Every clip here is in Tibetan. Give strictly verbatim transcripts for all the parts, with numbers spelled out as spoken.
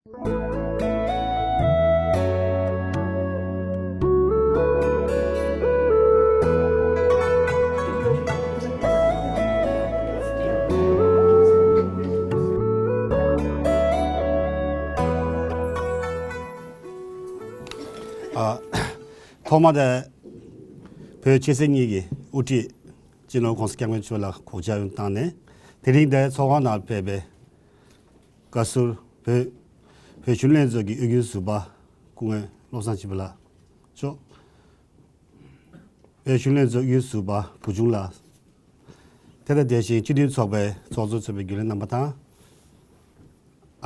ཨ། ཐོག་མ་དེ་བོད་ཆོས་སྲིད་གཉིས་ཀྱི་དབུ་ཁྲིད་སྤྱི་ནོར་༸གོང་ས་༸སྐྱབས་མགོན་མཆོག་ལ་གུས་ཕྱག་བཏང་ནས། དེ་རིང་འདིར་ཚོགས་ཁང་ནང་ཕེབས་པའི་བཀའ་ཟུར་བོད་བོད་གཞོན་ནུ་ལྷན་ཚོགས་ཀྱི་དབུས་རྒྱུན་ཟུར་པ་སྐུ་ངོ་བློ་བཟང་སྐྱིད་པོ་ལགས་མཆོག་བོད་གཞོན་ནུ་ལྷན་ཚོགས་དབུས་རྒྱུན་ཟུར་པ་བུ་ཆུང་ལགས། དེ་དང་དེ་བཞིན་སྤྱི་མཐུན་ཚོགས་པའི་ཚོགས་གཙོ་གཙོས་པའི་རྒྱུན་ལས་རྣམ་པ་དང་།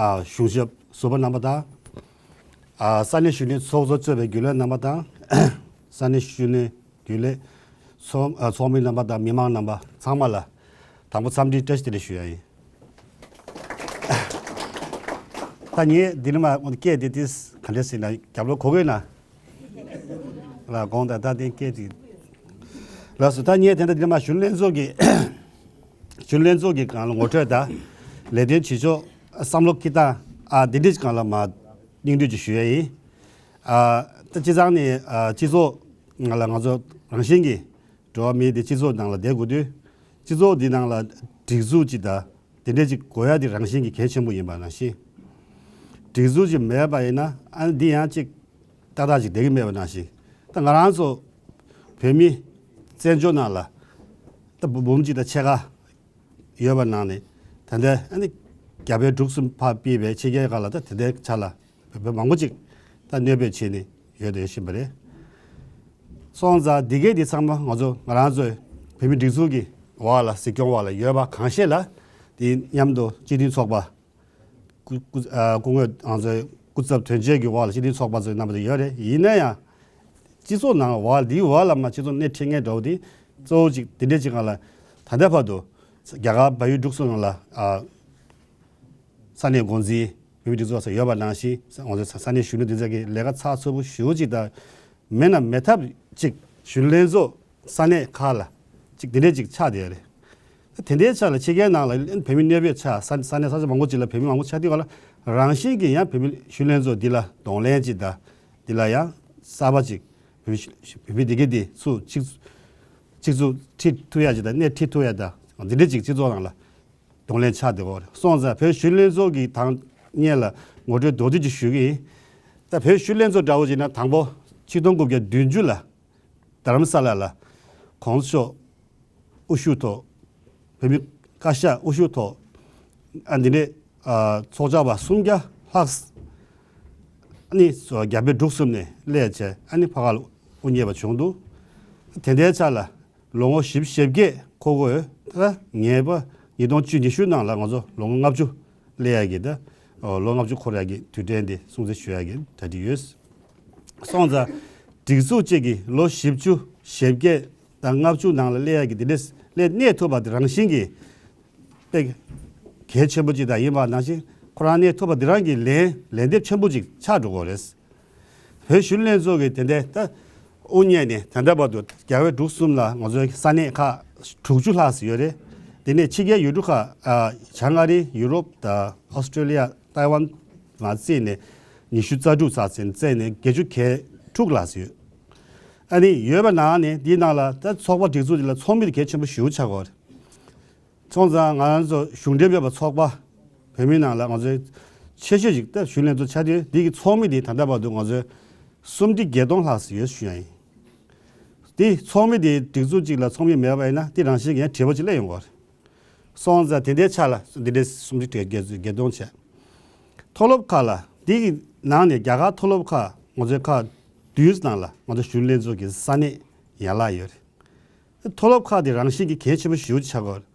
ཨ། གཞུང་ཞབས་ཟུར་པ་རྣམ་པ་དང་། ཨ། ས་གནས་གཞོན་ནུ་ལྷན་ཚོགས་གཙོ་གཙོས་པའི་རྒྱུན་ལས་རྣམ་པ་དང་། ས་གནས་གཞོན་ནུ་རྒྱུན་ལས་ཚོགས་ཨ། ཚོགས་མི་རྣམ་པ་དང་མི་མང་རྣམ་པ་ཚང་མ་ལ་དང་པོ་འཚམས་འདྲི་བཀྲ་ཤིས་བདེ་ལེགས་ཞུ་ཡ་ཡིན། ད་ངས་འདི་ནས་མར་སྐད་དེ་ཏིས་ག་འདྲ་ཟེར་ན་རྒྱབ་ལོགས་གོ་གི་ན། ལ་དགོངས་དག་ད་དེ་སྐད་དེ། ལགས་སོ། ད་ངས་དེ་འདྲ་འདི་ནས་མར་གཞོན་ནུ་ལྷན་ཚོགས་ཀྱི་གཞོན་ནུ་ལྷན་ཚོགས་ཀྱི་སྒང་ལ་ངོ་སྤྲོད་དང་། ལས་དོན་བྱེད་ཕྱོགས། བསམ་བློ་འཁྱེར་སྟངས། ཨ། འདི་འདྲའི་སྒང་ལ་མར་སྙིང་བསྡུས་ཅིག་ཞུ་ཡ་ཡིན། ཨ། ད་སྤྱི་བཏང་ནས། ཨ། སྤྱི་ཚོགས་ནང་ལ་ང་ཚོ་རང་བཞིན་གྱིས་འགྲོ་བ་མི་དེ་སྤྱི་ཚོགས་ནང་ལ་བསྡད་དགོས་དུས། སྤྱི་ཚོགས་འདི་ནང་ལ་སྒྲིག་འཛུགས་ཅིག་དང་དེ་འདྲས་ཅིག་དགོས་ཡ་དེ་རང་བཞིན་གྱིས་གལ་ཆེན་པོ་ཡིན་པ་ནང་བཞིན། སྒྲིག་འཛུགས་ཅིག་མེད་པ་ཡིན་ན། ཨ། འདི་ཡང་ཅིག་ཏག་ཏག་ཅིག་བསྡད་ཀྱི་མེད་པ་ནང་བཞིན། ད་ང་རང་ཚོ་བོད་མི་བཙན་བྱོལ་ནང་ལ་ད་འབུམ་གཅིག་དང་ཕྱེད་ཀ་ཡོད་པ་ནང་ནས། ད་ལྟ་ཨ་ནི་རྒྱ་བལ་འབྲུག་གསུམ་ཕར་ཕུད་པའི་ཕྱི་རྒྱལ་ཁག་ལ་ད་དེ་འདྲའི་ཆ་ལ་བོད་པ་མང་པོ་ཅིག་ད་གནས་སྤོས་བྱས་ནས་ཡོད་དང་ཡོད་བཞིན་པ་རེད། སོང་ཙང་འདི་གའི་འདི་ཚང་མ་ང་ཚོ་ང་རང་ཚོའི་བོད་མིའི་སྒྲིག་འཛུགས་ཀྱི་འོག་ལ་གཟིགས་སྐྱོང་འོག་ལ་ཡོད་པ་གང་ཤེས་ལ། དེ་མཉམ་དུ་སྤྱི་མཐུན་ཚོགས་པ་སྐུ་སྐུ་ཨ། སྐུ་ངོ་ང་ཚོའི་སྐུ་ཚབ་དོན་གཅོད་ཀྱི་འོག་ལ་སྤྱི་མཐུན་ཚོགས་པ་ཚོའི་རྣམ་པ་དེ་ཡོད་རེད། ཡིན་ན་ཡང་སྤྱི་ཚོགས་ནང་འོག་འདིའི་འོག་ལ་མར་སྤྱི་ཚོགས་སྣེ་ཁྲིད་མཁན་འདྲ་བོ་དེ་གཙོ་བོ་ཅིག་དེ་འདྲས་ཅིག་སྒང་ལ་ད་ལྟ་བར་དུ་རྒྱ་གར་བལ་ཡུལ་འབྲུག་གསུམ་ནང་ལ། ཨ། ས་གནས་འགོ་འཛིན་བོད་མིའི་སྒྲིག་འཛུགས་སོགས་ཡོད་པ་ནང་བཞིན། ང་ཚོའི་ས་གནས་གཞོན་ནུ་འདི་ཚོ་གི་ལས་ཀ་ཚགས་ཚུད་པོ་ཞེ་པོ་ཅིག་དང་། མེད་ན་མེད་ཐབས་ཅིག་གཞོན་ནུ་ལྷན་ཚོགས་ས་གནས་ཁག་ལ་ཅིག་དེ་འདྲས་ཅིག་ཆགས་བསྡད་ཡོད་རེད། དེ་འདྲའི་ཆ་ལ་ཕྱི་རྒྱལ་ནང་ལ་བོད་མི་གནས་སྤོས་ཆགས། ས་ས་གནས་ས་ཆ་མང་པོ་ཅིག་ལ་བོད་མི་མང་པོ་ཆགས་དུས་སྒང་ལ་རང་བཞིན་གྱིས་ཡང་བོད་མི་གཞོན་ནུ་ལྷན་ཚོགས་འདི་ལ་གདོང་ལེན་ཅིག་དང་། འདི་ལ་ཡང་གསར་པ་ཅིག་བོད་མི་བོད་མི་འདི་གའི་འདི་ཚུར་ཅིག་ཅིག་ཚུར་ཁྲིད་ཐུབ་ཡ་ཅིག་དང་། སྣེ་ཁྲིད་ཐུབ་ཡ་དང་། འདི་འདྲ་ཅིག་སྤྱི་ཚོགས་ནང་ལ་གདོང་ལེན་ཆགས་བསྡད་ཡོད་རེད། སོང་ཙང་བོད་གཞོན་ནུ་ལྷན་ཚོགས་ཀྱི་དང་སྔོན་ལ་ངོ་སྤྲོད་མདོར་བསྡུས་ཅིག་ཞུ་གི་ཡིན། ད་བོད་གཞོན་ནུ་ལྷན་ཚོགས་འདྲ་བོ་ཅིག་ན་དང་པོ་ཆིག་སྟོང་དགུ་བརྒྱ་བདུན་ཅུ་ལ་རྡ་རམ་ས་ལ་ལ་༸གོང་ས་མཆོག་དབུ་བཞུགས་ཐོག་བོད་མི་བཀའ་ཤག་དབུ་བཞུགས་ཐོག་ཨ། འདི་འདྲའི། ཨ། ཚོགས་བཅར་བ་སུམ་བརྒྱ་ལྷག་ཨ་ནི་རྒྱ་བལ་འབྲུག་གསུམ་ནས་སླེབས་བྱས། ཨ་ནི་ཕ་ག་ལ་དབུ་བརྙེས་པ་བྱུང་འདུག་དེ་འདྲའི་ཆ་ལ་ལོ་ངོ་བཞི་བཅུ་ཞེ་བརྒྱད་འཁོར་དགོས། ད་ངེས་པ་ཉིས་སྟོང་བཅུ་ཉི་ཤུ་ནང་ལ་ང་ཚོ་ལོ་ངོ་ལྔ་བཅུ་སླེབས་ཡ་གི། ད་ལོ་ལྔ་བཅུ་འཁོར་ཡ་གི་དུས་དྲན་དེ་སྲུང་བརྩི་ཞུ་ཡ་གི་གྲ་སྒྲིག་ཡོད། སོང་ཙང་སྒྲིག་འཛུགས་གཅིག་གིས་ལོ་བཞི་བཅུ་ཞེ་བརྒྱད་དང་ལྔ་བཅུ་ནང་ལ་སླེབས་ཡ་གི་དེ་འདྲས་སླེབས་གནས་ཐུབ་པ་དེ་རང་བཞིན་གྱིས་དཔེ་གལ་ཆེན་པོ་ཅིག་དང་ཡིན་པ་ནང་བཞིན། ཁོ་རང་གནས་ཐུབ་པ་དེ་རང་གི་ལན་ལན་འདེབས་ཆེན་པོ་ཅིག་ཆགས་འགྲོ་གི་རེད། བོད་གཞོན་ནུ་ལྷན་ཚོགས་ཀྱིས་དེ་འདྲའི་ད་དབུ་བརྙེས་ནས་ད་ལྟ་བར་དུ་རྒྱ་བལ་འབྲུག་གསུམ་ལ་ང་ཚོའི་ས་གནས་ཁག་དྲུག་ཅུ་ལྷག་ཙམ་ཡོད་རེད། དེ་ནས་ཕྱི་རྒྱལ་ཡུལ་གྲུ་ཁག་ཨ། བྱང་ཨ་རི། ཡུ་རོབ་དང་ཨོ་སི་ཀྲོ་ལི་ཡ། ཐའེ་ཝན་ལ་བརྩིས་ནས་ཉི་ཤུ་རྩ་དྲུག་ཙམ་བརྩིས་ནས་བརྩིས་ནས་བརྒྱད་ཅུ་གྱ་དྲུག་ལྷག་ཙམ་ཡོད། ཨ་ནི་ཡོད་པ་ནང་ནས་འདིའི་ནང་ལ་ད་ཚོགས་པ་སྒྲིག་འཛུགས་འདི་ལ་ཚོགས་མི་དེ་གལ་ཆེན་པོ་ཞེ་པོ་ཆགས་ཀྱི་ཡོད་རེད། སོང་ཙང་ང་རང་ཚོ་གཞུང་འབྲེལ་མེད་པའི་ཚོགས་པ་བོད་མིའི་ནང་ལ་ང་ཚོའི་ཆེ་ཤོས་ཅིག་ད་གཞོན་ནུ་ལྷན་ཚོགས་ཆགས་དུས། འདི་གི་ཚོགས་མི་དེ་ད་ལྟ་བར་དུ་ང་ཚོའི་སུམ་ཁྲི་བརྒྱད་སྟོང་ལྷག་ཙམ་ཡོད་ཞུ་ཡ་ཡིན། དེ་ཚོགས་མི་དེ་སྒྲིག་འཛུགས་གཅིག་ལ་ཚོགས་མི་མེད་པ་ཡིན་ན་དེ་རང་བཞིན་གྱིས་ཡང་བྲེལ་བ་ཅིག་སླེབས་ཡོང་གི་རེད། སོང་ཙང་དེ་འདྲའི་ཆ་ལ་འདི་འདྲའི་སུམ་ཁྲི་བརྒྱད་བརྒྱད་སྟོང་བྱས། མཐོ་སློབ་ཁག་ལ། འདི་གི་ནང་ནས་རྒྱ་གར་མཐོ་སློབ་ཁག་ང་ཚོའི་ཁག་བདུན་ནང་ལ་ང་ཚོ་གཞོན་ནུ་ལྷན་ཚོགས་ཀྱི་ས་གནས་ཡན་ལག་ཡོད་རེད། མཐོ་སློབ་ཁག་དེ་རང་བཞིན་གྱིས་གལ་ཆེན་པོ་ཞེ་པོ་ཆགས་ཀྱི་ཡོད་རེད།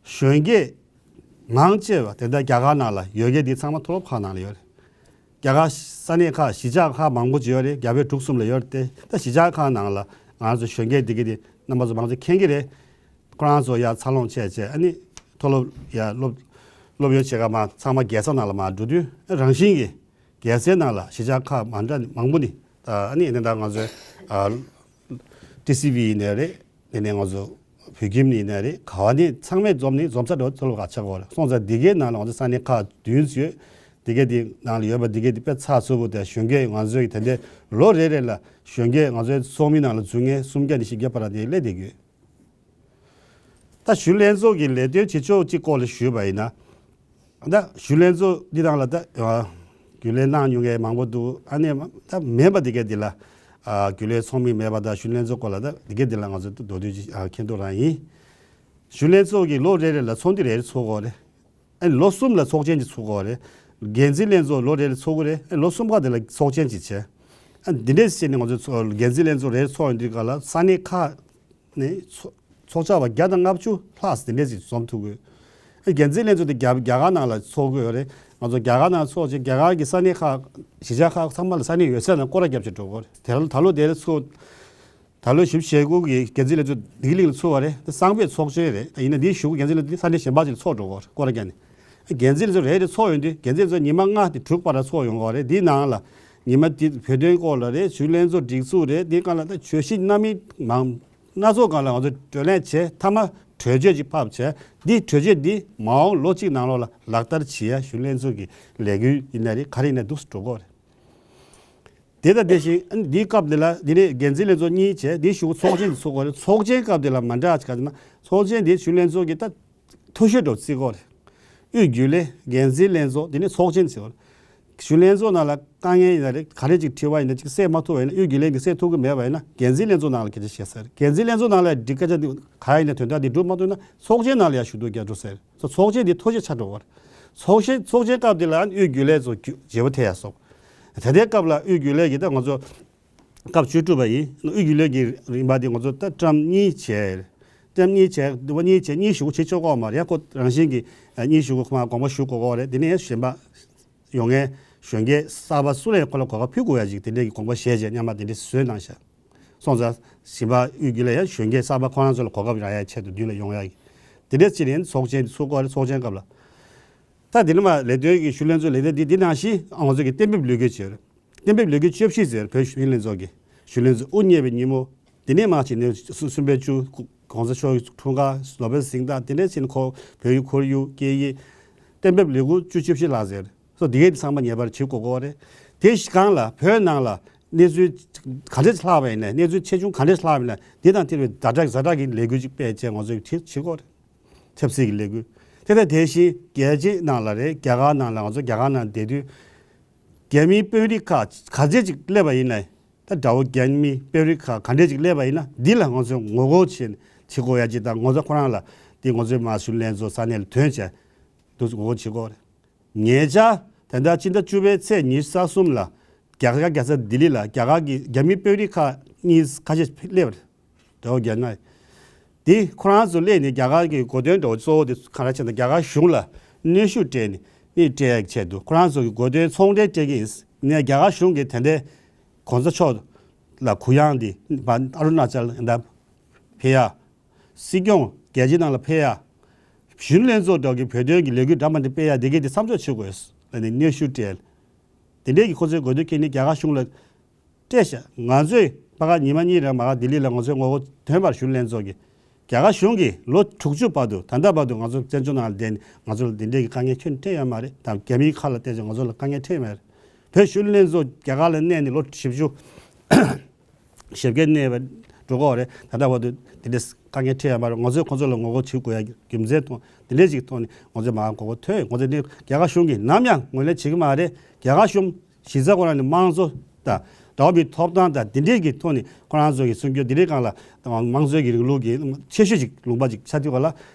གཞོན་སྐྱེས་མང་ཆེ་བ་དེ་འདྲ་རྒྱ་གར་ནང་ལ་ཡོད་མཁན་དེ་ཚང་མ་མཐོ་སློབ་ཁག་ནང་ལ་ཡོད་རེད། རྒྱ་གར་ས་གནས་ཁག་གཞིས་ཆགས་ཁག་མང་པོ་ཅིག་ཡོད་རེད། རྒྱ་བལ་འབྲུག་གསུམ་ལ་ཡོད་རེད་དེ། ད་གཞིས་ཆགས་ཁག་ནང་ལ་ང་ཚོ་གཞོན་སྐྱེས་འདི་གི་དེ་རྣམ་པ་ཚོ་མང་ཆེ་མཁྱེན་གྱི་རེད། ཁོ་རང་ཚོ་ཡར་འཚར་ལོངས་བྱས་བྱས། ཨ་ནི་མཐོ་སློབ་ཡར་སློབ་སློབ་ཡོན་བྱེད་ག་མར་ཚང་མ་རྒྱལ་ས་ནང་ལ་མར་འགྲོ་དུས། རང་བཞིན་གྱིས་རྒྱལ་སའི་ནང་ལ་གཞིས་ཆགས་ཁག་མང་དྲགས་མང་པོ་ནས། ཨ་ནི་དེ་འདྲ་ང་ཚོའི་ཨ་ཊི་སི་ཝི་ཡིན་ནའི་རེད། དེ་ནས་ང་ཚོ་བོད་ཁྱིམ་ཡིན་ནའི་རེད། ག་བ་ནས་ཚང་མས་འཛོམས་ནས་འཛོམས་ས་འདྲ་བོ་མཐོ་སློབ་ཁག་ཆགས་ཀྱི་ཡོད་རེད། སོང་ཙང་འདི་གའི་ནང་ལ་ང་ཚོ་ས་གནས་ཁག་བདུན་ཡོད། དེ་གའི་དེ་ནང་ལ་ཡོད་པ་དེ་གའི་དེ་དཔེ་ཚགས་ཚུད་པོ་དང་གཞོན་སྐྱེས་ང་ཚོའི་དེ་འདྲའི་ལོ་རེ་རེ་ལ་གཞོན་སྐྱེས་ང་ཚོའི་ཚོགས་མི་ནང་ལ་འཛུལ་མཁན་སུམ་བརྒྱ་ནས་བཞི་བརྒྱ་བར་དེ་སླེབས་བསྡད་ཡོད། ད་གཞོན་ལྷན་ཚོགས་ཀྱི་ལས་དོན་བྱེད་ཕྱོགས་གཅིག་སྐོར་ལ་ཞུས་པ་ཡིན་ན། ད་གཞོན་ལྷན་ཚོགས་འདི་ནང་ལ་ད་རྒྱུན་ལས་གནང་མྱོང་མཁན་མང་པོ་འདུག་ཨ་ནི་ད་མེད་པ་དེ་གའི་དེ་ལ་རྒྱུན་ལས་ཚོགས་མི་མེད་པ་དང་གཞོན་ལྷན་ཚོགས་སྐོར་ལ་ད་དེ་གའི་དེ་ལ་ང་ཚོ་མདོར་བསྡུས་ཅིག་མཁྱེན་རྟོགས་རང་ཡིན། གཞོན་ལྷན་ཚོགས་ཀྱི་ལོ་རེ་རེ་ལ་ཚོགས་འདུ་རེ་རེ་ཚོགས་དགོས་རེད། ཨ་ནི་ལོ་གསུམ་ལ་ཚོགས་ཆེན་གཅིག་ཚོགས་དགོས་རེད། འགན་འཛིན་ལྷན་ཚོགས་ལོ་རེ་ལ་ཚོགས་ཀྱི་རེད། ཨ་ནི་ལོ་གསུམ་ཁ་དེ་ལ་ཚོགས་ཆེན་གཅིག་བྱས། ཨ་ནི་འདི་འདྲས་བྱས་ནས་ང་ཚོ་ཚོ་འགན་འཛིན་ལྷན་ཚོགས་རེ་ཚོགས་ཡོང་དུས་སྐབས་ལ་ས་གནས་ཁག་ནས་ཚོགས་ཚོགས་བཅར་བ་བརྒྱ་དང་ལྔ་བཅུ་ལྷག་འདི་འདྲས་ཞིག་འཛོམས་ཐུབ་དགོས། ཨ་ནི་འགན་འཛིན་ལྷན་ཚོགས་དེ་རྒྱ་རྒྱ་གར་ནང་ལ་ཚོགས་དགོས་ཡོད་རེད། ང་ཚོ་རྒྱ་གར་ནང་ཚོགས་བྱས་རྒྱ་གར་གྱི་ས་གནས་ཁག་གཞིས་ཆགས་ཁག་ཚང་མ་ལ་ས་གནས་ཡོད་ས་ནས་སྐོར་ར་བརྒྱབ་བྱས་འགྲོ་དགོས་རེད། དེ་ལ་ད་ལོ་དེ་ལ་ཚོགས། ད་ལོ་བཞི་བཅུ་ཞེ་དགུ་གི་འགན་འཛིན་ལྷན་ཚོགས་ལྡི་ལི་གླིང་ལ་ཚོགས་པ་རེད། ད་གསང་བའི་ཚོགས་ཆེན་རེད། ད་ཡིན་ན་འདིའི་གཞུག་གུ་འགན་འཛིན་ལྷན་ཚོགས་འདི་ས་གནས་གཞན་པ་ཅིག་ལ་ཚོགས་འགྲོ་གི་རེད། སྐོར་ར་བརྒྱབ་ནས། འགན་འཛིན་ལྷན་ཚོགས་རེ་རེ་ཚོགས་ཡོང་དུས་འགན་འཛིན་ལྷན་ཚོགས་ཉི་མ་ལྔ་དེ་དྲུག་བར་ལ་ཚོགས་ཡོང་གི་རེད། འདིའི་ནང་ལ་ཉི་མ་འདི་བོད་དོན་སྐོར་ལ་རེད། གཞོན་ལྷན་ཚོགས་སྒྲིག་འཛུགས་རེད། འདིའི་སྒང་ལ་ད་གྲོས་གཞི་སྣ་མིན་མང་སྣ་ཚོགས་སྒང་ལ་ང་ཚོ་བགྲོ་གླེང་བྱས། མཐའ་མ་གྲོས་ཆོད་ཅིག་ཕབ་བྱས། འདི་གྲོས་ཆོད་འདི་མ་འོངས་ལོ་གཅིག་ནང་ལོགས་ལ་ལག་བསྟར་བྱེད་ཡ་གཞོན་ལྷན་ཚོགས་ཀྱི་ལས་འགུལ་ཡིན་ན་རེད། ག་རེ་ཡིན་ན་འདུག་སེ་འགྲོ་གི་རེད། དེ་དང་དེ་བཞིན་འདིའི་སྐབས་འདི་ལ་འདི་ནས་འགན་འཛིན་ལྷན་ཚོགས་གཉིས་བྱས། འདིའི་གཞུག་ཚོགས་ཆེན་འདི་ཚོགས་དགོས་རེད། ཚོགས་ཆེན་སྐབས་འདི་ལ་མ་འདྲ་ཆ་ན་ཚོགས་ཆེན་འདི་གཞོན་ལྷན་ཚོགས་ཀྱི་ད་མཐོ་ཤོས་འགྲོ་བརྩི་དགོས་རེད། དབུས་རྒྱུན་ལས། འགན་འཛིན་ལྷན་ཚོགས། འདི་ནས་ཚོགས་ཆེན་བརྩི་དགོས་རེད། གཞོན་ལྷན་ཚོགས་ནང་ལ་དཀའ་ངལ་ཡིན་ན་རེད། ག་རེ་ཅིག་དྲི་བ་ཡིན་ན་ཅིག་སེལ་མ་ཐུབ་པ་ཡིན་ན། དབུས་རྒྱུན་ལས་ཀྱིས་སེལ་ཐུབ་ཀྱི་མེད་པ་ཡིན་ན་འགན་འཛིན་ལྷན་ཚོགས་ནང་ལ་སྐད་ཆ་བཤད་ས་རེད། འགན་འཛིན་ལྷན་ཚོགས་ནང་ལ་འདི་སྐད་ཆ་འདི་ག་ཡིན་ན་དོན་དག་འདི་སྒྲུབ་མ་ཐུབ་ན་ཚོགས་ཆེན་ནང་ལ་ཡང་ཞུ་གཏུག་རྒྱག་འགྲོ་ས་རེད། ཚོགས་ཆེན་འདི་མཐོ་ཤོས་ཆགས་འགྲོ་བ་རེད། ཚོགས་ཆེན་ཚོགས་ཆེན་སྐབས་འདི་ལ་དབུས་རྒྱུན་ལས་ཚོ་བརྗེ་པོ་ཐེབས་ཡ་སོགས། ད་ལྟའི་སྐབས་ལ་དབུས་རྒྱུན་ལས་ཀྱིས་ད་ང་ཚོ་སྐབས་བཅུ་དྲུག་པ་ཡིན། དབུས་རྒྱུན་ལས་ཀྱི་རིམ་པ་འདི་ང་ཚོ་ད་བཀྲམ་གཉིས་བྱས། བཀྲམ་གཉིས་བྱས། འདི་པ་གཉིས་བྱས། གཉིས་ཞུ་གི་བྱེད་ཆོག་གོ་མ་རེད། ཁོ་རང་བཞིན་གྱིས་གཉིས་ཞུ་གི་ཁོ་མ་དགོངས་པ་ཞུ་དགོས་གོ་རེད། དེ་ནས་གཞན་པ་ཡོང་མཁན་གཞོན་སྐྱེས་གསར་པ་སུ་ལ་ཡང་ཁོ་ལ་གོ་སྐབས་ཕུལ་དགོས་ཡ་ཅིག་དེ་འདྲས་ཀྱི་དགོངས་པ་བཞེས་བྱས་མཉམ་པ་དེ་འདྲས་བཟོས་གནང་ཤག་སོང་ཙང་གཞན་པ་དབུས་རྒྱུན་ལས་ཡང་གཞོན་སྐྱེས་གསར་པ་ཁོ་རང་ཚོ་ལ་གོ་སྐབས་རག་ཡ་ཆེད་དུ་མདུན་ལ་ཡོང་ཡ་གི་དེ་འདྲས་བྱས་ནས་ཚོགས་ཆེན་ཚུགས་གོ་རེད། ཚོགས་ཆེན་སྐབས་ལ། ད་དེ་ནས་མར་ལས་དོན་གྱི་གཞོན་ལྷན་ཚོགས་ལས་དོན་འདི་འདི་ནང་བཞིན་ང་ཚོ་གི་གཏན་འབེབས་ལས་འགུལ་བྱས་རེད། གཏན་འབེབས་ལས་འགུལ་བཅུ་བཞི་ཟེར། བོད་གཞོན་ལྷན་ཚོགས་ཀྱི་གཞོན་ལྷན་ཚོགས་དབུ་བརྙེས་པའི་ཉིན་མོ། དེ་ནས་མར་བྱས་ནས་གསུ་གསུམ་པའི་བཅུ་གོང་ས་མཆོག་གི་འཁྲུངས་སྐར་ནོ་བེལ་གཟེངས་རྟགས་དེ་འདྲས་བྱས་ནས་ཁོ་བོད་ཡིག་ཁོར་ཡུག་སྐད་ཡིག་གཏན་འབེབས་ལས་འགུལ་བཅུ་བཅུ་བཞི་ལྷག་ཟེར། སོ་འདི་གས་ཚང་མ་ངེས་པར་བྱེད་དགོས་ཀྱི་རེད། དེ་སྒང་ལ་བོད་ནང་ལ་གནས་ཚུལ་ག་འདྲས་ལྷག་པ་ཡིན་ན། གནས་ཚུལ་ཆེ་ཆུང་ག་འདྲས་ལྷག་པ་ཡིན་ན། འདི་དང་འཐད་པའི་ཛ་དྲག་ཛ་དྲག་གི་ལས་འགུལ་ཅིག་སྤེལ་བྱས་ང་ཚོས་བྱེད་བྱེད་དགོས་རེད། ཆབ་སྲིད་ཀྱི་ལས་འགུལ། དེ་དང་དེ་བཞིན་རྒྱལ་སྤྱིའི་ནང་ལ་རེད། རྒྱ་གར་ནང་ལ་ང་ཚོ་རྒྱ་གར་ནང་བསྡད་དུས་རྒྱ་མིའི་དཔོན་རིགས་ཁག་ག་ཚད་ཅིག་སླེབས་པ་ཡིན་ན། ད་དགྲ་བོ་རྒྱ་མིའི་དཔོན་རིགས་ཁག་ག་འདྲས་ཅིག་སླེབས་པ་ཡིན་ན། འདི་ལ་ང་ཚོས་ངོ་རྒོལ་བྱེད་བྱེད་དགོས་ཡ་ཅིག་དང་། ང་ཚོ་ཁོ་རང་ལ་འདི་ང་ཚོའི་མར་གཞོན་ལྷན་ཚོགས་ས་གནས་ལ་ཐོན་བྱས་འདུག་ངོ་རྒོལ་བྱེད་དགོས་རེད། ཉེ་ཆར་ད་ལྟ་ཕྱི་ཟླ་བཅུ་པའི་ཚེས་ཉི་ཤུ་རྩ་གསུམ་ལ་རྒྱ་གར་རྒྱལ་ས་ལྡི་ལི་ལ་རྒྱ་གར་གྱི་རྒྱ་མི་དཔོན་རིགས་ཁག་གཉིས་ཁ་ཤས་སླེབས་པ་རེད། དགྲ་བོ་རྒྱ་ནག་འདི་ཁོ་རང་ཚོ་སླེབས་ནས་རྒྱ་གར་གྱི་གོ་སྟོན་འདྲ་བོ་གཙོ་བོ་དེ་ག་རེ་བྱས་ན་རྒྱ་གར་གཞུང་ལ་གནོན་ཤུགས་སྤྲད་ནས་ནི་སྤྲད་ཡག་ཆེད་དུ་ཁོ་རང་ཚོ་གི་གོ་སྟོན་ཚོང་འབྲེལ་སྤྲད་ཀྱི་ཡིན་ནས། རྒྱ་གར་གཞུང་གིས་དེ་འདྲའི་གོང་ས་མཆོག་ལ་གུ་ཡངས་འདི་ཨ་རུ་ན་ཅལ་ད་ཕེབས་ཡ། སྲིད་སྐྱོང་རྒྱལ་སྤྱིའི་ནང་ལ་ཕེབས་ཡ། གཞོན་ལྷན་ཚོགས་འདྲ་གི་བོད་དོན་གྱི་ལས་འགུལ་འདྲ་མི་འདྲ་སྤེལ་ཡ་དེ་གས་དེ་མཚམས་འཇོག་བྱེད་དགོས་ལབ་ནས་གནོན་ཤུགས་སྤྲད། དེ་འདྲའི་གི་ཁོ་ཚོའི་གོ་སྟོན་ཁྱེར་ནས་རྒྱ་གར་གཞུང་ལ་སྤྲད་ཤག་ང་ཚོས་ཕ་ག་ཉི་མ་གཉིས་རིང་མ་ག་ལྡི་ལི་ལ་ང་ཚོའི་ངོ་རྒོལ་ཐོན་པར་གཞོན་ལྷན་ཚོགས་ཀྱིས་རྒྱ་གར་གཞུང་གིས་ལོ་དྲུག་ཅུ་བར་དུ་ད་ལྟ་བར་དུ་ང་ཚོ་བཙན་བྱོལ་ནང་ལ་བསྡད་ནས་ང་ཚོ་ལ་འདི་འདྲའི་གི་དཀའ་ངལ་ཁྱོན་ནས་འཕྲད་ཡོད་མ་རེད། དང་རྒྱ་མིའི་ཁ་ལ་བལྟས་ཙང་ང་ཚོ་ལ་དཀའ་ངལ་འཕྲད་ཡོད་མ་རེད། བོད་གཞོན་ལྷན་ཚོགས་རྒྱ་གར་ལ་གནས་ནས་ལོ་བཞི་བཅུ་ཞེ་བརྒྱད་གནས་པ་འགྲོ་གི་ཡོད་རེད། ད་ལྟ་བར་དུ་འདི་འདྲའི་དཀའ་ངལ་འཕྲད་ཡོད་མ་རེད། ང་ཚོས་ཁོ་ཚོ་ལ་ངོ་རྒོལ་བྱེད་དགོས་ཡ་རྒྱུ་མཚན་ཐོག་འདི་འདྲའི་ཞིག་ཐོག་ནས་ང་ཚོས་མར་ངོ་རྒོལ་ཐོན། ང་ཚོས་འདི་རྒྱ་གར་གཞུང་གིས་ནམ་ཡང་ངོས་ལེན་བྱེད་ཀྱི་མ་རེད། རྒྱ་གར་གཞུང་གཞི་རྩ་ཁོ་རང་ནས་དམངས་གཙོ་དང་འགྲོ་བ་མིའི་ཐོབ་ཐང་དང་འདི་འདྲའི་གི་ཐོག་ནས་ཁོ་རང་ཚོ་གི་སྲུང་སྐྱོབ་འདི་འདྲའི་སྒང་ལ་དམངས་གཙོའི་གི་རིང་ལུགས་ཀྱི་ཆེ་ཤོས་ཅིག་ལུང་པ་ཅིག་ཆགས་དུས་ག་ལ་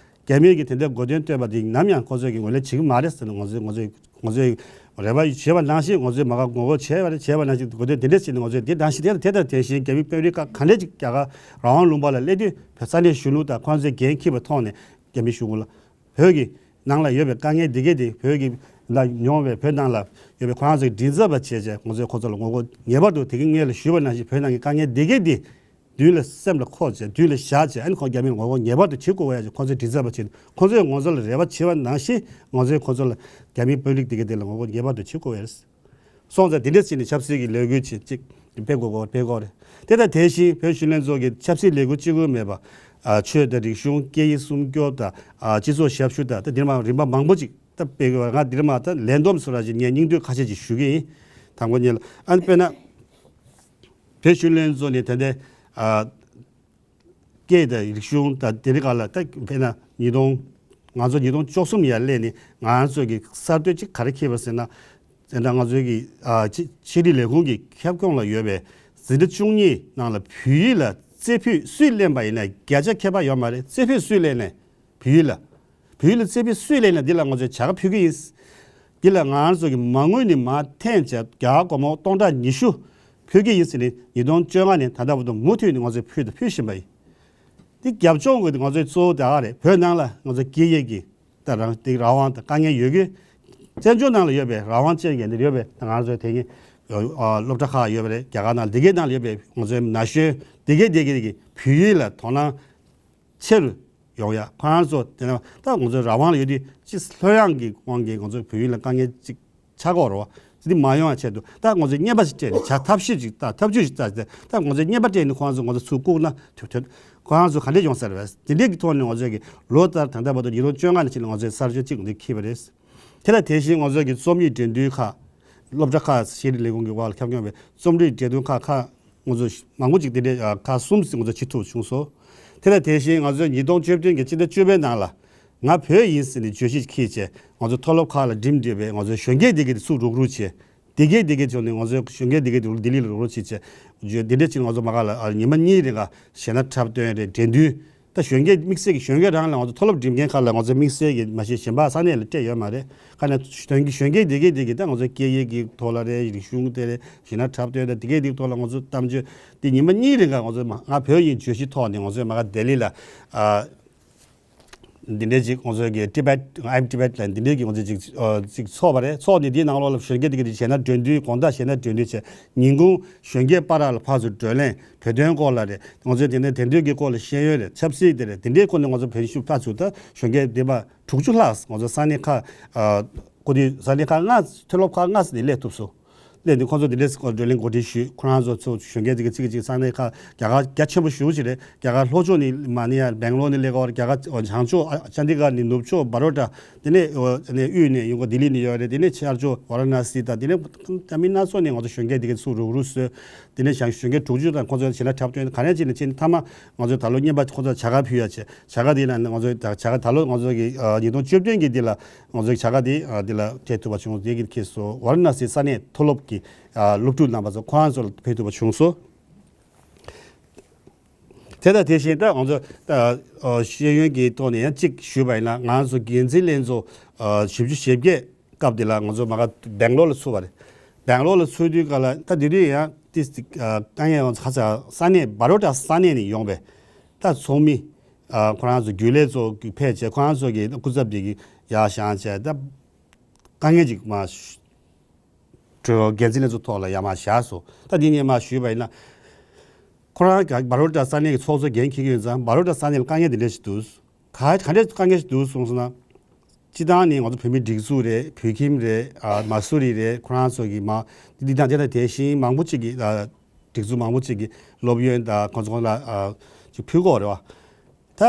རྒྱ་མིའི་གི་དེ་འདྲའི་གོ་སྟོན་བཏོན་པ་དེ་ནམ་ཡང་ཁོ་ཚོས་གི་ངོས་ལེན་བྱེད་ཀྱི་མ་རེད་ཟེར་ནས་ང་ཚོས་ང་ཚོས་ང་ཚོས་རེ་བ་བྱས་པ་ནང་བཞིན། ང་ཚོས་མ་ག་ངོ་རྒོལ་བྱས་པ་རེད། བྱས་པ་ནང་བཞིན་གོ་སྟོན་དེ་འདྲ་བྱས་ནས་ང་ཚོས་དེ་ནང་བཞིན་དེ་དང་དེ་དང་དེ་བཞིན་རྒྱ་མི་དཔོན་རིགས་ཁག་ག་འདྲས་ཅིག་རྒྱ་གར་རང་དབང་ལུང་པ་ལ་སླེབས་དུས་ས་གནས་གཞོན་ནུ་དང་ཁོང་ཚོས་འགན་འཁྱེར་བའི་ཐོག་ནས་རྒྱ་མི་གཞུང་ལ་བོད་ཀྱི་ནང་ལ་ཡོད་པའི་དཀའ་ངལ་འདི་གས་དེ་བོད་ཀྱི་ལ་མྱོང་བའི་བོད་ནང་ལ་ཡོད་པའི་ཁོ་རང་ཚོའི་མགྲིན་ཚབ་པ་བྱས་བྱས་ང་ཚོས་ཁོ་ཚོ་ལ་ངོ་རྒོལ་ངེས་པར་དུ་དེ་གའི་སྔོན་ལ་ཞུས་པ་ནང་བཞིན་བོད་ནང་གི་དཀའ་ངལ་འདི་གས་དེ་མདུན་ལ་སེམས་ལ་འཁོར་བྱས་མདུན་ལ་བཞག་བྱས། ཨ་ནི་ཁོང་རྒྱ་མིར་ངོ་རྒོལ་ངེས་པར་དུ་བྱེད་དགོས་ཡ་ཅིག་ཁོང་ཚོས་མགྲིན་ཚབ་པ་བྱས་ནས་ཁོང་ཚོས་ང་ཚོ་ལ་རེ་བ་བྱེད་པ་ནང་བཞིན་ང་ཚོས་ཁོང་ཚོ་ལ་རྒྱ་མིའི་དཔོན་རིགས་དེ་གའི་དེ་ལ་ངོ་རྒོལ་ངེས་པར་དུ་བྱེད་དགོས་ཡ་རེད། སོང་ཙང་དེ་འདྲས་བྱས་ནས་ཆབ་སྲིད་ཀྱི་ལས་འགུལ་ཅིག་ཅིག་སྤེལ་དགོས་དགོས་སྤེལ་དགོས་རེད། དེ་དང་དེ་བཞིན་བོད་གཞོན་ལྷན་ཚོགས་ཀྱི་ཆབ་སྲིད་ལས་འགུལ་གཅིག་པུ་མེད་པ། ཨ་ཆོས་དང་རིག་གཞུང་སྐད་ཡིག་སྲུང་སྐྱོབ་དང་ཨ་སྤྱི་ཚོགས་ཞབས་ཞུ་དང་དེ་འདྲ་མ་རིམ་པ་མང་པོ་ཅིག་ ད་དཔེ་ང་འདིར་མ་ད་ལན་འདོམས་སུ་ར་ཅིག་ངས་སྙིང་བསྡུས་ཁ་ཤས་ཅིག་ཞུ་གི་ཡིན། དང་པོ་ཉིད་ལ་ཨ་ནི་དཔེར་ན། བོད་གཞོན་ལྷན་ཚོགས་ནས་ད་ལྟའི་ཨ་སྐད་དང་རིག་གཞུང་དང་དེ་རིགས་སྒང་ལ་ད་དཔེར་ན་ཉིས་སྟོང་ང་ཚོ་ཉིས་སྟོང་བཅུ་གསུམ་ཡར་སླེབས་ནས་ང་ཚོ་གི་གསར་གཏོད་ཅིག་ག་རེ་འཁྱེར་བ་ཟེར་ན། དེ་འདྲ་ང་ཚོའི་གི་ཨ་ཕྱི་ཕྱི་དྲིལ་ལས་ཁུངས་ཀྱི་ཁྱབ་ཁོངས་ལ་ཡོད་པའི་འཛིན་གྲྭ་བཅུ་གཉིས་ནང་ལ་བོད་ཡིག་ལ་རྩེ་ཕུད་སུས་ལེན་པ་ཡིན་ན་བརྒྱ་ཆ་ཁྱད་པར་ཡོད་མ་རེད། རྩེ་ཕུད་སུས་ལེན་ནས་བོད་ཡིག་ལ། བོད་ཡིག་ལ་རྩེ་ཕུད་སུས་ལེན་ན་འདི་ལ་ང་ཚོས་བྱ་དགའ་ཕུལ་གྱི་ཡིན། འདི་ལ་ང་རང་ཚོ་གི་མ་དངུལ་ནི་མ་འཐེན་བྱས་རྒྱ་གར་སྒོར་མོ་སྟོང་ཕྲག་ཉི་ཤུ་ཕུལ་གྱི་ཡིན་ཟེར་ནས་ཉིས་སྟོང་བཅོ་ལྔ་ནས་ད་ལྟ་བར་དུ་མུ་མཐུད་ནས་ང་ཚོས་ཕུལ་དང་ཕུལ་བཞིན་པ་ཡིན། འདི་རྒྱབ་ལྗོངས་ཀྱི་ང་ཚོའི་གཙོ་བོ་དེ་ག་རེད། བོད་ནང་ལ་ང་ཚོ་སྐད་ཡིག་གི་ད་རང་སྟེང་རང་དབང་དང་དཀའ་ངལ་ཡོད་གི། བཙན་བྱོལ་ནང་ལ་ཡོད་པའི་རང་དབང་ཅན་གྱི་འདི་ཡོད་པའི་ང་ཚོའི་དེ་ཉིད་སློབ་གྲྭ་ཁག་ཡོད་པ་རེད། རྒྱ་གར་ནང་འདི་གའི་ནང་ལ་ཡོད་པའི་ང་ཚོའི་ན་གཞོན་འདི་གའི་འདི་གའི་གི་བོད་ཡིག་ལ་དོ་སྣང་ཆེ་རུ་ཡོང་ཡ། ཁོ་རང་ཚོ་དེ་ན་ད་ང་ཚོའི་རང་དབང་ལ་ཡོད་དུས་ཅི་ལྷོད་ཡངས་ཀྱི་དབང་གིས་ང་ཚོའི་བོད་ཡིག་ལ་དཀའ་ངལ་ཅིག་ཆགས་ཀྱི་ཡོད་རེད་བ། དེ་འདི་མ་ཡོང་བ་ཆེད་དུ་ད་ང་ཚོས་བརྙན་པ་ཞིག་སྤྲད་ནས་བྱ་ཐབས་ཤེས་ཅིག་ལྟ། ཐབས་ཇུས་ཤིག་ལྟ་སྟེ་ད་ང་ཚོས་བརྙན་པ་སྤྲད་ནས་ཁོ་རང་ཚོ་ང་ཚོ་ཚུར་བཀུག་ན་ཐུབ་ཐུབ། ཁོ་རང་ཚོ་ག་འདྲས་ཡོང་ས་རེད་བས། དེ་འདྲས་ཀྱི་ཐོག་ནས་ང་ཚོས་ཀྱི་ལོ་ལྟར་ད་ལྟ་བར་དུ་ཉིས་སྟོང་བཅོ་ལྔ་ནས་ཕྱིན་ནས་ང་ཚོས་གསར་བརྗེ་གཅིག་འདི་འཁྱེར་བ་རེད། དེ་ལ་དེ་བཞིན་ང་ཚོས་ཀྱི་རྩོམ་རིག་འགྲན་བསྡུར་ཁག་སློབ་གྲྭ་ཁག་ཤེས་རིག་ལས་ཁུངས་ཀྱི་འོག་ལ་ཁྱབ་ཁྱོངས་པའི་རྩོམ་རིག་འགྲན་བསྡུར་ཁག་ཁག་ང་ཚོ་མང་པོ་ཅིག་དེ་འདྲའི་ཨ་ཁག་གསུམ་ཙམ་ང་ཚོ་བྱེད་ཐུབ་བྱུང་སོང་། དེ་ལ་དེ་བཞིན་ང་ཚོས་ཉིས་སྟོང་བཅུ་བདུན་གྱི་སྤྱི་ཟླ་བཅུ་པའི་ནང་ལ་ང་བོད་ཡིན་ཟེར་ནས་བརྗོད་གཞི་འཁྱེར་བྱས་ང་ཚོ་མཐོ་སློབ་ཁག་ལ་འགྲིམས་འགྲིམས་པའི་ང་ཚོའི་གཞོན་སྐྱེས་དེ་གའི་དེ་ཚུར་རུག་རུག་བྱས། དེ་གའི་དེ་གའི་ཚུར་ནས་ང་ཚོའི་གཞོན་སྐྱེས་དེ་གའི་དེ་ལྡི་ལི་ལ་རུག་རུག་བྱས་བྱས་བརྗོད་དེ་འདྲ་ཅིག་ང་ཚོ་མ་ག་ལ་ཨ་ཉི་མ་གཉིས་རིང་ག་གཞས་སྣ་འཁྲབ་སྟོན་རེད། འགྲན་བསྡུར། ད་གཞོན་སྐྱེས་དམིགས་བསལ་གྱི་གཞོན་སྐྱེས་རང་ལ་ང་ཚོ་མཐོ་སློབ་འགྲིམ་མཁན་ཁག་ལ་ང་ཚོ་དམིགས་བསལ་གྱི་མ་གཞི་གཞན་པ་ས་གནས་ལ་སྤྲད་ཡོད་མ་རེད། ཁ་ནས་དོན་གྱི་གཞོན་སྐྱེས་དེ་གའི་དེ་གའི་ད་ང་ཚོ་སྐད་ཡིག་གི་ཐོག་ལ་རེད། རིག་གཞུང་དེ་རེད། གཞས་སྣ་འཁྲབ་སྟོན་དང་དེ་གའི་དེ་ཐོག་ལ་ང་ཚོ་གཏམ་བརྗོད་དེ་ཉི་མ་གཉིས་རིང་ག་ང་ཚོ་མ་ང་བོད་ཡིན་བརྗོད་གཞི་ཐོག་ནས་ང་ཚོས་མ་ག་ལྡི་ལི་ལ་ཨ་འདི་འདྲའི་ཅིག་ང་ཚོ་གི་Tibet I'm Tibet ལ་འདི་འདྲའི་གི་ང་ཚོ་ཅིག་ཨ་ཅིག་ཚོགས་པ་རེད། ཚོགས་ནས་དེའི་ནང་ལོགས་ལ་གཞོན་སྐྱེས་དེ་གའི་དེ་གཞས་སྣ་འགྲན་བསྡུར་དགོང་དག་གཞས་སྣ་འགྲན་བསྡུར་བྱས། ཉིན་གུང་གཞོན་སྐྱེས་པ་ར་ལ་ཕར་ཚུར་བགྲོ་གླེང་བོད་དོན་སྐོར་ལ་རེད། ང་ཚོས་དེ་ནས་དེང་དུས་ཀྱི་སྐོར་ལ་ཤེས་ཡོན་རེད། ཆབ་སྲིད་དེ་རེད། དེ་འདྲའི་སྐོར་ནས་ང་ཚོ་བོད་ཤུགས་ཕར་ཚུར་ད་གཞོན་སྐྱེས་སྡེ་པ་དྲུག་ཅུ་ལྷག་ང་ཚོ་ས་གནས་ཁག་ཨ་སྐུ་དུས་ས་གནས་ཁག་ལྔ་མཐོ་སློབ་ཁག་ལྔ་ནས་སླེབས་ཐུབ་སོང་། སླེབས་ནས་ཁོང་ཚོ་དེ་འདྲའི་སྐོར་བགྲོ་གླེང་གོ་སྒྲིག་ཞུས། ཁོ་རང་ཚོ་ཚོ་གཞོན་སྐྱེས་དེ་ག་གཅིག་གིས་གཅིག་ས་གནས་ཁག་རྒྱ་གར་རྒྱ་ཆེན་པོ་ཞེ་པོ་ཅིག་རེད། རྒྱ་གར་ལྷོ་ཕྱོགས་ནས་མ་ནི་ཡ་སྦེང་ལོར་ནས་སླེབས་ཀྱི་ཡོད་རེད། རྒྱ་གར་བྱང་ཕྱོགས་ཨ་ཅན་དི་གྷར་ནས་ནུབ་ཕྱོགས་བ་རོ་ཌ་དེ་ནས་ཨ་ནས་དབུས་ནས་ཡོང་གི་ལྡི་ལི་ནས་ཡོད་རེད། དེ་ནས་ཤར་ཕྱོགས་ཝ་ར་ཎ་སི་དང་དེ་ནས་ད་མི་སྣ་ཚོགས་ནས་ང་ཚོ་གཞོན་སྐྱེས་དེ་ག་ཚུར་རུག་རུག་བཟོས། དེ་ནས་བྱང་གཞོན་སྐྱེས་དྲུག་ཅུ་དང་ཁོང་ཚོ་གཞས་སྣ་འཁྲབ་སྟོན་ག་ནས་ཅིག་ནས་ཅིག་མཐའ་མ་ང་ཚོས་ད་ལོ་རྔན་པ་ཁོང་ཚོ་བྱ་དགའ་ཕུལ་ཡ་བྱས། བྱ་དགའ་དེ་ལ་ང་ཚོས་ད་བྱ་དགའ་ད་ལོ་ང་ཚོ་གི་ཨ་ཉིས་སྟོང་བཅུ་བདུན་གྱི་འདི་ལ་ང་ཚོས་བྱ་དགའ་དེ་ཨ་འདི་ལ་སྤྲད་ཐུབ་པ་བྱུང་། དེ་གི་ཁེ་སོ་ཝ་ར་ཎ་སི་ས་གནས་མཐོ་སློབ་ཀྱི་ཨ་སློབ་ཕྲུག་རྣམ་པ་ཚོ་ཁོ་རང་ཚོ་ལ་ཕུལ་ཐུབ་པ་བྱུང་སོང་། དེ་དང་དེ་བཞིན་ད་ང་ཚོ་ཨ་ཤེས་ཡོན་གྱི་ཐོག་ནས་ཡང་གཅིག་ཞུས་པ་ཡིན་ན་ང་ཚོ་འགན་འཛིན་ལྷན་ཚོགས་ཨ་བཞི་བཅུ་ཞེ་བརྒྱད་སྐབས་དེ་ལ་ང་ཚོ་མ་ག་སྦེང་ལོར་ལ་ཚུགས་པ་རེད། སྦེང་ལོར་ལ་ཚུགས་དུས་ག་ལ་ད་དེ་དུས་ཡང་ཏིས་ཏི་ཨ་དཀའ་ངལ་ཡོང་ཁ་ཚ་ས་གནས་བ་རོ་ཌ་ས་གནས་ནས་ཡོང་པའི་ད་ཚོགས་མི་ཨ་ཁོ་རང་ཚོ་རྒྱུན་ལས་ཚོ་གི་ཕེབས་བྱས་ཁོ་རང་ཚོ་གི་སྐུ་ཚབ་དེ་གི་ཡར་བཞེངས་བྱས་ད་དཀའ་ངལ་ཅིག་མ་འགྲོ་འགན་འཛིན་ལྷན་ཚོགས་ཐོག་ལ་ཡར་མར་བཞག་སོང་། ད་འདི་ངས་མར་ཞུས་པ་ཡིན་ན། ཁོ་རང་ག་བ་རོ་ཌ་ས་གནས་ཀྱི་ཚོགས་གཙོ་འགན་འཁྱེར་གྱི་ཡོད་ཙང་བ་རོ་ཌ་ས་གནས་ལ་དཀའ་ངལ་འདི་འདྲ་ཞིག་འདུག་ག་ག་འདྲ་དཀའ་ངལ་ཞིག་འདུག་གསུངས་སོང་ན། སྤྱི་བཏང་ནི་ང་ཚོ་བོད་མིའི་སྒྲིག་འཛུགས་རེད། བོད་ཁྱིམ་རེད། ཨ་མ་སུ་རི་རེད། ཁོ་རང་ཚོ་གི་མ་འདི་དང་དེ་དང་དེ་བཞིན་མང་པོ་ཅིག་གི་ཨ་སྒྲིག་འཛུགས་མང་པོ་ཅིག་གི་སློབ་ཡོན་དང་ཁོ་ཚོ་ལ་ཨ་ཅིག་ཕུལ་གྱི་ཡོད་རེད་བ། ད་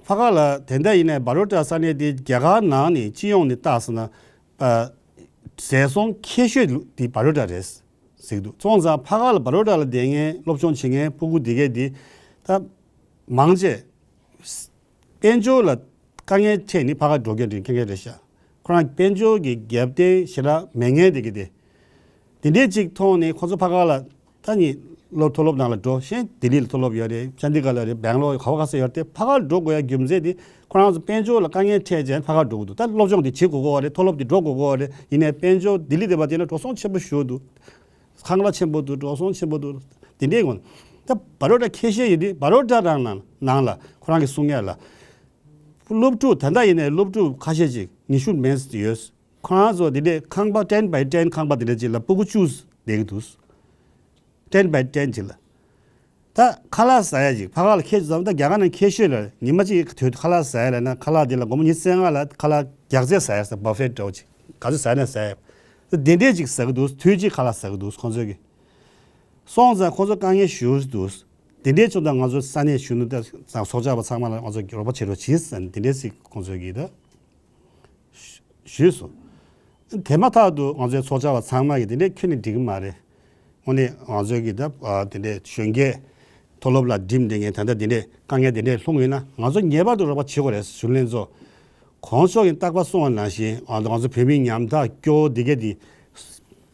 ཕ་ག་ལ་དེ་འདྲ་ཡིན་ནའི་བ་རོ་ཌ་ས་གནས་དེ་རྒྱ་གར་ནང་ནས་སྤྱི་ཡོངས་ནས་བལྟས་སོང་ན། ཨ་ཟས་སོང་ཁྱད་ཤོས་དེ་བ་རོ་ཌ་རེད་ཟེར་གྱི་འདུག་སོང་ཙང་ཕ་ག་ལ་བ་རོ་ཌ་ལ་བསྡད་མཁན་སློབ་སྦྱོང་བྱེད་མཁན་སྤུ་གུ་འདི་གས་འདི་ད་མང་ཆེ་དཔལ་འབྱོར་ལ་དཀའ་ངལ་འཕྲད་ནས་ཕ་ག་འགྲོ་མཁན་རེད། མཁན་མཁན་རེད་ཤག་ཁོ་རང་དཔལ་འབྱོར་གྱི་རྒྱབ་རྟེན་ཞེ་དྲག་མེད་མཁན་དེ་གི་དེ། དེ་འདྲའི་ཅིག་མཐོང་ནས་ཁོ་ཚོ་ཕ་ག་ལ་ད་ནི་སློབ་མཐོ་སློབ་ནང་ལ་འགྲོ་ཤེས། ལྡི་ལི་ལ་མཐོ་སློབ་ཡོད་རེད། ཅན་དི་གྷར་ལ་རེད། སྦེང་ལོར་ག་བ་ག་ས་ཡོད་རེད་དེ་ཕ་གར་འགྲོ་དགོས་ཡ་རྒྱུ་མཚན་དེ་ཁོ་རང་ཚོ་དཔལ་འབྱོར་ལ་དཀའ་ངལ་འཕྲད་བྱས་ཕ་གར་འགྲོ་དགོས་འདུག་ད་སློབ་སྦྱོང་དེ་བྱེད་དགོས་ཀྱི་ཡོད་རེད། མཐོ་སློབ་དེ་འགྲོ་དགོས་ཀྱི་ཡོད་རེད། ཡིན་ནའི་དཔལ་འབྱོར་ལྡི་ལི་དེ་བ་དེ་ན་འགྲོ་སོང་ཆེན་པོ་ཞིག་འདུག་ཁང་གླ་ཆེན་པོ་འདུག་འགྲོ་སོང་ཆེན་པོ་འདུག་དེ་འདྲའི་ངོ་ད་བ་རོ་ཌ་ཁྱད་ཤོས་ཡོད་དུས་བ་རོ་ཌ་རང་ནང་ནང་ལ་ཁོ་རང་གི་གསུང་ཡ་ལ། སློབ་ཕྲུག་ད་ལྟ་ཡིན་ནའི་སློབ་ཕྲུག་ཁ་ཤས་ཅིག་ཉི་ཤུ་མན་ཙམ་ཡོད། ཁོ་རང་ཚོ་དེ་འདྲའི་ཁང་པ་ten by ten ཁང་པ་དེ་འདྲ་ཅིག་ལ་སྤུ་གུ་བཅུ་བསྡད་ཀྱི་འདུག ten by ten ཅིག་ལ། ད་ཁ་ལག་ཟ་ཡ་ཅིག་ཕ་ག་ལ་ཁྱད་ཙམ་ད་རྒྱ་གར་ནང་ཁྱད་ཤོས་ལ་ཉི་མ་གཅིག་དུས་ཁ་ལག་ཟ་ཡ་ལ་ན་ཁ་ལག་དེ་ལ་སྒོར་མོ་ཉི་ཤུ་རྩ་ལྔ་ལ་ཁ་ལག་རྒྱགས་ཚད་ཟ་ཡ་ཟ་བ་ཕེ་འདྲ་བོ་ཅིག་ག་ཚོད་ཟ་ཡ་ན་ཟ་ཡ། ད་དེ་འདྲས་ཅིག་ཟ་གི་འདུག་དུས་གཅིག་ཁ་ལག་ཟ་གི་འདུག་ཁོང་ཚོས་གི། སོང་ཙང་ཁོང་ཚོ་དཀའ་ངལ་ཞེ་པོ་འདུག་དེ་འདྲས་བྱུང་ཙང་ང་ཚོ་ས་གནས་གཞོན་ནུ་དང་ཚོགས་བཅར་བ་ཚང་མ་ལ་ང་ཚོ་རོགས་པ་བྱེད་རོགས་བྱེད་ཟེར་ནས་དེ་འདྲས་ཞིག་ཁོང་ཚོས་གི་ད། ཞུས་སོང་། དེ་མ་ཐག་ཏུ་ང་ཚོའི་ཚོགས་བཅར་བ་ཚང་མ་གིས་དེ་འདྲས་ཁྱོན་ནས་འགྲིག་གི་མ་རེད། དངོས་གནས་ང་ཚོའི་གི་ད་ཨ་དེ་འདྲས་གཞོན་སྐྱེས་མཐོ་སློབ་ལ་འགྲིམ་བསྡད་མཁན་ད་ལྟ་དེ་འདྲས་དཀའ་ངལ་དེ་འདྲས་ལྷུང་ཡོད་ན་ང་ཚོ་ངེས་པར་དུ་རོགས་པ་བྱེད་དགོས་རེད། གཞོན་ལྷན་ཚོགས་གོང་ཞོགས་ཀྱིས་རྟག་པར་གསུངས་པ་ནང་བཞིན་ཨ་ང་ཚོ་བོད་མི་ཉམ་ཐག་སྐྱོ་བོ་འདི་གས་དེ་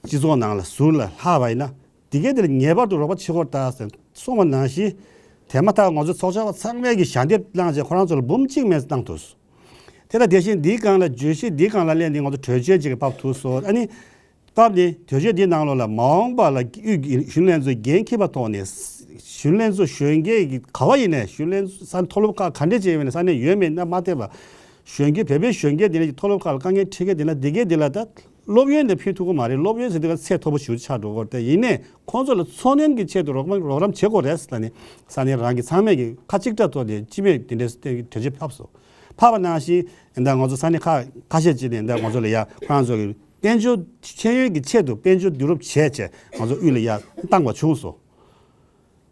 སྤྱི་ཚོགས་ནང་ལ་ཟུར་ལ་ལྷག་པ་ཡིན་ན་འདི་གས་དེ་ལ་ངེས་པར་དུ་རོགས་པ་བྱེད་དགོས་རེད་ད་ཟེར་གསུངས་པ་ནང་བཞིན་དེ་མ་ཐག་ང་ཚོ་ཚོགས་བཅར་བ་ཚང་མས་ཀྱི་ཞལ་འདེབས་བླངས་བྱས་ཁོ་རང་ཚོ་ལ་འབུམ་གཅིག་མེད་བཏང་ཐུབ་སོང་། དེ་ལ་དེ་བཞིན་འདིའི་སྒང་ལ་བརྗོད་གཞི་འདིའི་སྒང་ལ་སླེབས་ནས་ང་ཚོ་གྲོས་ཆོད་ཅིག་ཕབ་ཐུབ་སོང་། ཨ་ནི། སྟབས་ནི་དོལ་རྒྱལ་འདིའི་ནང་ལོགས་ལ་མ་འོངས་པ་ལ་དབུས་ཀྱི་གཞོན་ལྷན་ཚོ་འགན་འཁྱེར་བ་ཐོག་ནས་གཞོན་ལྷན་ཚོ་གཞོན་སྐྱེས་ཀྱི་ག་བ་ཡིན་ནས་གཞོན་ལྷན་ས་མཐོ་སློབ་ཁག་ག་འདྲས་བྱས་ཡོད་ན་ས་གནས་ཡོད་མེད་ན་མ་བལྟས་པ། གཞོན་སྐྱེས་བོད་པའི་གཞོན་སྐྱེས་འདི་ནས་ཀྱི་མཐོ་སློབ་ཁག་ལ་དཀའ་ངལ་འཕྲད་མཁན་འདི་ན་འདི་གས་འདི་ལ་ད་སློབ་ཡོན་ནས་ཕུལ་ཐུབ་ཀྱི་མ་རེད། སློབ་ཡོན་ཟེར་དུས་ཚད་མཐོ་པོ་ཞེ་པོ་ཆགས་འགྲོ་གི་རེད། དེ་ཡིན་ནས་ཁོང་ཚོ་ལ་འཚོ་སྣོན་གྱི་ཆེད་དུ་རོགས་རམ་རོགས་རམ་བྱེད་དགོས་རེད་ལ་ནི་ས་གནས་རང་གི་ཚང་མས་ཀྱི་ཁ་གཅིག་གྲགས་ཐོག་ནས་སྤྱི་མོས་འདི་འདྲས་གྲོས་ཆོད་ཕབ་སོང་། ཕབ་པ་ནང་བཞིན་ད་ང་ཚོ་ས་གནས་ཁག་ཁ་ཤས་ཅིག་ནས་ད་ང་ཚོ་ལ་ཡ་ཁོ་རང་ཚོ་གི་དཔལ་འབྱོར་ཤེས་ཡོན་གྱི་ཆེད་དུ་དཔལ་འབྱོར་བསྡུ་རུབ་བྱས་བྱས་ང་ཚོ་དབུས་ལ་ཡ་བཏང་བ་བྱུང་སོང་།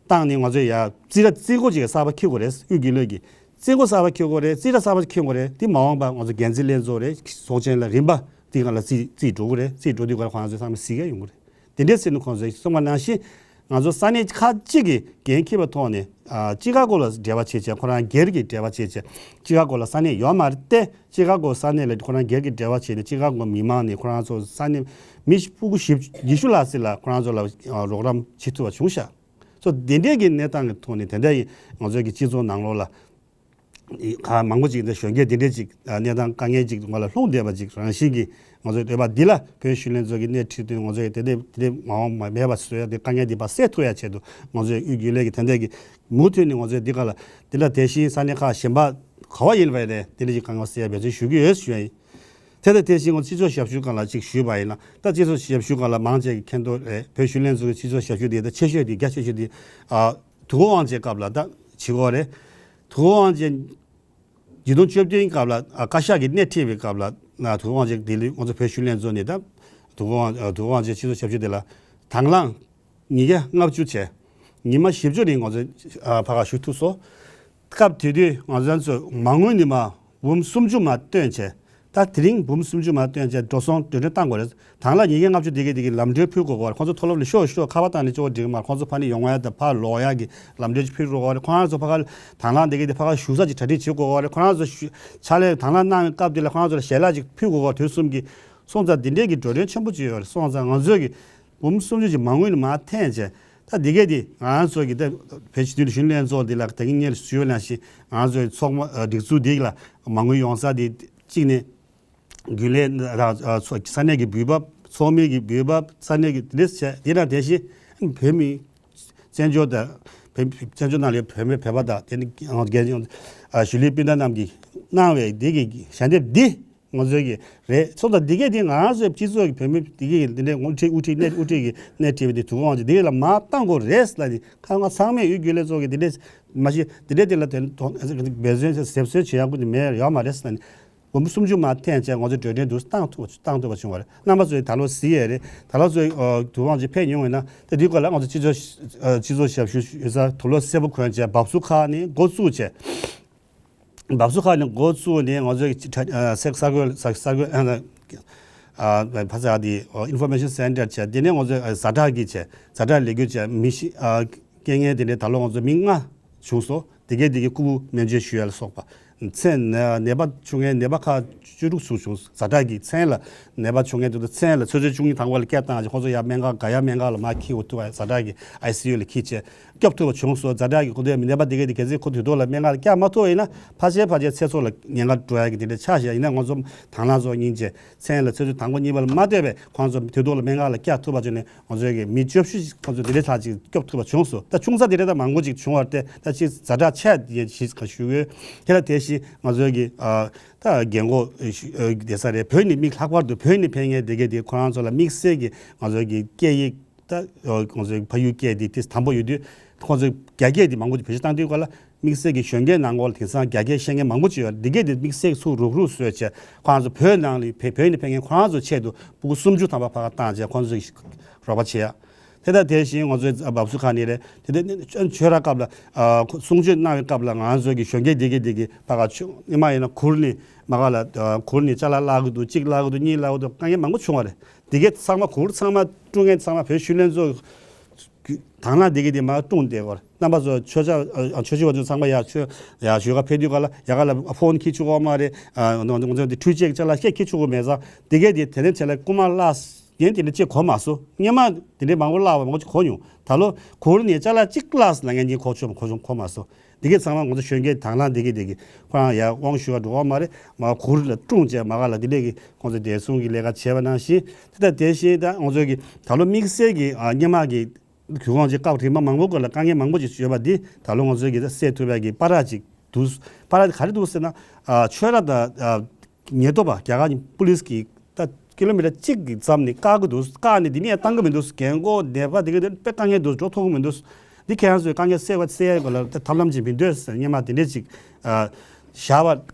བཏང་ནས་ང་ཚོས་ཡ་རྩིས་ར་རྩིས་འགོ་ཅིག་གསར་པ་འཁྱེར་དགོས་རེད། དབུས་དགེ་ལས་ཀྱི་རྩིས་འགོ་གསར་པ་འཁྱེར་དགོས་རེད། རྩིས་ར་གསར་པ་འཁྱེར་དགོས་རེད། དེ་མ་འོངས་པ་ང་ཚོ་འགན་འཛིན་ལྷན་ཚོགས་རེད། ཚོགས་ཆེན་ལ་རིམ་པ་དེ་ག་ལ་རྩིས་རྩིས་འགྲོ་གི་རེད། རྩིས་འགྲོ་དུས་ག་ལ་ཁོ་རང་ཚོས་ཚང་མ་གཟིགས་ཡ་ཡོང་གི་རེད། དེ་འདྲས་ཟེར་ནས་ཁོང་ཚོས་གསུངས་པ་ནང་བཞིན་ང་ཚོ་ས་གནས་ཁག་ཅིག་གིས་འགན་འཁྱེར་བའི་ཐོག་ནས་ཨ་ཅི་ཀ་གོ་ལ་འབྲེལ་བ་བྱེད་བྱས་ཁོ་རང་སྒེར་གྱི་འབྲེལ་བ་བྱེད་བྱས་ཅི་ཀ་གོ་ལ་ས་གནས་ཡོད་མ་རེད་དེ། ཅི་ཀ་གོ་ས་གནས་ལ་ཁོ་རང་སྒེར་གྱི་འབྲེལ་བ་བྱས་ནས་ཅི་ཀ་གོ་མི་མང་ནས་ཁོ་རང་ཚོ་ས་གནས་མི་སྤུ་གུ་བཞི་ཉི་ཤུ་ལྷག་ཙམ་ལ་ཁོ་རང་ཚོ་ལ་ཨ་རོགས་རམ་བྱེད་ཐུབ་པ་བྱུང་ཤག་སོ་དེ་འདྲས་ཀྱི་གནས་སྟངས་ཀྱི་ཐོག་ནས་དེ་འདྲ་ཡི་ང་ཚོའི་གི་སྤྱི་ཚོགས་ནང་ལོགས་ལ་ཁག་མང་པོ་ཅིག་འདི་གཞོན་སྐྱེས་དེ་འདྲས་ཅིག་གནས་སྟངས་དཀའ་ངལ་ཅིག་ང་ལ་ལྷུང་བསྡད་པ་ཅིག་རང་བཞིན་གྱི་ང་ཚོའི་འདོད་པ་འདི་ལ་བོད་གཞོན་ལྷན་ཚོགས་ཀྱི་སྣེ་ཁྲིད་དུས་ང་ཚོའི་དེ་འདྲས་དེ་འདྲས་མ་འོངས་པ་མེད་པ་བཟོ་ཡ་དེ་དཀའ་ངལ་འདི་ཕར་སེལ་ཐུབ་ཡ་ཆེད་དུ་ང་ཚོའི་དབུས་རྒྱུན་ལས་ཀྱི་དེ་འདྲས་ཀྱི་མུ་མཐུད་ནས་ང་ཚོའི་འདི་ག་ལ་འདི་ལ་དེ་བཞིན་ས་གནས་ཁག་གཞན་པ་ག་བ་ཡིན་པ་ཡིན་ནས་དེ་འདྲས་ཀྱི་དཀའ་ངལ་སེལ་ཡ་འབད་བརྩོན་ཞུ་གི་ཡོད་ཞུ་ཡ་ཡིན། དེ་དང་དེ་བཞིན་ང་སྤྱི་ཚོགས་ཞབས་ཞུ་སྒང་ལ་ཅིག་ཞུས་པ་ཡིན་ན་ད་སྤྱི་ཚོགས་ཞབས་ཞུ་སྒང་ལ་མང་ཆེ་གི་མཁྱེན་རྟོགས་རེད། བོད་གཞོན་ལྷན་ཚོགས་ཀྱི་སྤྱི་ཚོགས་ཞབས་ཞུ་དེ་ད་ཆེ་ཤོས་དེ་རྒྱ་ཆེ་ཤོས་དེ་ཨ་དུས་འཁོར་དབང་ཆེན་སྐབས་ལ་ད་བྱེད་དགོས་རེད། དུས་འཁོར་དབང་ཆེན་ཉིས་སྟོང་བཅོ་བདུན་སྐབས་ལ་ཨ་བཀའ་ཤག་གི་སྣེ་ཁྲིད་པའི་སྐབས་ལ་ན་དུས་འཁོར་དབང་ཆེན་དེ་ལས་ང་ཚོ་བོད་གཞོན་ལྷན་ཚོགས་ནས་ད་དུས་འཁོར་དབང་དུས་འཁོར་དབང་ཆེན་སྤྱི་ཚོགས་ཞབས་ཞུ་དེ་ལ་དང་བླངས་ཉིས་བརྒྱ་ལྔ་བཅུ་བྱས། ཉི་མ་བཞི་བཅུ་རིང་ང་ཚོ་ཨ་ཕ་ག་བཞུགས་ཐུབ་སོང་། སྐབས་དེ་དུས་ང་ཚོ་ཚོ་མ་དངུལ་ནི་མ་འབུམ་སུམ་ཅུ་མ་བཏོན་བྱས། ད་དེ་རིང་འབུམ་སུམ་ཅུ་མ་བཏོན་བྱས་འགྲོ་སོང་འགྲོ་གྲོན་བཏང་དགོས་རེད། དང་བླངས་ཉིས་བརྒྱ་ལྔ་བཅུ་དེ་གའི་དེ་གའི་ལམ་འགྲོ་ཕུལ་དགོས་གོ་རེད། ཁོང་ཚོ་མཐོ་སློབ་ལ་ཤོག་ཤོག་ཁ་པར་བཏང་ནས་ཅོག་འགྲིག་མ་རེད། ཁོང་ཚོ་ཕ་ནས་ཡོང་བ་ཡ་ད་ཕར་ལོག་ཡ་གི་ལམ་འགྲོ་ཅིག་ཕུལ་དགོས་གོ་རེད། ཁོང་རང་ཚོ་ཕ་ག་དང་བླངས་དེ་གའི་དེ་ཕ་ག་བཞུགས་ས་ཅིག་གྲ་སྒྲིག་བྱེད་དགོས་གོ་རེད། ཁོང་རང་ཚོ་ཕྱག་ལས་དང་བླངས་གནང་བའི་སྐབས་དེ་ལ་ཁོང་རང་ཚོ་ལ་ཞལ་ལག་ཅིག་ཕུལ་དགོས་གོ་དུས་གསུམ་གྱི་སོང་ཙང་དེ་འདྲའི་གི་འགྲོ་གྲོན་ཆེན་པོ་ཅིག་ཡོད་རེད། སོང་ཙང་ང་ཚོས་གི་འབུམ་སུམ་ཅུ་ཅིག་མ་དངུལ་ནི་མ་འཐེན་བྱས། ད་འདི་གས་འདི་ང་རང་ཚོ་གི་ད་བོད་སྤྱི་འཐུས་གཞོན་ལྷན་ཚོགས་འདི་ལ་ད་གིན་ངས་ཞུས་པ་ནང་བཞིན་ང་རང་ཚོའི་ཚོགས་མ་སྒྲིག་འཛུགས་འདི་ལ་མ་དངུལ་ཡོང་ས་འདི་གཅིག་ནས་རྒྱུན་ལས་ཚོ་ས་གནས་ཀྱི་འབུལ་འབབ་ཚོགས་མི་གི་འབུལ་འབབ་ས་གནས་ཀྱི་འདི་འདྲས་བྱས། འདི་ལ་དེ་བཞིན་བོད་མི་བཙན་བྱོལ་དང་བོད་བཙན་བྱོལ་ནང་ལ་བོད་མི་བོད་པ་དང་དེ་ནི་རྒྱ་གཞིས་ལུས་སྤུན་ཟླ་རྣམས་ཀྱིས་གནང་བའི་འདི་གི་ཞལ་འདེབས་འདི། ང་ཚོའི་གི་རེད། སོང་ཙང་འདི་གས་འདི་ང་རང་ཚོའི་སྤྱི་ཚོགས་ཀྱི་བོད་མི་འདི་གས་འདི་འདྲའི་དབུ་ཁྲིད་དབུ་ཁྲིད་དབུ་ཁྲིད་ཀྱི་སྣེ་ཁྲིད་པའི་འདི་དུས་འཁོར་དབང་ཆེན་འདི་གས་ལ་མར་བཏང་དགོས་རེད་ཟེར་ལབ་ནི་ཁ་ང་ཚང་མས་དབུས་རྒྱུན་ལས་ཚོགས་ཀྱི་འདི་འདྲའི་མ་གཞི་འདི་འདྲའི་འདི་ལ་དོན་དོན་འབད་བརྩོན་ཟབ་བརྩོན་བྱེད་ཡག་པོ་འདི་མེད་ཡོད་མ་རེད་ཟེར་ལབ་ནི་འབུམ་སུམ་ཅུ་མར་འཐེན་བྱས་ང་ཚོའི་འགྲོ་གྲོན་འདུག་བཏང་ཐུབ་བཏང་ཐུབ་པ་བྱུང་བ་རེད། རྣམ་པ་ཚོས་ད་ལོ་གཟིགས་ཡས་རེད། ད་ལོ་ཚོའི་དུས་འཁོར་དབང་ཆེན་ཕེབས་མྱོང་ཡོད་ན་ད་འདི་སྐོར་ལ་ང་ཚོ་སྤྱི་ཚོགས་སྤྱི་ཚོགས་ཞབས་ཞུ་ཡོད་ས་དུག་ལོག་སེར་པོ་གོན་བྱས་འབབ་ཚུགས་ཁག་ནས་འགོ་བཙུགས་བྱས། འབབ་ཚུགས་ཁག་ནས་འགོ་བཙུགས་ནས་ང་ཚོའི་ས་ས་གོས་ས་གོས་ཨ་ཕ་ས་དེ་ཨིན་ཕོར་མེ་ཤན་སེན་ཊར་བྱས། དེ་ནས་ང་ཚོའི་ཛ་དྲག་གི་བྱས་ཛ་དྲག་ལས་འགུལ་བྱས་མི་ཤི་རྐྱེན་ངན་དེ་འདྲའི་ད་ལོ་ང་ཚོ་མི་ལྔ་བྱུང་སོང་། དེ་གས་དེ་གས་ཁུ་བུ་སྨན་བཅོས་ཞུ་ཡ་ལ་སོགས་པ་མཚན་ནད་པ་བྱུང་མཁན་ནད་པ་ཁག་བཅུ་དྲུག་ཙམ་བྱུང་། ཛ་དྲག་གི་མཚན་ལ་ནད་པ་བྱུང་མཁན་དེ་ཚོ་མཚན་ལ་ཆུ་ཚོད་བཅུ་གཉིས་དང་པོ་ལ་སྐད་བཏང་བྱས་ཁོ་ཚོ་ཡར་སྨན་ཁང་ག་ཡ་སྨན་ཁང་ལ་མར་འཁྱེར་འོ་ཐུག་པ་ཛ་དྲག་གི་ཨའི་སི་ཡུ་ལ་འཁྱེར་བྱས། སྐྱོབ་ཐུབ་པ་བྱུང་སོང་། ཛ་དྲག་གི་ཁོ་ཚོའི་མི་ནད་པ་དེ་གས་དེ་གལ་སྲིད་ཁོ་དུས་ཐོག་ལ་སྨན་ཁང་ལ་བསྐྱལ་མ་ཐུབ་པ་ཡིན་ན་ཕལ་ཆེར་ཕལ་ཆེར་ཚེ་སྲོག་ལ་ཉེན་ཁ་འགྲོ་ཡ་གི་དེ་འདྲ་ཆགས་ཤག་ཡིན་ན་ང་ཚོ་དང་བླངས་ཚོ་སྙིང་རྗེ་མཚན་ལ་ཆུ་ཚོད་དང་པོ་གཉིས་པ་ལ་མ་ལྟོས་པའི་ཁོང་ཚོ་དུས་ཐོག་ལ་སྨན་ཁང་ལ་བསྐྱལ་ཐུབ་པ་བྱུང་ནས་ང་ཚོའི་གི་མི་བཅུ་བཞི་ཁོང་ཚོ་དེ་འདྲ་ཆགས་ཅིག་སྐྱོབ་ཐུབ་པ་བྱུང་སོང་། ད་ཆུང་ཙག་དེ་འདྲ་ད་མང་པོ་ཅིག་བྱུང་བ་རེད་དེ་ད་ཅིག་ཛ་དྲག་ཆེ་ཡིན་ཞིག་ཞུ་གི་ཡོད། དེ་ལ་དེ་བཞིན་ང་ཚོའི་གི་ཨ། ད་རྒན་གོག་བསྡད་ས་རེད། བོད་ནས་མི་ལྷག་པར་དུ་བོད་ནས་ཕེབས་མཁན་དེ་གས་དེ་ཁོ་རང་ཚོ་ལ་དམིགས་བསལ་གྱི་ང་ཚོ་གི་སྐད་ཡིག་ད་ང་ཚོའི་ཕ་ཡུལ་སྐད་དེ་དེ་དམ་པོ་ཡོད་དུས་ཁོ་ཚོས་རྒྱ་སྐད་དེ་མང་པོ་ཅིག་བེད་སྤྱོད་བཏང་དུས་སྐོར་ལ་དམིགས་བསལ་གྱི་གཞོན་སྐྱེས་ནང་ལོགས་ལ་དེང་སང་རྒྱ་སྐད་ཤེས་མཁན་མང་པོ་ཅིག་ཡོད། དེ་གས་དེ་དམིགས་བསལ་གྱི་ཚུར་རུག་རུག་བཟོས་བྱས་ཁོ་རང་ཚོ་བོད་ནང་ལ་བོད་ནས་ཕེབས་མཁན་ཁོ་རང་ཚོའི་ཆེད་དུ་སྤུ་གུ་སུམ་ཅུ་ཐམ་པ་ཕ་ག་བཏང་བྱས་ཁོ་ཚོས་རོགས་པ་བྱེད་ཡ། དེ་དང་དེ་བཞིན་ང་ཚོའི་བབས་སུ་ཁ་ནི་རེད། དེ་དེ་ཆོས་ར་སྐབས་ལ་གསུང་ཆོས་གནང་བའི་སྐབས་ལ་ང་ཚོ་གི་གཞོན་སྐྱེས་དེ་གི་དེ་གི་ཕ་ག་ཆོས་ཉི་མ་ཡིན་ན་གུར་ནས་མ་ག་ལ་གུར་ནས་ཅ་ལག་བརླག་གི་འདུག་གཅིག་བརླག་གི་འདུག་གཉིས་བརླག་གི་འདུག་དཀའ་ངལ་མང་པོ་བྱུང་བ་རེད། དེ་གའི་ཚང་མ་གུར་ཚང་མ་བཀྲུ་མཁན་ཚང་མ་བོད་ཤུལ་ལྷན་ཚོགས་དང་བླངས་དེ་གི་དེ་མ་བཀྲུངས་བསྡད་ཡོད་རེད། རྣམ་པ་ཚོ་ཆོས་ཆ་ཆོས་ཆོས་པ་ཚོ་ཚང་མ་ཡ་ཆོས་ཡ་ཞོལ་ཁ་ཕེབས་དུས་ག་ལ་ཡ་ག་ལ་ཕོན་འཁྱེར་ཆོག་གི་མ་རེད། ང་ཚོ་དེ་འཕྲུལ་ཆས་ཀྱི་ཅ་ལག་བཤད་འཁྱེར་ཆོག་གི་མེད་ཙང་དེ་གའི་དེ་དེ་ནས་བྱས་ལ་རྐུ་མ་བརླག་ཡན་དེ་འདྲ་ཅིག་གོ་མ་སོང་། སྔོན་མ་དེ་འདྲའི་མང་པོ་བརླག་པ་མང་པོ་ཅིག་གོ་མྱོང་། ད་ལོ་གུར་ནས་ཅ་ལག་གཅིག་བརླགས་ལ་ངན་གྱིན་གོ་ཆོག་གོ་ཆོག་གོ་མ་སོང་། འདི་གའི་ཚང་མ་ང་ཚོ་གཞོན་སྐྱེས་དང་བླངས་འདི་གི་འདི་གི་ཁོ་རང་ཡར་དབང་ཞུ་བ་འགྲོ་བ་མ་རེད། མ་གུར་ལ་བཀྲུངས་བྱས་མ་ག་ལ་འདི་འདྲས་ཀྱི་ཁོང་ཚོ་བདེ་སྲུང་གི་ལས་ཀ་བྱས་པ་ནང་བཞིན་དེ་ལྟར་དེ་བཞིན་ད་ང་ཚོ་གི་ད་ལོ་དམིགས་བསལ་གྱི་ཨ་སྔོན་མ་གི་དུས་ཁོངས་ཀྱི་སྐབས་རིམ་པ་མང་པོ་སྐོར་ལ་དཀའ་ངལ་མང་པོ་ཅིག་ཡོད་པ་འདི་ད་ལོ་ང་ཚོ་གི་སེལ་ཐུབ་པའི་གི་བར་ཅིག་འདུག་བར་ག་རེ་འདུག་ཟེར་ན་ཨ་ཆོས་ར་དང་ཨ་ཉེན་རྟོག་པ་རྒྱ་གར་པུ་ལིས་ཀྱི་ད་ཀི་ལོ་མི་ཊར་གཅིག་གི་ཙམ་ནས་བཀག་གི་འདུག་བཀག་ནས་འདི་ནས་བཏང་གི་མི་འདུག་རྒན་གོག་ནད་པ་དེ་ག་དེ་དཔེ་དཀའ་ངལ་འདུག་འགྲོ་ཐུབ་ཀྱི་མི་འདུག་འདི་ཁྱེད་རང་ཚོས་དཀའ་ངལ་སེལ་བ་སེལ་ཡ་སྐོར་ལ་ད་ཐབས་ལམ་ཅིག་མི་འདོད་ཟེར་སྔོན་མ་དེ་འདྲས་ཅིག་ཨ་བཞག་པ་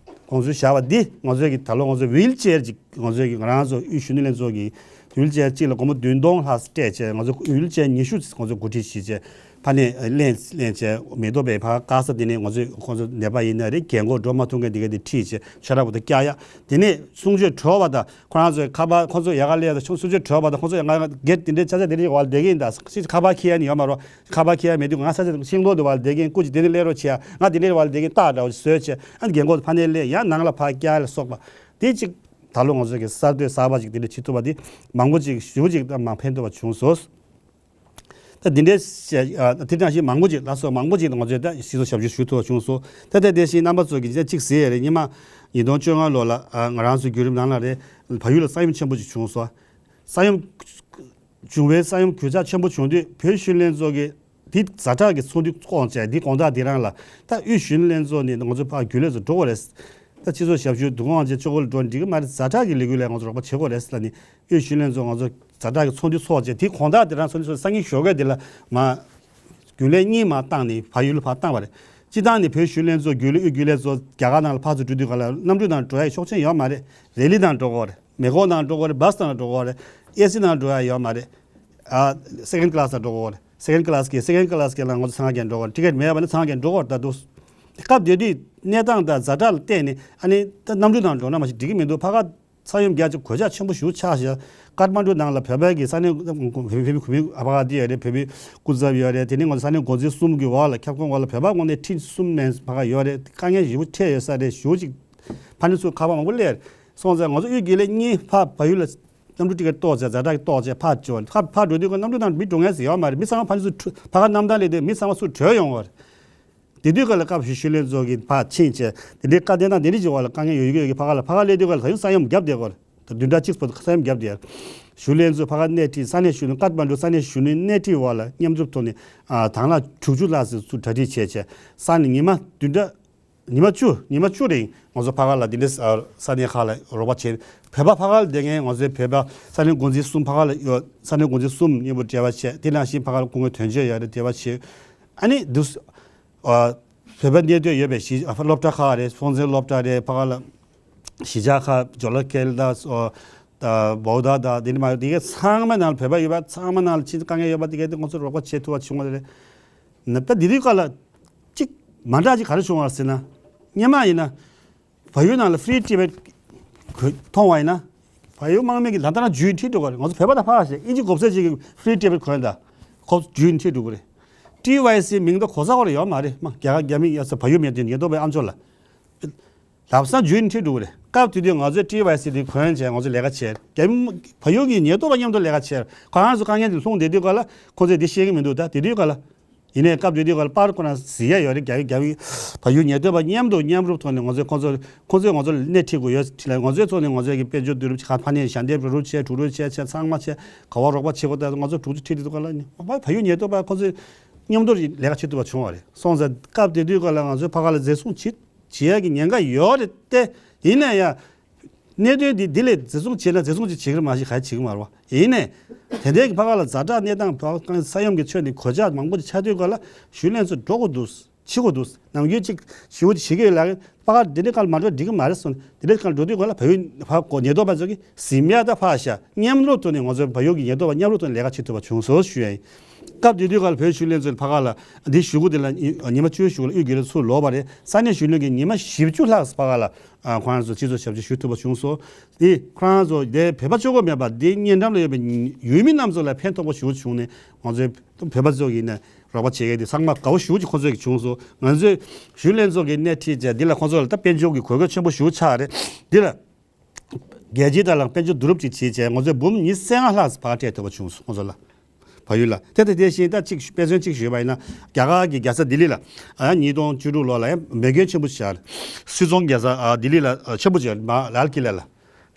དགོངས་ཚུལ་བཞག་པ་འདི་ང་ཚོས་ཀྱི་ད་ལོ་ང་ཚོས་ཝིལ་ཅེར་ཅིག་ང་ཚོས་ཀྱི་ང་རང་ཚོ་དབུས་གཞོན་ནུ་ལྷན་ཚོགས་ཀྱི་ཝིལ་ཅེར་གཅིག་ལ་སྒོར་མོ་བདུན་སྟོང་ལྷག་སྤྲད་བྱས་ང་ཚོ་ཝིལ་ཅེར་ཉི་ཤུ་ང་ཚོ་གོ་སྒྲིག་བྱས་བྱས་ཕ་ནས་ལེན་ལེན་བྱས་མེ་ཏོག་པའི་ཕ་ག་ས་དེ་ནས་ང་ཚོས་ཁོང་ཚོ་ནད་པ་ཡིན་ན་རེད་རྒན་གོག་འགྲོ་མ་ཐུབ་མཁན་དེ་ག་དེ་ཁྲིད་བྱས་ཆོས་ར་བུ་དང་བཀྱག་ཡ་དེ་ནས་གསུང་ཆོས་གྲོལ་བ་དང་། ཁོ་རང་ཚོའི་ཁ་པར་ཁོ་ཚོ་ཡ་ག་ལས་དང་ཆུང་སུ་ཆོས་གྲོལ་བ་དང་ཁོ་ཚོ་ཡ་ག་སྒེར་དེ་འདྲའི་ཆ་ཆ་དེ་འདྲའི་བར་བསྡད་ཀྱིན་ད་སི་ཁ་པར་ཁྱེར་ཡ་ནི་ཡོད་མ་རོ། ཁ་པར་ཁྱེར་ཡ་མེད་དུས་ང་ས་ཆ་ཤིང་ལོ་དེ་བར་བསྡད་ཀྱིན་སྐུ་ཅི་དེ་འདྲ་ལས་རོ་བྱེད་ཡ་ང་དེ་འདྲའི་བར་བསྡད་ཀྱིན་སྟག་འདྲ་བོ་བཟོས་བྱས་ཨ་ནི་རྒན་གོག་ཕ་ནས་སླེབས་ཡ་ནང་ལ་ཕར་བསྐྱལ་ལ་སོགས་པ་དེ་ཅིག་ད་ལོ་ང་ཚོ་གི་གསར་གཏོད་གསར་པ་ཅིག་དེ་འདྲ་བྱེད་ཐུབ་པ་དེ་མང་པོ་ཅིག་ཞུ་ཅིག་ད་མ་ཕན་ཐོགས་པ་བྱུང་སོང་། ད་འདི་འདྲའི་ཞེས་ཨ་དེ་ནང་བཞིན་མང་པོ་ཅིག་ལ་སོགས་མང་པོ་ཅིག་ང་ཚོས་ད་སྤྱི་ཚོགས་ཞབས་ཞུ་ཞུ་ཐུབ་པ་བྱུང་སོང་། ད་ལྟ་དེ་བཞིན་རྣམ་པ་ཚོ་གིས་ཅིག་ཟེར་ཡ་རེད། ཉི་མ་ཉིས་སྟོང་བཅོ་ལྔ་ལོ་ལ་ཨ་ང་རང་ཚོའི་བརྒྱུད་རིམ་ནང་ལ་རེད་བལ་ཡུལ་ལ་ས་ཡོམ་ཆེན་པོ་ཅིག་བྱུང་སོང་། ས་ཡོམ་བྱུང་བའི་ས་ཡོམ་གོད་ཆག་ཆེན་པོ་བྱུང་དུས་བོད་གཞོན་ལྷན་ཚོགས་ཀྱིས་འདི་ཛ་དྲག་གི་ཚོགས་འདུ་བསྐོངས་བྱས་འདི་དགོང་དག་འདི་རང་ལ་ད་དབུས་གཞོན་ལྷན་ཚོགས་ནས་ང་ཚོ་ཕར་རྒྱུན་ལས་ཚོ་འགྲོ་དགོས་རེད། ད་སྤྱི་ཚོགས་ཞབས་ཞུ་དུ་དགོང་ཅིག་ཅོག་གོ་ལ་འགྲོ་འགྲིག་གི་མ་རེད། ཛ་དྲག་གི་ལས་འགུལ་ལ་ང་ཚོ་རོགས་པ་བྱེད་དགོས་རེད་ལ་ནི། དབུས་གཞོན་ལྷན་ཚོགས་ང་ཚོ་ཛ་དྲག་གི་ཚོགས་འདུ་ཚོགས་བྱས་དེ་དགོང་དག་དེ་རང་ཚོགས་འདུ་ཚོགས་སང་ཉིན་ཞོགས་ཀས་དེ་ལ་མ་རྒྱུན་ལས་གཉིས་མ་བཏང་ནས་བལ་ཡུལ་ལ་ཕར་བཏང་བ་རེད། སྤྱི་བཏང་ནས་བོད་གཞོན་ལྷན་ཚོགས་རྒྱུན་ལས་དབུས་རྒྱུན་ལས་ཚོ་རྒྱ་གར་ནང་ལ་ཕར་ཚུར་འགྲོ་དུས་ག་ལ་གནམ་གྲུ་ནང་འགྲོ་ཡ་ཤོག་ཆེན་ཡོད་མ་རེད། རེ་ལི་ནང་འགྲོ་དགོས་རེད། མེ་འཁོར་ནང་འགྲོ་དགོས་རེད། བྷ་སི་ནང་འགྲོ་དགོས་རེད། ཨེ་སི་ནང་འགྲོ་ཡ་ཡོད་མ་རེད། ཨ་སེ་ཀེན་ཌི་ཀི་ལ་སི་ལ་འགྲོ་དགོས་རེད། སེ་ཀེན་ཌི་ཀི་ལ་སི་གི་སེ་ཀེན་ཌི་ཀི་ལ་སི་གི་ལ་ང་ཚོ་ཚང་ག་འགྲོ་དགོས་རེད། ཊི་ཀེ་ཊི་མེད་པ་ནི་ཚང་ག་འགྲོ་དགོས་རེད། ད་འདུག་སྐབས་དེ་དུས་གནས་སྟངས་དང་ཛ་དྲག་ལ་བལྟས་ནས་ཨ་ནི་ད་གནམ་གྲུ་ནང་འགྲོ་ན་མ་གཞི་འགྲིག་གི་མི་འདུག་ཕ་ག་ས་ཡོམ་རྒྱ་ཆེ་གོད་ཆག་ཆེན་པོ་ཞིག་ཆགས་ཤག་ཀཏ་མན་ཌུ་ནང་ལ་བོད་པའི་གི་ས་གནས་བོད་པའི་བོད་པའི་གུ་མི་ཨ་ཕ་ག་དེ་ཡོད་རེད། བོད་པའི་སྐུ་ཚབ་ཡོད་རེད། དེ་ནས་ང་ཚོ་ས་གནས་འགོ་འཛིན་གསུམ་གི་འོག་ལ་ཁྱབ་ཁོངས་འོག་ལ་བོད་པ་ངོས་ནས་ཁྲི་གསུམ་མན་ཕ་ག་ཡོད་རེད། དཀའ་ངལ་ཞེ་པོ་འཕྲད་ཡོད་ས་རེད། ཞེ་པོ་ཅིག་ཕ་ནི་ཚུར་ཁ་པར་མང་པོ་སླེབས་རེད། སོང་ཙང་ང་ཚོ་དབུས་དགེ་ལས་གཉིས་ཕར་བལ་ཡུལ་ལ་གནམ་གྲུ་ཊི་ཀེ་ཊི་གཏོར་བྱས་ཛ་དྲག་གི་གཏོར་བྱས་ཕར་འབྱོར་ཕར་ཕར་འགྲོ་དུས་ཀ་གནམ་གྲུ་ནང་མི་འགྲོ་མཁན་ཟེར་ཡོད་མ་རེད། མི་ཚང་མ་ཕ་ནི་ཚུར་ཕ་ག་གནམ་ཐང་སླེབས་དུས་མི་ཚང་མ་ཚུར་བྲོས་ཡོང་བ་རེད། དེ་དུས་ཀ་ལ་སྐབས་ཤིག་ཤུལ་ལེན་ཚོགས་ཀྱི་ཕར་ཕྱིན་བྱས་དེ་འདྲའི་བཀའ་བསྟན་དང་དེ་འདྲའི་བྱེད་པ་ལ་དཀའ་ངལ་ཡོད་ཡོད་ཀྱི་ཕ་ག་ལ་ཕ་ག་སླེབས་དུས་ཀ་ལ་ད་དུང་ས་ཡོམ་བརྒྱབ་བསྡད་ཀྱི་ཡོད་རེད། ད་བདུན་ཕྲག་གཅིག་པོ་ས་ཡོམ་བརྒྱབ་བསྡད་ཡོད་རེད། ཤུལ་ལེན་ཚོགས་ཕ་ག་སྣེ་ཁྲིད་ས་གནས་གཞོན་ནུ་ཀཏ་མན་ཌུ་ས་གནས་གཞོན་ནུའི་སྣེ་ཁྲིད་འོག་ལ་མཉམ་འཛོམས་ཐོག་ནས་ཨ་དང་བླངས་དྲུག་ཅུ་ལྷག་ཙམ་ཚུར་གྲ་སྒྲིག་བྱས་བྱས་ས་ནས་ཉི་མ་བདུན་ཕྲག་ཉི་མ་བཅུ་ཉི་མ་བཅུ་རིང་ང་ཚོ་ཕ་ག་ལ་འདི་འདྲའི་ས་ས་གནས་ཁག་ལ་རོགས་པ་བྱས། བོད་པ་ཕ་ག་ལ་བསྡད་མཁན་ང་ཚོའི་བོད་པ་ས་གནས་འགོ་འཛིན་གསུམ་ཕ་ག་ལ་ཡོད། ས་གནས་འགོ་འཛིན་གསུམ་མཉམ་པོ་འབྲེལ་བ་བྱས། དེ་ནང་བཞིན་ཕ་ག་ལ་སྐུ་ངོ་དོན་གཅོད་ཡོད་རེད། འབྲེལ་བ་བྱས། ཨ་ནི་འདུག་ཨ་བོད་པ་གནས་སྡོད་ཡོད་པའི་གཞིས་ཨ་སློབ་གྲྭ་ཁག་རེད། ཧྥོང་ཚན་སློབ་གྲྭ་རེད། ཕ་ག་ལ་གཞིས་ཆགས་ཁག་ཇོ་ལ་ཀེལ་དང་ཨ་ད་བོའུ་དྷ་དང་དེ་འདྲ་མ་དེ་གའི་ཚང་མ་ནང་ལ་བོད་པ་ཡོད་པ་ཚང་མ་ནང་ལ་ཕྱིན་དཀའ་ངལ་ཡོད་པ་དེ་གའི་དེ་ང་ཚོ་རོགས་པ་བྱེད་ཐུབ་པ་བྱུང་བ་རེད། ནབ་ད་དེ་དུས་སྐབས་ལ་གཅིག་མ་འདྲ་གཅིག་ག་རེ་བྱུང་བ་ཟེར་ན། སྔོན་མ་ཡིན་ན་བལ་ཡུལ་ནང་ལ་ཧྥི་རི་ཊི་ཀེ་ཊི་མཐོང་བ་ཡིན་ན་བལ་ཡུལ་དམག་མི་གིས་ད་ལྟ་རང་འཇུས་ཁྲིད་འགྲོ་གི་རེད། ང་ཚོ་བོད་པ་དང་ཕར་བཞག་ཨིན་ཇི་གོ་ས་ཅིག་གིས་ཧྥི་རི་ཊི་ཀེ་ཊི་གོན་ད་ཁོ་འཇུས་ཁྲིད་འགྲོ་གི་རེད། ཊི་ཝའི་སི་མིང་ད་གོ་ས་གོ་རེ་ཡོད་མ་རེད། མ་རྒྱ་གར་རྒྱ་མི་ཡ་ས་བལ་ཡུལ་མི་དེ་ཉེན་རྟོག་པའི་ཨ་མཆོག་ལ་ལབ་ས་འཇུས་ཁྲིད་འགྲོ་གི་རེད། སྐབས་དེ་དུས་ང་ཚོས་ཊི་ཝའི་སི་དེ་གོན་བྱས་ང་ཚོ་ལས་ཀ་བྱས། རྒྱ་མི་བལ་ཡུལ་གྱི་ཉེན་རྟོག་པ་མཉམ་དུ་ལས་ཀ་བྱས། ཁོ་རང་ཚོ་དཀའ་ངལ་དེ་ལྷུང་བསྡད་དུས་ག་ལ་ཁོ་ཚོས་འདི་ཤེས་ཀྱི་མི་འདུག་ད་དེ་དུས་ག་ལ། ཡིན་ནའི་སྐབས་དེ་དུས་ག་ལ་པར་ཁོ་རང་གཟིགས་ཡ་ཡོད་རེད། རྒྱ་རྒྱ་བལ་ཡུལ་ཉེན་རྟོག་པ་མཉམ་དུ་མཉམ་རུབ་ཐོག་ནས་ང་ཚོས་ཁོ་ཚོ་ཁོ་ཚོས་ང་ཚོ་ལ་སྣེ་ཁྲིད་དགོས་ཡོད་ཅེས་ལ་ང་ཚོའི་ཐོག་ནས་ང་ཚོས་ཀྱི་དཔལ་འབྱོར་བསྡུ་རུབ་ཁ་ཕ་ནས་ཞལ་འདེབས་རུབ་བྱས་དྲུག་རུབ་བྱས་བྱས་ཚང་མ་བྱས་ག་བ་རོགས་པ་བྱེད་དགོས། ད་ང་ཚོ་དྲུག་ཅུ་ཁྲིད་དུས་ག་ལ་ནི་བལ་ཡུལ་ཉེན་རྟོག་པ་ཁོ་ཚོས་མཉམ་དུ་ལས་ཀ་བྱེད་ཐུབ་པ་བྱུང་བ་རེད། སོང་ཙང་སྐབས་དེ་དུས་ག་ལ་ང་ཚོའི་ཕ་ག་ལ་འཛིན་བཟུང་བྱེད་བྱེད་ཡ་གི་ཉེན་ཁ་ཡོད་རེད་དེ། ཡིན་ན་ཡང་། གནད་དོན་འདི་འདི་ལས་འཛིན་བཟུང་བྱས་ན་འཛིན་བཟུང་ཅིག་བྱེད་ཀྱི་རེད་མ་གཞི་ག་ཡེ་བྱེད་ཀྱི་མ་རེད་བ། ཡིན་ནའི། དེ་འདྲའི་གི་ཕ་ག་ལ་ཛ་དྲག་གནས་སྟངས་ཕ་ག་ས་ཡོམ་གྱི་ཆོས་འདི་གོད་ཆག་མང་པོ་ཅིག་ཆགས་དུས་ག་ལ་ཞུ་ལན་ཚོ་འགྲོ་དགོས་འདུག་ཆེ་གོ་འདུག་ནམ་རྒྱུན་གཅིག་ཞུ་ཅིག་བྱེད་ཀྱི་ཡོད་ལ། ཕ་ག་འདི་འདྲའི་སྐབས་ལ་མ་འགྲོ་འགྲིག་གི་མ་རེད་གསུངས། འདི་འདྲའི་སྐབས་འགྲོ་དུས་སྒང་ལ་བལ་ཡུལ་ཕ་གོ་ཉེན་རྟོག་པ་ཚོ་གིས་གཟིམ་ཡག་ད་ཕ་ཤ་མཉམ་རུབ་ཐོག་ནས་ང་ཚོའི་བལ་ཡུལ་གྱི་ཉེན་རྟོག་པ་མཉམ་རུབ་ཐོག་ནས་ལས་ཀ་བྱེད་ཐུབ་པ་བྱུང་སོང་ཞུ་ཡ་ཡིན། སྐབས་དེ་དུས་སྒང་ལ་བོད་ཞུ་ལྷན་ཚོགས་ཕ་ག་ལ་འདི་ཞུ་གུ་དེ་ལ་ཉི་མ་བཅུ་ཞུ་གུ་ལ་དབུས་དགེ་ལས་ཚུར་ལོག་པ་རེད། ས་གནས་གཞོན་ནུ་གིས་ཉི་མ་བཞི་བཅུ་ལྷག་ཕ་ག་ལ་ཁོང་རང་ཚོ་སྤྱི་ཚོགས་ཞབས་ཕྱི་ཞུ་ཐུབ་པ་བྱུང་སོང་། འདི་ཁོ་རང་ཚོ་དེ་བོད་པ་གཅིག་པོ་མེད་པ་འདི་ཉེ་འགྲམ་ལ་ཡོད་པའི་ཡུལ་མི་རྣམས་ཚོ་ལ་ཕན་ཐོགས་པོ་ཞུ་བྱུང་ནས་ང་ཚོའི་བོད་པ་ཚོ་ཡིན་ན། རོགས་པ་བྱེད་མཁན་དེ་ཚང་མ་དགའ་བོ་ཞེ་པོ་ཅིག་ཁོ་ཚོས་ཀྱིས་བྱུང་སོང་། ང་ཚོས་ཞུ་ལྷན་ཚོགས་ཀྱི་སྣེ་ཁྲིད་བྱས་འདི་ལ་ཁོ་ཚོ་ལ་ད་དཔལ་འབྱོར་གྱི་དགོས་མཁོ་ཆེན་པོ་ཞེ་པོ་ཆགས་རེད། འདི་ལ་རྒྱལ་སྤྱིའི་ཐོག་ལ་དཔལ་འབྱོར་བསྡུ་རུབ་ཅིག་བྱེད་བྱས་ང་ཚོས་འབུམ་ཉི་ཤུ་རྩ་ལྔ་ལྷག་ཕར་སྤྲད་ཐུབ་པ་བྱུང་སོང་ཁོ་ཚོ་ལ། བལ་ཡུལ་ལ་དེ་དང་དེ་བཞིན་ད་ཅིག་དཔེ་མཚོན་ཅིག་ཞུས་པ་ཡིན་ན། རྒྱ་གར་གྱི་རྒྱལ་ས་ལྡི་ལི་ལ་ཨ་ཉིས་སྟོང་བཅུ་དྲུག་ལོ་ལ་ཡང་མེ་སྐྱོན་ཆེན་པོ་ཞིག་བྱུང་། སུད་ཚོང་རྒྱལ་ས་ཨ་ལྡི་ལི་ལ་ཆེན་པོ་ཅིག་མ་ལལ་ཀི་ལ་ལ།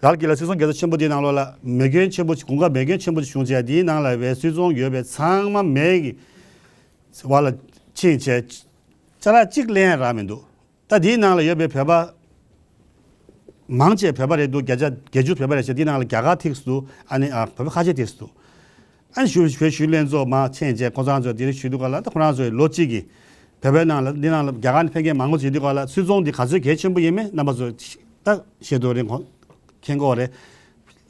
ལལ་ཀི་ལ་སུད་ཚོང་རྒྱལ་ས་ཆེན་པོ་དེའི་ནང་ལོགས་ལ་མེ་སྐྱོན་ཆེན་པོ་ཅིག་དགུན་ཁ་མེ་སྐྱོན་ཆེན་པོ་ཅིག་བྱུང་བྱས་དེའི་ནང་ལ་བའི་སུད་ཚོང་ཡོད་པའི་ཚང་མ་མེ་གི་བར་ལ་ཕྱིན་བྱས། ཅ་ལག་གཅིག་ལེན་རག་མི་འདུག་ད་དེའི་ནང་ལ་ཡོད་པའི་བོད་པ་མང་ཆེ་བོད་པ་རེད་འདུག་བརྒྱ་ཆ་བརྒྱད་ཅུ་བོད་པ་རེད་ཤག་དེའི་ནང་ལ་རྒྱ་གར་ཐིགས་སུ་འདུག་ཨ་ནི་ཨ་བོད་པ་ཁ་ཤས་ཐིགས་སུ་འདུག་ཨ་ནི་ཞུ་བོད་ཞུ་ལྷན་ཚོགས་མ་ཕྱིན་བྱས་ཁོ་ཚང་ཚོས་དེ་རིང་ཞུས་འདུག་ག་ལ། ད་ཁོ་རང་ཚོའི་ལོ་གཅིག་གི་བོད་པའི་ནང་ལ་འདི་ནང་ལ་རྒྱ་གར་ནས་ཕེབས་མཁན་མང་པོ་ཞིག་འདུག་ག་ལ། སུད་ཚོང་འདི་ག་ཚོད་གལ་ཆེན་པོ་ཡིན་མིན་རྣམ་པ་ཚོ་ད་ཤེས་འདོད་རེད། མཁྱེན་གྱི་ཡོད་རེད།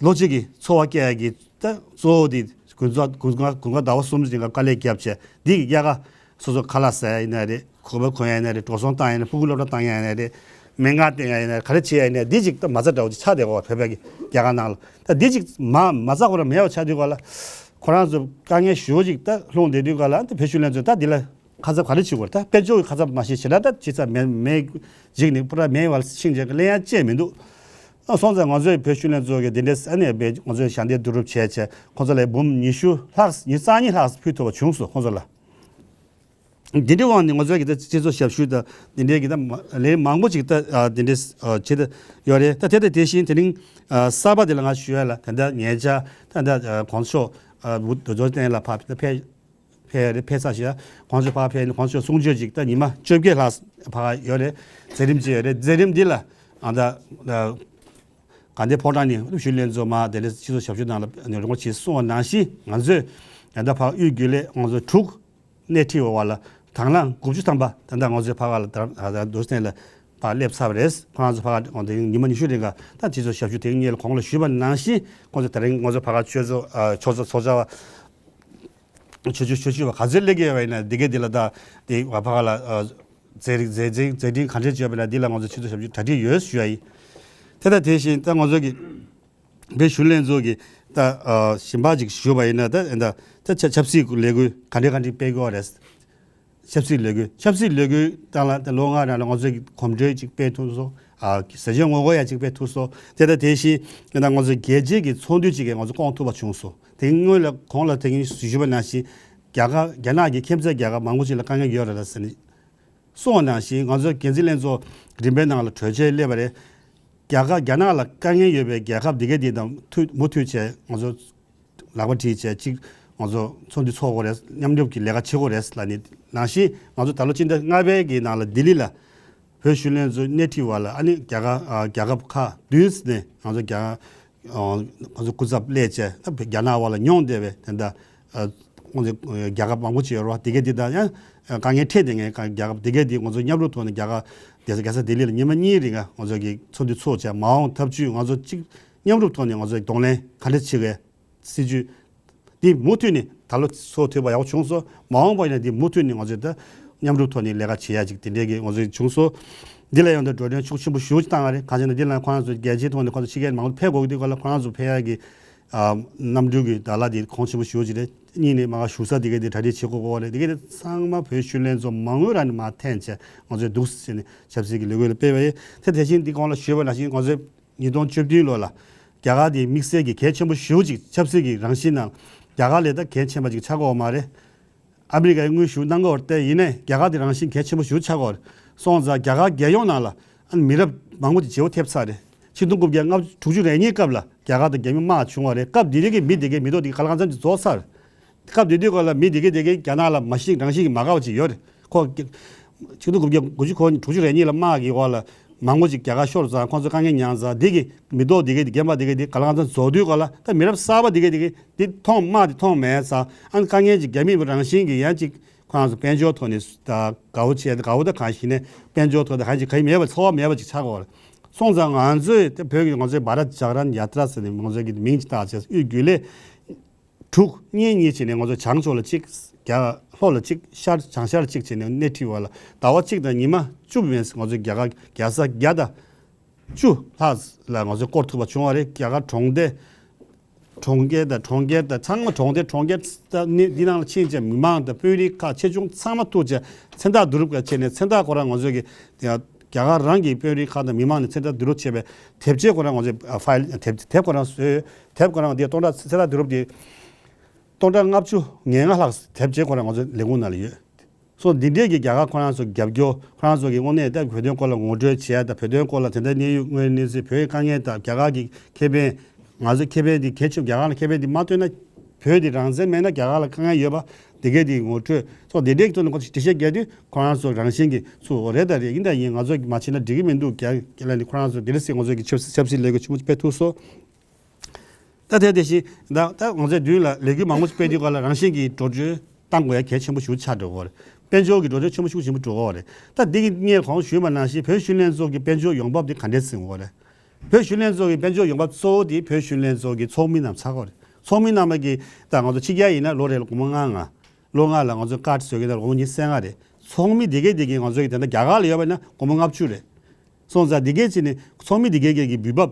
ལོ་གཅིག་གི་འཚོ་བ་སྐྱེལ་ཡ་གི་ད་གཙོ་བོ་དེ་དགུན་ཚོགས་དགུན་ཁ་དགུན་ཁ་ཟླ་བ་གསུམ་ཞིག་ག་དཀའ་ལས་བརྒྱབ་བྱས་འདི་གི་དབྱར་ཁ་སོ་སོ་ཁ་ལག་ཟ་ཡ་ཡིན་ན་རེད། གོན་པ་གོན་ཡ་ཡིན་ན་རེད། འགྲོ་སོང་བཏང་ཡ་ཡིན་ན། ཕྲུ་གུ་སློབ་གྲྭ་བཏང་ཡ་ཡིན་ན་རེད། སྨན་ཁང་བསྟེན་ཡ་ཡིན་ན་རེད། ག་རེ་བྱེད་ཡ་ཡིན་ན་འདི་ཅིག་ད་མ་རྩ་འདྲ་བོ་ཅིག་ཆགས་བསྡད་ཀྱི་ཡོད་རེད་བོད་པའི་གི་རྒྱ་གར་ནང་ལ། ད་འདི་ཅིག་མ་མ་རྩ་ཁོ་རང་མེད་པ་ཆགས་དུས་ག་ལ་ཁོ་རང་ཚོ་དཀའ་ངལ་ཞེ་པོ་ཅིག་ད་ལྷུང་བསྡད་དུས་ག་ལ། ད་བོད་ཞུ་ལྷན་ཚོས་ད་འདི་ལ་ཁ་ཚབ་ག་རེ་བྱེད་དགོས་རེད། ད་དཔལ་འབྱོར་གྱི་ཁ་ཚབ་མ་བྱེད་བྱེད་ན་ད་ཅི་ཙམ་མེ་མེ་འཇིག་ནས་པུ་ར་མེ་བར་ཕྱིན་བྱས་གླེང་ཡ་ཅི་མི་འདུག་ཨ་སོང་ཙང་ང་ཚོའི་བོད་ཞུ་ལྷན་ཚོགས་ཀྱི་འདི་འདྲའི་ས་གནས་པའི་ང་ཚོའི་ཞལ་འདེབས་བསྡུ་རུབ་བྱས་བྱས་ཁོང་ཚོ་ལ་འབུམ་ཉི་ཤུ་ལྷག་ཉི་ཤུ་རྩ་གཉིས་ལྷག་ཕུལ་ཐུབ་པ་བྱུང་སོང་ཁོང་ཚོ་ལ། འདི་འདྲའི་དབང་ནས་ང་ཚོའི་གི་ད་སྤྱི་ཚོགས་ཞབས་ཞུ་དང་འདི་འདྲའི་གི་ད་མ་ལས་མང་པོ་ཅིག་ད་ཨ་འདི་འདྲའི་ཨ་བྱེད་དུ་ཡོད་རེད། ད་དེ་དང་དེ་བཞིན་དེ་རིང་ཨ་གསར་པ་འདི་ལ་ང་ཞུ་ཡ་ལ་ད་ལྟ་ཉེ་ཆར་ད་ལྟ་ཨ་གོང་ས་མཆོག་ཨ་འུ་རྡོ་རྗེ་གདན་ལ་ཕར་ཕེབས་ཕེབས་ཡ་རེད། ཕེབས་ཚར་ཞིག་གོང་ས་མཆོག་ཕར་ཕེབས་ནས་གོང་ས་མཆོག་གསུང་ཆོས་ཅིག་ད་ཉི་མ་བཅོ་བརྒྱད་ལྷག་ཕར་ཡོད་རེད། མཛད་རིམ་ཅིག་ཡོད་རེད། མཛད་རིམ་འདི་ལ་ཨ་ད་ཨ་དགའ་ལྡན་ཕོ་བྲང་ནས་ཞུ་ལྷན་ཚོགས་མ་དེ་ལས་སྤྱི་ཚོགས་ཞབས་ཞུ་ནང་ལ་རོགས་པ་བྱེད་གསུངས་པ་ནང་བཞིན་ང་ཚོས་ད་ལྟ་ཕར་དབུས་རྒྱུན་ལས་ང་ཚོ་དྲུག་སྣེ་ཁྲིད་འོག་ལ་དང་བླངས་དགུ་བཅུ་ཐམ་པ་ད་ལྟ་ང་ཚོའི་ཕ་ག་ལ་ད་རྡོ་རྗེ་གདན་ལ་ཕར་སླེབས་ཚར་བ་རེད། ཁོ་རང་ཚོ་ཕ་ག་ཉི་མ་ཉི་ཤུ་རིང་ག་ད་སྤྱི་ཚོགས་ཞབས་ཞུ་དེ་རིང་ངས་གོང་ལ་ཞུས་པ་ནང་བཞིན་ཁོང་ཚོ་དེ་རིང་ང་ཚོ་ཕ་ག་ཆོས་ཚོགས་ཆོས་ཚོགས་ཚོགས་བཅར་བ་ཆོས་ཆོས་ཆོས་ཆོས་བ་ག་ཚོད་སླེབས་ཀྱི་ཡོད་པ་ཡིན་ན་འདི་གའི་འདི་ལ་ད་དེ་ཕ་ག་ལ་མཛད་རིགས་མཛད་འཛིན་མཛད་འཕྲིན་ག་འདྲས་བྱས་པ་ན་འདི་ལ་ང་ཚོ་ཆོས་ཚོགས་ཞབས་ཞུ་གྲ་སྒྲིག་ཡོད་ཞུ་ཡ་ཡིན། དེ་དང་དེ་བཞིན་ད་ང་ཚོ་གི་བོད་ཞུ་ལྷན་ཚོགས་ཀྱི་ད་གཞན་པ་ཅིག་ཞུ་བ་ཡིན་ན་ད་ད་ཆབ་ཆབ་སྲིད་ཀྱི་ལས་འགུལ་ག་འདྲས་ག་འདྲས་སྤེལ་དགོས་རེད། ཆབ་སྲིད་ལས་འགུལ་ཆབ་སྲིད་ལས་འགུལ་སྟེང་ལ་ད་ལོ་ལྔ་རིང་ལ་ང་ཚོས་གོམ་བགྲོད་ཅིག་སྤེལ་ཐུབ་སོང་། ཟས་བཅད་ངོ་རྒོལ་ཡ་ཅིག་སྤེལ་ཐུབ་སོང་། དེ་དང་དེ་བཞིན་ད་ང་ཚོས་རྒྱལ་སྤྱིའི་གི་ཚོགས་འདུ་ཅིག་གི་ང་ཚོ་བསྐོང་ཐུབ་པ་བྱུང་སོང་། དེ་སྔོན་ལ་གོང་ལ་དེ་གིན་ཞུས་པ་ནང་བཞིན་རྒྱ་གར་རྒྱ་ནག་གི་ཁྱིམ་མཚེས་རྒྱལ་ཁབ་མང་པོ་ཅིག་ལ་དཀའ་ངལ་ཡོད་རེད་ལ་ཟེར་ནས་གསུངས་པ་ནང་བཞིན་ང་ཚོའི་འགན་འཛིན་ལྷན་ཚོགས་རིམ་པའི་ནང་ལ་གྲོས་ཆོད་སླེབས་པ་རེད། རྒྱ་གར་རྒྱ་ནག་ལ་དཀའ་ངལ་ཡོད་པའི་རྒྱལ་ཁབ་འདི་གའི་འདི་དང་མཐུད་མུ་མཐུད་བྱས་ང་ཚོ་ལག་པ་སྒྲིལ་བྱས་གཅིག་ང་ཚོ་ཚོགས་འདུ་ཚོགས་དགོས་རེད། མཉམ་རུབ་ཀྱི་ལས་ཀ་བྱེད་དགོས་རེད་ལབ་ནས་ནང་བཞིན་ང་ཚོ་ད་ལོ་སྤྱི་ཟླ་ལྔ་པའི་གི་ནང་ལ་ལྡི་ལི་ལ་བོད་ཞུ་ལྷན་ཚོའི་སྣེ་ཁྲིད་འོག་ལ་ཨ་ནི་རྒྱ་གར་ཨ་རྒྱལ་ཁབ་ཁག་བདུན་ནས་ང་ཚོ་རྒྱ་ཨ་ང་ཚོ་སྐུ་ཚབ་སླེབས་བྱས་ད་རྒྱ་ནག་འོག་ལ་མྱོང་བསྡད་པའི་དེ་འདྲ་ཨ་ང་ཚོ་རྒྱལ་ཁབ་མང་པོ་ཅིག་ཡོད་རེད་བ། དེ་གའི་དེ་དང་ཡང་དཀའ་ངལ་འཕྲད་བསྡད་མཁན་རྒྱལ་ཁབ་དེ་གའི་དེ་ང་ཚོ་མཉམ་རུབ་ཐོག་ནས་རྒྱ་གར་རྒྱལ་ས་རྒྱལ་ས་ལྡི་ལི་ལ་ཉི་མ་གཉིས་རིང་ང་ཚོ་གི་ཚོགས་འདུ་ཚོགས་བྱས་མ་འོངས་ཐབས་ཇུས་ང་ཚོ་གཅིག་མཉམ་རུབ་ཐོག་ནས་ང་ཚོ་གདོང་ལེན་ག་འདྲ་བྱེད་དགོས། སྲིད་ཇུས་འདི་མུ་མཐུད་ནས་ད་ལོ་ཚོགས་ཐུབ་པ་ཡག་པོ་བྱུང་སོང་། མ་འོངས་པ་ཡིན་ན་འདི་མུ་མཐུད་ནས་ང་ཚོས་ད་མཉམ་རུབ་ཐོག་ནས་ལས་ཀ་བྱེད་ཡ་ཅིག་དེ་འདྲའི་གི་ང་ཚོས་བྱུང་སོང་། འདི་ལ་ཡང་ད་འགྲོ་གྲོན་ཤུགས་ཆེན་པོ་ཞེ་པོ་ཅིག་བཏང་བ་རེད། གང་ཅི་ན་འདི་ལ་ཁོ་རང་ཚོ་རྒྱལ་སྤྱིའི་ཐོག་ནས་ཁོ་ཚོ་ཕྱི་རྒྱལ་མང་པོ་ཕེབས་དགོས་ཀྱི་དུས་སྐབས་ལ་ཁོ་རང་ཚོ་ཕེབས་ཡ་གི་ཨ་གནམ་གྲུ་གི་ད་ལ་དེ་གོང་ཆེན་པོ་ཞེ་པོ་ཅིག་རེད། གཉིས་ནས་མ་ག་བཞུགས་ས་དེ་གའི་དེ་གྲ་སྒྲིག་བྱེད་དགོས་ཀྱི་རེད། དེ་གའི་དེ་ཚང་མ་བོད་ཞུ་ལྷན་ཚོགས་མ་དངུལ་རང་ནས་མར་འཐེན་བྱས་ང་ཚོས་འདུག་ཟེར་ནས་ཆབ་སྲིད་ཀྱི་ལས་འགུལ་ལ་སྤེལ་བ་ཡིན། དེ་དེ་བཞིན་འདི་གོང་ལ་ཞུས་པ་ནང་བཞིན་ང་ཚོས་ཉིས་སྟོང་བཅུ་བདུན་ལོ་ལ་རྒྱ་གར་དེ་དམིགས་བསལ་གྱི་གལ་ཆེན་པོ་ཞེ་པོ་ཅིག་ཆབ་སྲིད་ཀྱི་རང་བཞིན་ནང་རྒྱ་གར་ལས་ད་གལ་ཆེན་པ་ཅིག་ཆགས་ཀྱི་ཡོད་མ་རེད། ཨ་མི་རི་ཀའི་དངུལ་ཞུ་གནང་གི་ཡོད་རེད་དེ་ཡིན་ནའི་རྒྱ་གར་དེ་རང་བཞིན་གལ་ཆེན་པོ་ཞེ་པོ་ཆགས་ཀྱི་ཡོད་རེད། སོང་ཙང་རྒྱ་གར་རྒྱལ་ཡོངས་ནང་ལ་ཨ་ནི་མི་རབས་མང་པོ་ཅིག་བརྗེ་པོ་ཐེབས་ཚར་རེད། ཆིག་སྟོང་དགུ་བརྒྱ་ལྔ་བཅུ་དྲུག་ཅུ་རེ་གཉིས་སྐབས་ལ་རྒྱ་གར་དང་རྒྱ་མི་དམག་བྱུང་བ་རེད། སྐབས་དེ་དུས་ཀྱི་མི་དེ་གའི་མི་ཐོག་དེ་ག་ལ་གང་འཚམ་ཅིག་རྫོགས་ཚར། སྐབས་དེ་དུས་སྐབས་ལ་མི་དེ་གའི་དེ་གའི་རྒྱ་ནག་ལ་མ་གཞི་རང་བཞིན་གྱིས་མ་དགའ་བ་ཅིག་ཡོད་རེད། ཁོ་ཆིག་སྟོང་དགུ་བརྒྱ་དགུ་བཅུ་གོ་གཉིས་དྲུག་ཅུ་རེ་གཉིས་ལ་དམག་གི་འོག་ལ་མང་པོ་ཅིག་རྒྱ་གར་ཤོར་ཙང་ཁོང་ཚོ་དཀའ་ངལ་མྱངས་ཙང་དེ་གི་མི་ཐོག་དེ་གའི་དེ་རྒན་པ་དེ་གའི་དེ་ག་ལ་གང་འཚམ་རྫོགས་དུས་སྐབས་ལ་ད་མི་རབས་གསར་པ་དེ་གའི་དེ་གའི་དེ་མཐོང་དམག་དེ་མཐོང་མེད་ཙང་ཨ་ནི་དཀའ་ངལ་ཅིག་རྒྱ་མི་རང་བཞིན་གྱིས་ཡང་ཅིག་ ཁོ་རང་ཚོ་དཔལ་འབྱོར་ཐོག་ནས་ད་དགའ་བོ་བྱས་ཏེ་དགའ་བོ་ད་གང་ཞིག་ནས་དཔལ་འབྱོར་ཐོག་ད་གང་ཞིག་ག་ཡི་མེད་པ་ཚོར་བ་མེད་པ་ཅིག་ཆགས་ཀྱི་ཡོད་རེད། སོང་ཙང་ང་ཚོས་ད་བོད་ཀྱི་ང་ཚོའི་བྷ་རཏ་ཇག་རན་ཡ་ཏྲ་ཟེར་ནས་ང་ཚོའི་གི་མིང་ཅིག་བཏགས་བྱས་དབུས་རྒྱུན་ལས་དྲུག་གཉིས་གཉིས་བྱས་ནས་ང་ཚོ་བྱང་ཕྱོགས་ལ་གཅིག་རྒྱ་ལྷོ་ལ་གཅིག་ཤར་བྱང་ཤར་གཅིག་བྱས་ནས་སྣེ་ཁྲིད་པ་ལ་ཟླ་བ་གཅིག་དང་ཉི་མ་བཅུ་མིན་ང་ཚོའི་རྒྱ་གར་རྒྱལ་ས་བརྒྱ་དང་བཅུ་ལྷག་ལ་ང་ཚོས་བསྐོར་ཐུབ་པ་བྱུང་བ་རེད། རྒྱ་གར་གྲོང་སྡེ་གྲོང་ཁྱེར་དང་གྲོང་ཁྱེར་དང་ཚང་མ་གྲོང་སྡེ་གྲོང་ཁྱེར་དང་ནི་འདི་ནང་ལ་ཕྱིན་བྱས་མི་མང་དང་དཔོན་རིགས་ཁག་ཆེ་ཆུང་ཚང་མ་ཐུག་བྱས་མཚན་རྟགས་བསྡུ་རུབ་བྱས་ནས་མཚན་རྟགས་ཁོ་རང་ང་ཚོས་ཀྱི་རྒྱ་གར་རང་གི་དཔོན་རིགས་ཁག་དང་མི་མང་ནས་མཚན་རྟགས་བསྡུ་རུབ་བྱས་པའི་དེབ་ཆས་ཁོ་རང་ང་ཚོས་ཕའིལ་དེབ་དེབ་ཁོ་རང་བཟོས། དེབ་ཁོ་རང་དེ་སྟོང་ཕྲག་མཚན་རྟགས་བསྡུ་རུབ་དེ་སྟོང་ཕྲག་ལྔ་བཅུ་ང་ལྔ་ལྷག་དེབ་ཆས་ཁོ་རང་ང་ཚོའི་ལས་ཁུངས་ནང་ལ་ཡོད། སོ་འདི་འདྲས་ཀྱི་རྒྱ་གར་ཁོ་རང་ཚོ་རྒྱབ་སྐྱོར་ཁོ་རང་ཚོ་གི་དངོས་གནས་ད་བོད་དོན་སྐོར་ལ་ངོ་སྤྲོད་བྱས་དང་བོད་དོན་སྐོར་ལ་དེ་འདྲ་གནས་ཡུལ་དངོས་གནས་ཚེ་བོད་དཀའ་ངལ་དང་རྒྱ་གར་གྱི་ཁེ་ཕན་ང་ཚོའི་ཁེ་ཕན་འདི་གལ་ཆེ་རྒྱ་གར་ལ་ཁེ་ཕན་འདི་མ་ཐོན་ན་བོད་འདི་རང་བཙན་མེད་ན་རྒྱ་གར་ལ་དཀའ་ངལ་ཡོད་པ་འདི་གས་འདི་ངོ་སྤྲོད་སོ་འདི་འདྲས་ཀྱི་ཐོག་ནས་ཁོ་ཚོ་འགྲེལ་བཤད་རྒྱག་དུས་ཁོ་རང་ཚོ་རང་བཞིན་གྱི་ཚུར་འོ་རེད་ད་རེད་ཡིན་ད་ཡིན་ང་ཚོ་མ་བྱེད་ན་འགྲིག་གི་མི་འདུག་རྒྱ་རྒྱ་ལ་ནི་ཁོ་རང་ཚོ་འདི་འདྲས་སེ་ང་ཚོ་གི་ཆབ་སྲིད་ཆབ་སྲིད་ལས་འགུལ་ཆེན་མོ་སྤེལ་ཐུབ་སོང་། ད་དེ་དེ་བཞིན་ད་ད་ང་ཚོའི་མདུན་ལ་ལས་འགུལ་མང་པོ་ཞིག་སྤེལ་དུས་སྐབས་ལ་རང་བཞིན་གྱིས་འགྲོ་གྲོན་བཏང་དགོས་ཡ་གལ་ཆེན་པོ་ཞིག་ཆགས་འགྲོ་གི་ཡོད་རེད། དཔལ་འབྱོར་གྱི་འགྲོ་གྲོན་ཆེན་པོ་ཞིག་ཆེན་པོ་འགྲོ་གི་ཡོད་རེད། ད་འདི་གི་སྔོན་གོང་ཞུས་པ་ནང་བཞིན་བོད་ཤུགས་ལྷན་ཚོགས་ཀྱི་དཔལ་འབྱོར་ཡོང་འབབ་དེ་ག་འདྲས་ཟིན་ཡོད་རེད། བོད་ཤུགས་ལྷན་ཚོགས་ཀྱི་དཔལ་འབྱོར་ཡོང་འབབ་གཙོ་བོ་དེ་བོད་ཤུགས་ལྷན་ཚོགས་ཀྱི་ཚོགས་མི་རྣམས་ཚགས་པར་ཚོགས་མི་རྣམས་ཀྱིས་ད་ང་ཚོ་ཕྱི་རྒྱལ་ཡིན་ན་ལོ་རེ་ལ་སྒོར་མོ་ལྔ་ལྔ་ལོ་ལྔ་ལ་ང་ཚོ་ཀར་བཟོ་གི་ན་སྒོར་མོ་ཉི་ཤུ་རྩ་ལྔ་རེད། ཚོགས་མི་དེ་གས་དེ་གས་ང་ཚོ་གི་ད་ལྟ་རྒྱ་གར་ལ་ཡོད་པ་ན་སྒོར་མོ་ལྔ་བཅུ་རེད། སོང་ཙང་དེ་གས་ཅི་ནི་ཚོགས་མི་དེ་གས་གས་ཀྱི་འབུལ་འབབ་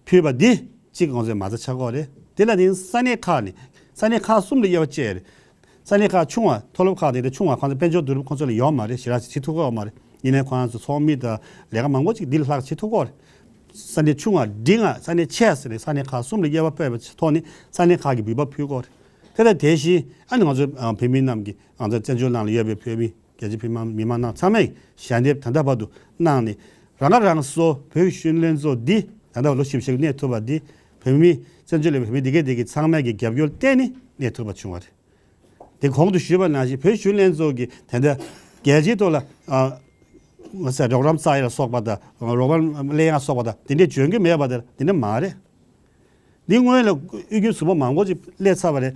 ཕུལ་བ་འདི་གཅིག་ང་ཚོས་མ་རྩ་ཆགས་ཀྱི་ཡོད་རེད། དེ་ལ་ནི་ས་གནས་ཁག་ནས་ས་གནས་ཁག་གསུམ་ལ་དབྱེ་བ་བཅད་རེད། ས་གནས་ཁག་ཆུང་བ་མཐོ་སློབ་ཁག་དེ་འདྲ་ཆུང་བ་ཁོང་ཚོ་དཔལ་འབྱོར་བསྡུ་རུབ་ཁོང་ཚོ་ལ་ཡོད་མ་རེད། ཞེ་དྲག་བྱེད་ཐུབ་ཀྱི་ཡོད་མ་རེད། ཡིན་ནའི་ཁོང་ཚོ་ཚོགས་མི་དང་ལས་ཀ་མང་པོ་ཅིག་འདི་ལ་ལྷག་བྱེད་ཐུབ་ཀྱི་ཡོད་རེད། ས་གནས་ཆུང་བ་འབྲིང་བ་ས་གནས་ཆེ་ཟེར་ནས་ས་གནས་ཁག་གསུམ་ལ་དབྱེ་བ་ཕྱེ་བའི་ཐོག་ནས་ས་གནས་ཁག་གི་འབུལ་བ་ཕུལ་ཀྱི་ཡོད་རེད། དེ་ལ་དེ་བཞིན་ཨ་ནི་ང་ཚོའི་ཨ་བོད་མི་རྣམས་ཀྱིས་ང་ཚོ་བཙན་བྱོལ་ནང་ལ་ཡོད་པའི་བོད་མི་རྒྱལ་སྤྱིའི་བོད་མི་མི་མང་རྣམས་ཚང་མས་ཞལ་འདེབས་ད་ལྟ་བར་དུ་གནང་ནས་རང་ཁ་རང་གསོ་བོད་ཤུགས་ལྷན་ཚོགས་འདི་ད་ལྟ་ལོ་བཞི་བཅུ་ཞིག་གནས་ཐུབ་པ་འདི་བོད་མི་བཙན་བྱོལ་ལ་བོད་མི་འདི་གས་འདི་གས་ཚང་མས་ཀྱི་རྒྱབ་སྐྱོར་བརྟེན་ནས་གནས་ཐུབ་པ་བྱུང་བ་རེད། དེ་གོང་དུ་ཞུས་པ་ནང་བཞིན་བོད་ཤུགས་ལྷན་ཚོགས་ཀྱིས་ད་ལྟ་རྒྱལ་སྤྱིའི་ཐོག་ལ་ཨ་ང་ཚོ་རོགས་རམ་བཙལ་ཡ་ལ་སོགས་པ་དང་རོགས་རམ་ལེན་ཡ་སོགས་པ་དང་དེ་འདྲས་འཇོན་གྱི་མེད་པ་དེ་དེ་འདྲས་མ་རེད། འདི་སྔོན་ལ་དབུས་རྒྱུན་ཟུར་པ་མང་པོ་ཅིག་སླེབས་ཚར་བ་རེད།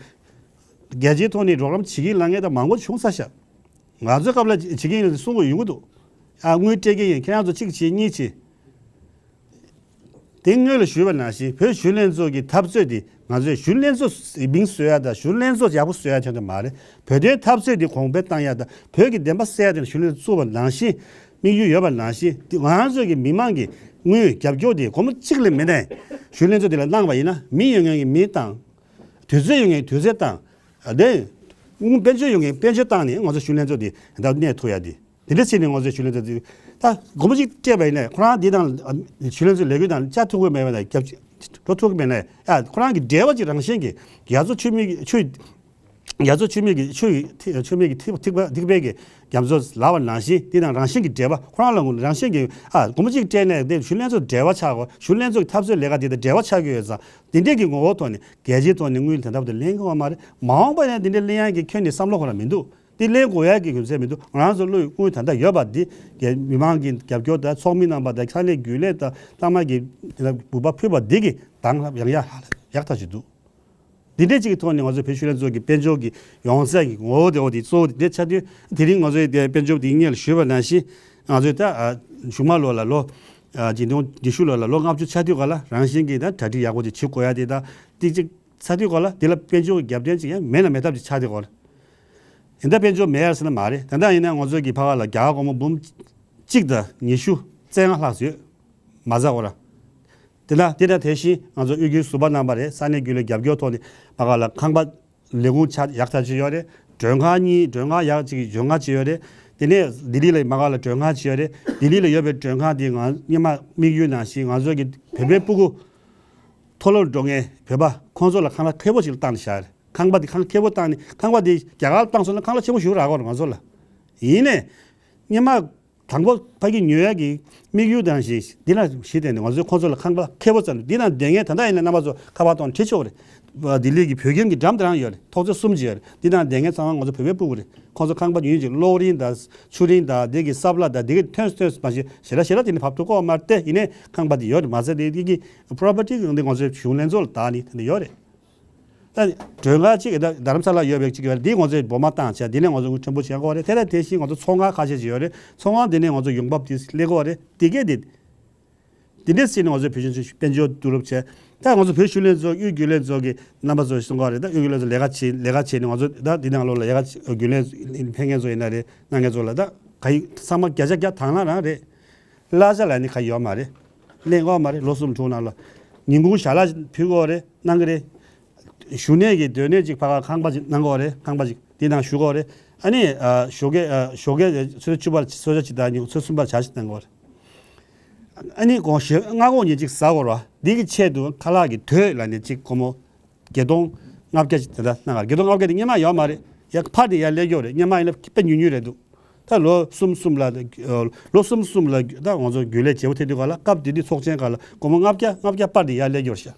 རྒྱལ་སྤྱིའི་ཐོག་ནས་རོགས་རམ་བྱེད་ཀྱི་ལབ་མཁན་དང་མང་པོ་བྱུང་ཚར་ཤག་ང་ཚོའི་སྐབས་ལ་བྱེད་ཀྱི་ཡིན་ལ་གསུང་གི་ཡོང་གི་འདུག་ཨ་དངུལ་སྤྲད་ཀྱི་ཡིན་ཁྱེད་རང་ཚོ་གཅིག་བྱེད་གཉིས་བྱེད། དེ་སྔོན་ལ་ཞུས་པ་ནང་བཞིན་བོད་ཤུགས་ལྷན་ཚོགས་ཀྱི་འཐབ་རྩོད་དེ་ང་ཚོས་ཤུགས་ལྷན་ཚོགས་མིང་བཟོ་ཡ་དང་ཤུགས་ལྷན་ཚོགས་ཡག་པོ་བཟོ་ཡ་དོན་དུ་མ་རེད། བོད་དོན་འཐབ་རྩོད་དེ་གོང་འཕེལ་བཏང་ཡ་དང་བོད་ཀྱི་བདེན་པ་གསལ་ཡ་དེ་ཤུགས་ལྷན་ཚོགས་བཙུགས་པ་ནང་བཞིན་དམིགས་ཡུལ་ཡོད་པ་ནང་བཞིན་དེ་ང་ཚོ་གི་མི་མང་གི་དངུལ་རྒྱབ་སྐྱོར་དེ་སྒོར་མོ་གཅིག་ལས་མེད་ནའི་ཤུགས་ལྷན་ཚོགས་དེ་ལ་གནང་བ་ཡིན་ན་མི་ཡོད་མཁན་གྱི་མི་བཏང་། དུས་ཚོད་ཡོད་མཁན་དུས་ཚོད་བཏང་། དེ་དངུལ་དཔལ་འབྱོར་ཡོད་མཁན་དཔལ་འབྱོར་བཏང་ནས་ང་ཚོ་ཤུགས་ལྷན་ཚོགས་དེ་ད་གནས་ཐུབ་ཡ་དེ། དེ་འདྲ་བྱས་ནས་ང་ཚོས་ཤུགས་ལྷན་ཚོགས་དེ་ད་སྒོར་མོ་གཅིག་སྤྲད་པ་ཡིན་ན་ཁོ་རང་འདི་དང་ཤུགས་ལྷན་ཚོགས་ལས་འགུལ་དང་བཅར་ཐུབ་ཀྱི་མེད་པ་དང་རྒྱབ་འགྲོ་ཐུབ་ཀྱི་མེད་ན་ཡ་ཁོ་རང་གི་འབྲེལ་བ་ཅིག་རང་བཞིན་གྱི་རྒྱ་མཚོ་ཆུ་མིག་ཆུ་རྒྱ་མཚོ་ཆུ་མིག་གི་ཆུ་ཡི་ཐིག་ཆུ་མིག་གི་ཐིག་ཐིག་པ་ཐིག་པའི་གི་རྒྱ་མཚོ་ལབ་པ་ནང་བཞིན་འདི་དང་རང་བཞིན་གྱི་འབྲེལ་བ་ཁོ་རང་ལ་རང་བཞིན་གྱི་ཨ་སྒོར་མོ་གཅིག་སྤྲད་ནས་དེ་ཤུགས་ལྷན་ཚོགས་འབྲེལ་བ་ཆགས་གོ་ཤུགས་ལྷན་ཚོགས་ཀྱི་འཐབ་རྩོད་ལས་ཀ་དེ་དང་འབྲེལ་བ་ཆགས་ཀྱི་ཡོད་ཙང་དེ་འདྲས་ཀྱི་ངོ་བོ་ཐོག་ནས་རྒྱལ་སྤྱིའི་ཐོག་ནས་དངུལ་དེ་འདྲ་པོ་དེ་ལེན་གི་ཡོད་མ་རེད། མ་འོངས་པ་ནས་དེ་འདྲས་ལེན་ཡག་གི་ཁྱོན་ནས་བསམ་བློ་ཁོ་རང་མི་འདུག་དེ་ལེན་དགོས་ཡག་གི་རྒྱུ་མཚན་མི་འདུག་ང་རང་ཚོ་བློ་ཡི་དངུལ་ད་ལྟ་ཡོད་པ་འདི་རྒྱལ་མི་མང་གི་རྒྱབ་སྐྱོར་དང་ཚོགས་མི་རྣམ་པ་དང་ས་གནས་རྒྱུན་ལས་དང་ལྷག་མ་གི་འབུལ་བ་ཕུལ་བ་འདི་གི་དང་ལྷག་ཡང་ཡག་ཡག་ཐག་ཆོད་འདུག་འདི་འདྲས་ཅིག་གི་ཐོག་ནས་ང་ཚོ་བོད་ཤུགས་ལྷན་ཚོགས་ཀྱི་དཔལ་འབྱོར་གྱི་ཡོང་ཚད་ཀྱི་ངོ་བོ་དེ་འོ་དེ་གཙོ་བོ་དེ་འདྲས་ཆགས་དུས་དེ་རིང་ང་ཚོའི་དེ་དཔལ་འབྱོར་དེ་སྔོན་ལ་ཞུས་པ་ནང་བཞིན་ང་ཚོས་ད་གཞུག་མ་ལོ་ལ་ལོ་ཨ་འཛིན་སྐྱོང་བདེ་ཤུགས་ལོ་ལ་ལོ་ལྔ་བཅུ་ཆགས་དུས་ག་ལ་རང་བཞིན་གྱིས་ད་གྲ་སྒྲིག་ཡག་པོ་ཅིག་བྱེད་དགོས་ཡ་དེ་ད་ཏིག་ཅིག་ཚ་དུས་ག་ལ་དེ་ལ་དཔལ་འབྱོར་གྱི་རྒྱབ་རྟེན་ཅིག་ཡང་མེད་ན་མེད་ཐབས་ཅིག་ཆགས་དུས་ག་ལ། ཡིན་ད་དཔལ་འབྱོར་མེད་ཡ་ཟེར་ན་མ་རེད། ད་ལྟ་ཡིན་ན་ང་ཚོ་གི་ཕ་ག་ལ་རྒྱ་གར་སྒོར་མོ་འབུམ་གཅིག་དང་ཉི་ཤུ་རྩ་ལྔ་ལྷག་ཙམ་ཡོད་མ་རྩ་གོ་ར། དེ་ལ་དེ་དང་དེ་བཞིན་ང་ཚོ་དབུས་རྒྱུན་ཟུར་པ་རྣམ་པ་རེད། ས་གནས་རྒྱུན་ལས་རྒྱབ་སྐྱོར་ཐོག་ནས་ཕ་ག་ལ་ཁང་པ་ལས་ཁུངས་ཆ་ཡག་ཐག་ཆོད་ཡོད་རེད། མགྲོན་ཁང་གཉིས་མགྲོན་ཁང་ཡག་གཅིག་མགྲོན་ཁང་གཅིག་ཡོད་རེད། དེ་ནས་ལྡི་ལི་ལ་མ་ག་ལ་མགྲོན་ཁང་གཅིག་ཡོད་རེད། ལྡི་ལི་ལ་ཡོད་པའི་མགྲོན་ཁང་དེ་ང་སྔོན་མ་དམིགས་ཡུལ་ནང་བཞིན་ང་ཚོ་གི་བོད་པའི་སྤུ་གུ་མཐོ་སློབ་འགྲོ་མཁན་བོད་པ་ཁོང་ཚོ་ལ་ཁང་གླ་མཁས་པོ་ཞིག་ལ་བཏང་ནས་བཞག་རེད། ཁང་པ་དེ་ཁང་གླ་མཁས་པོ་བཏང་ནས་ཁང་པ་དེ་རྒྱ་གར་ལ་བཏང་སོང་ན་ཁང་གླ་ཆེན་པོ་ཞིག་རག་གོ་རེད་ང་ཚོ་ལ། ཡིན་ནས་སྔོན་མ། དང་པོ་ཕ་གི་ཉོ་ཡག་གི་དམིགས་ཡུལ་དང་བཞིན་འདི་ལ་གཞི་བརྟེན་ནས་ང་ཚོའི་ཁོང་ཚོ་ལ་ཁང་པ་མཁས་པོ་བཙལ་འདི་ནང་བསྡད་མཁན་ད་ལྟ་ཡིན་ན་རྣམ་པ་ཚོ་ཁ་པར་གཏོང་བྲིས་ཆོག་རེད། ལྡི་ལི་གི་བོད་ཁྱིམ་གྱི་འགྲམ་དེ་རང་ཡོད་རེད། ཐོག་བརྩེགས་གསུམ་ཅིག་ཡོད་རེད། འདི་ནང་བསྡད་མཁན་ཚང་མ་ང་ཚོ་བོད་པའི་སྤུ་གུ་རེད། ཁོང་ཚོ་ཁང་པ་ཉོ་ཡིན་ཅིག་གློག་རིན་དང་ཆུ་རིན་དང་འདི་གི་སབ་ལ་དང་འདི་གི་ཐོན་ཐོན་མ་ཤེས་ཞེ་དྲག་ཞེ་དྲག་དེ་ནི་བབ་ཐུབ་ཀྱི་མ་རེད་དེ་ཡིན་ནའི་ཁང་པ་དེ་ཡོད་རེད། མ་ཟད་དེ་འདི་གི་པོ་རོ་པར་ཊི་འདི་ང་ཚོའི་གཞུང་ལྷན་ཚོགས་ལ་བདག་ནི་དེ་འདྲ་ཡོད་རེད། ད་མགྲོན་ཁང་གཅིག་གི་ད་རྡ་རམ་ས་ལ་ཡོད་པའི་གཅིག་ཡོད་རེད། འདི་ང་ཚོས་སྦོ་མ་བཏང་བྱས་འདི་ལས་ང་ཚོ་དངུལ་ཕྲན་བུ་བྱེད་དགོས་རེད། དེ་ལ་དེ་བཞིན་ང་ཚོ་ཚོང་ཁང་ཁ་ཤས་ཅིག་ཡོད་རེད། ཚོང་ཁང་འདི་ནས་ང་ཚོ་ཡོང་འབབ་དེ་སླེབས་དགོས་རེད། དེ་གས་དེ། དེ་འདྲས་བྱས་ནས་ང་ཚོས་བོད་གཞུང་ཆེན་དཔལ་འབྱོར་བསྡུ་རུབ་བྱས། ད་ང་ཚོ་བོད་བཞུགས་གླིང་ཚོ་དབུས་རྒྱུན་ལས་ཚོ་གི་རྣམ་པ་ཚོ་གསུང་གི་ཡོད་རེད། ད་དབུས་རྒྱུན་ལས་ཚོ་ལས་ཀ་བྱེད་ལས་ཀ་བྱེད་ནས་ང་ཚོ་ད་འདི་ནང་ལོགས་ལ་ལས་ཀ་བྱེད་རྒྱུན་ལས་ཕན་མཁན་ཚོ་ཡིན་ན་རེད། གནང་མཁན་ཚོ་ལ་ད་ག་ཡི་ཚང་མ་བརྒྱ་ཆ་བརྒྱ་དང་བླངས་རང་རེད། གླ་ཆ་ལ་ནི་ག་ཡོད་མ་རེད། ལེན་དགོས་མ་རེད། ལོ་གསུམ་དྲུག་ནང་ལ་ཉིན་གུང་ཞལ་ལག་ཕུལ་དགོས་རེད། གནང་གི་རེད། བཞུགས་གནས་ཀྱི་སྡོད་གནས་ཅིག་ཕ་ག་ཁང་པ་ཅིག་གནང་དགོས་རེད། ཁང་པ་ཅིག་འདི་ནང་བཞུགས་དགོས་རེད། ཨ་ནི་ཨ་ཞོགས་ཀས་ཨ་ཞོགས་ཀས་ཆུ་ཚོད་བཅུ་པར་གསོལ་ཇ་ཅིག་དང་ཉིན་ཆུ་ཚོད་གསུམ་པར་ཇ་ཅིག་གནང་དགོས་རེད། ཨ་ནི་དགོང་ཞོགས་སྔ་དགོང་ཉིན་གཅིག་ཟ་དགོས་རེད་བ། འདི་གི་ཆེད་དུ་ཁ་ལག་གི་དོས་ལ་ནི་གཅིག་སྒོར་མོ་བརྒྱད་སྟོང་ལྔ་བརྒྱ་ཅིག་དེ་འདྲ་གནང་ག་རེད། བརྒྱད་སྟོང་ལྔ་བརྒྱ་དེ་སྔོན་མ་ཡོད་མ་རེད། ཡ་ཕར་དེ་ཡར་སླེབས་ཀྱི་ཡོད་རེད། སྔོན་མ་ཡིན་ན་དཔེ་ཉུང་ཉུང་རེད་འདུག་ད་ལོ་གསུམ་གསུམ་ལ་ལོ་གསུམ་གསུམ་ལ་ད་ང་ཚོ་རྒྱུན་ལས་བརྗེ་པོ་ཐེབས་དུས་ག་ལ་སྐབས་དེ་དུས་ཚོགས་ཆེན་ག་ལ་སྒོར་མོ་ལྔ་བརྒྱ་ལྔ་བརྒྱ་ཕར་དེ་ཡར་སླེབས་ཀྱི་ཡོད་རེད་ཤག་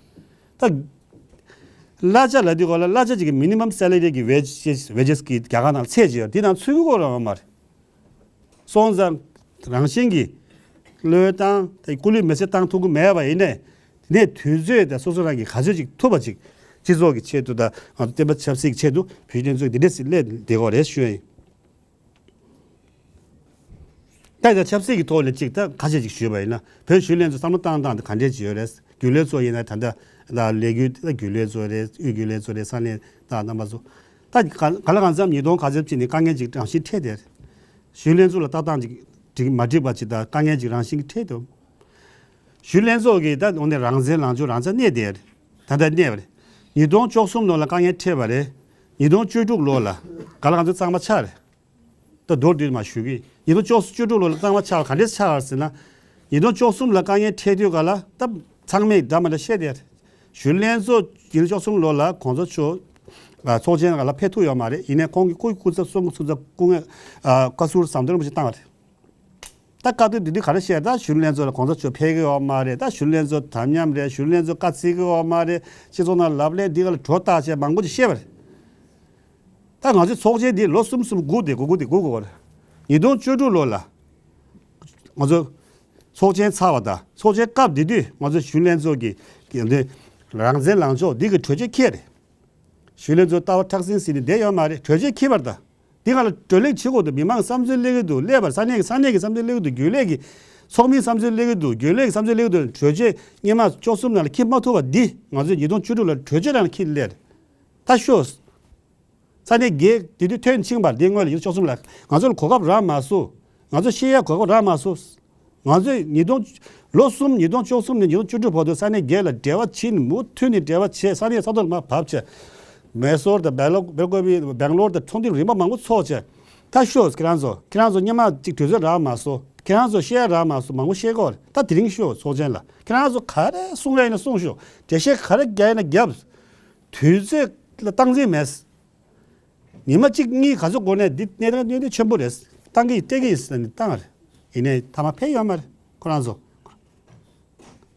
ད་གླ་ཆ་ལབ་དུས་ག་ལ་གླ་ཆ་ཅིག་གི་མི་ནི་མམ་སེ་ལ་རི་གི་ཝེ་ཇེས་ཝེ་ཇེས་གི་རྒྱ་གར་ནང་ཚད་ཅིག་ཡོད་རེད། དེ་ནང་ཚུད་ཀྱི་ཡོད་རེད་མ་རེད། སོང་ཙང་རང་བཞིན་གྱིས་བློས་བཏང་དེ་སྐུ་ལུས་མེ་སྲེག་བཏང་ཐུབ་ཀྱི་མེད་པ་ཡིན་ནའི། དེ་ནས་དུས་ཚོད་དང་སོ་སོ་རང་གིས་ག་ཚོད་ཅིག་ཐུབ་པ་ཅིག་སྤྱི་ཚོགས་ཀྱི་ཆེད་དུ་དང་ང་ཚོ་བསྟན་པ་ཆབ་སྲིད་ཀྱི་ཆེད་དུ་བོད་བསྟན་ཚོགས་འདི་འདྲས་སེ་སླེབས་བསྡད་ཀྱི་ཡོད་རེད་ཞུ་ཡ་ཡིན། ད་ཡང་ཆབ་སྲིད་ཀྱི་ཐོག་ནས་ཅིག་ད་ཁ་ཤས་ཅིག་ཞུས་པ་ཡིན་ན། བོད་བཞུགས་གླིང་ཚོ་བསམ་བློ་བཏང་སྟངས་དེ་ག་འདྲས་ཅིག་ཡོད་རེད། རྒྱུན་ལས་ཚོ་ཡིན་ན་ད་ལྟ་ད་ལས་འགུལ་ད་རྒྱུན་ལས་ཚོ་རེད། དབུས་རྒྱུན་ལས་ཚོ་རེད། ས་གནས་ད་རྣམ་པ་ཚོ། ད་ག་ག་ལ་གང་འཚམ་ཉིས་སྟོང་ག་ཚོད་ཅིག་ནས་དཀའ་ངལ་ཅིག་རང་བཞིན་འཕྲད་དེ་རེད། བཞུགས་གླིང་ཚོ་ལ་ལྟ་སྟངས་ཅིག་འགྲིག་མ་འགྲིག་པ་ཅིག་དང་དཀའ་ངལ་ཅིག་རང་བཞིན་གྱིས་འཕྲད་དེ། བཞུགས་གླིང་ཚོ་གིས་ད་འོ་ནས་རང་བཙན་ལངས་ཕྱོགས་རང་བཙན་གནས་དེ་རེད། ད་ལྟ་གནས་པ་རེད། ཉིས་སྟོང་བཅུ་གསུམ་ལོ་ལ་དཀའ་ངལ་འཕྲད་པ་རེད། ཉིས་སྟོང་བཅུ་དྲུག་ལོ་ལ་ག་ལ་གང་འཚམ་གཙང་མ་ཆགས་རེད། ད་མདོར་བསྡུས་མར་ཞུ་གི་ཡིན། ཉིས་སྟོང་བཅུ་དྲུག་ལོ་ལ་གཙང་མ་ཆགས་པ་ག་འདྲས་ཆགས་པ་ཟེར་ན། ཉིས་སྟོང་བཅུ་གསུམ་ལ་དཀའ་ངལ་འཕྲད་དུས་ག་ལ་ད་ཚང་མས་འདྲ་མི་འདྲ་བཤད་དེ། བཞུགས་གླིང་ཚོ་ཉིས་སྟོང་བཅུ་གསུམ་ལོ་ལ་གོང་ས་མཆོག་ཚོགས་ཆེན་ག་ལ་ཕེབས་ཐུབ་ཡོད་མ་རེད། ཡིན་ནའི་ཁོང་གིས་སྐུ་སྐུ་ཚབ་གསུམ་གསུམ་ཚབ་སྐུ་ངལ་བཀའ་ཟུར་ཟམ་གདོང་རིན་པོ་ཆེ་བཏང་བ་རེད། ད་བཀའ་བསྡུར་འདི་དུས་ག་རེ་བཤད། ད་བཞུགས་གླིང་ཚོ་ལ་གོང་ས་མཆོག་ཕེབས་ཀྱི་ཡོད་མ་རེད། ད་བཞུགས་གླིང་ཚོ་དམ་ཉམས་རེད། བཞུགས་གླིང་ཚོ་བཀའ་བརྩི་གི་ཡོད་མ་རེད། སྤྱི་ཚོགས་ནང་ལབ་གླེང་འདི་ག་ལ་འགྲོ་ལྟ་བྱས་མང་པོ་ཅིག་བཤད་པ་རེད། ད་ང་ཚོའི་ཚོགས་ཆེན་འདི་ལོ་གསུམ་གསུམ་སྒུག་སྟེ་སྒུག་སྒུག་སྟེ་སྒུག་དགོས་རེད། ཉིས་སྟོང་བཅུ་དྲུག་ལོ་ལ་ང་ཚོ་ཚོགས་ཆེན་ཚར་བ་དང་ཚོགས་ཆེན་སྐབས་འདི་དུས་ང་ཚོ་བཞུགས་གླིང་ཚོ་གི་འདི་རང་བཙན་ལངས་ཕྱོགས་འདི་གི་གྲོས་ཆོད་འཁྱེར་རེད། བཞུགས་གླིང་ཚོ་ལྟ་བ་ཁྲག་ཟིང་ཟིང་ནས་བསྡད་ཡོད་མ་རེད། གྲོས་ཆོད་འཁྱེར་བ་དང་། འདི་ག་ལ་བགྲོ་གླེང་བྱེད་དགོས་འདུག་མི་མང་བསམ་ཚུལ་གླེང་གི་འདུག་སླེབས་པར་ས་གནས་ཀྱི་ས་གནས་ཀྱི་བསམ་ཚུལ་གླེང་གི་འདུག་རྒྱུན་ལས་ཀྱི་ཚོགས་མིའི་བསམ་ཚུལ་གླེང་གི་འདུག་རྒྱུན་ལས་ཀྱི་བསམ་ཚུལ་གླེང་གི་འདུག་གྲོས་ཆོད་སྔོན་མ་བཅུ་གསུམ་ནང་ལ་འཁྱེར་མ་ཐུབ་པ་འདི་ང་ཚོས་ཉིས་སྟོང་བཅུ་དྲུག་ལ་གྲོས་ཆོད་ནང་ལ་འཁྱེར་སླེབས་རེད། ད་ཤོག་ས་གནས་བརྒྱད་དེ་དུས་ཐོན་ཕྱིན་པར་འདི་སྔོན་ལ་ཉིས་སྟོང་བཅུ་གསུམ་ལ་ང་ཚོ་ལ་གོ་སྐབས་རག་མ་སོང་། ང་ཚོ་ཤེས་ཡ་གོ་སྐབས་རག་མ་སོང་། ང་ཚོས་ཉིས་སྟོང་ལོ་གསུམ་ཉིས་སྟོང་བཅུ་གསུམ་ནས་ཉིས་སྟོང་བཅུ་དྲུག་བར་དུ་ས་གནས་བརྒྱད་ལ་འབྲེལ་བ་བྱེད་ནས་མུ་མཐུད་ནས་འབྲེལ་བ་བྱས། ས་གནས་ས་ཐོག་ལ་མར་བབས་བྱས། མེ་སོར་དང་སྦེལ་ལོ་སྦེལ་ཀོབ་སྦེང་ལོར་དང་ཚོགས་འདུ་རིམ་པ་མང་པོ་ཚོགས་བྱས། ད་ཤོག་ཁྱེད་རང་ཚོ་ཁྱེད་རང་ཚོ་སྔོན་མ་གཅིག་དུས་ཚོད་རག་མ་སོང་། ཁྱེད་རང་ཚོ་བཤད་ཡ་རག་མ་སོང་། མང་པོ་བཤད་ཀྱི་ཡོད་རེད། ད་དེ་རིང་ཤོག་ཚོགས་ཆེན་ལ་ཁྱེད་རང་ཚོ་ག་རེ་གསུང་ཡ་ཡིན་ན་གསུང་ཤོག་འགྲེལ་བཤད་ག་རེ་རྒྱག་ཡ་ཡིན་ན་རྒྱབ། དུས་ཚོད་ལ་སྟངས་འཛིན་མེད། ཉི་མ་གཅིག་གཉིས་ག་ཚོད་འགོར་ནས་འདི་གནད་དོན་གནད་དོན་ཆེན་པོ་རེད། བཏང་གི་སྤྲད་ཀྱི་ཡིན་ཟེར་ནས་བཏང་བ་རེད། ཡིན་ནའི་མཐའ་མ་ཕན་ཡོད་མ་རེད་ཁོ་རང་ཚོ།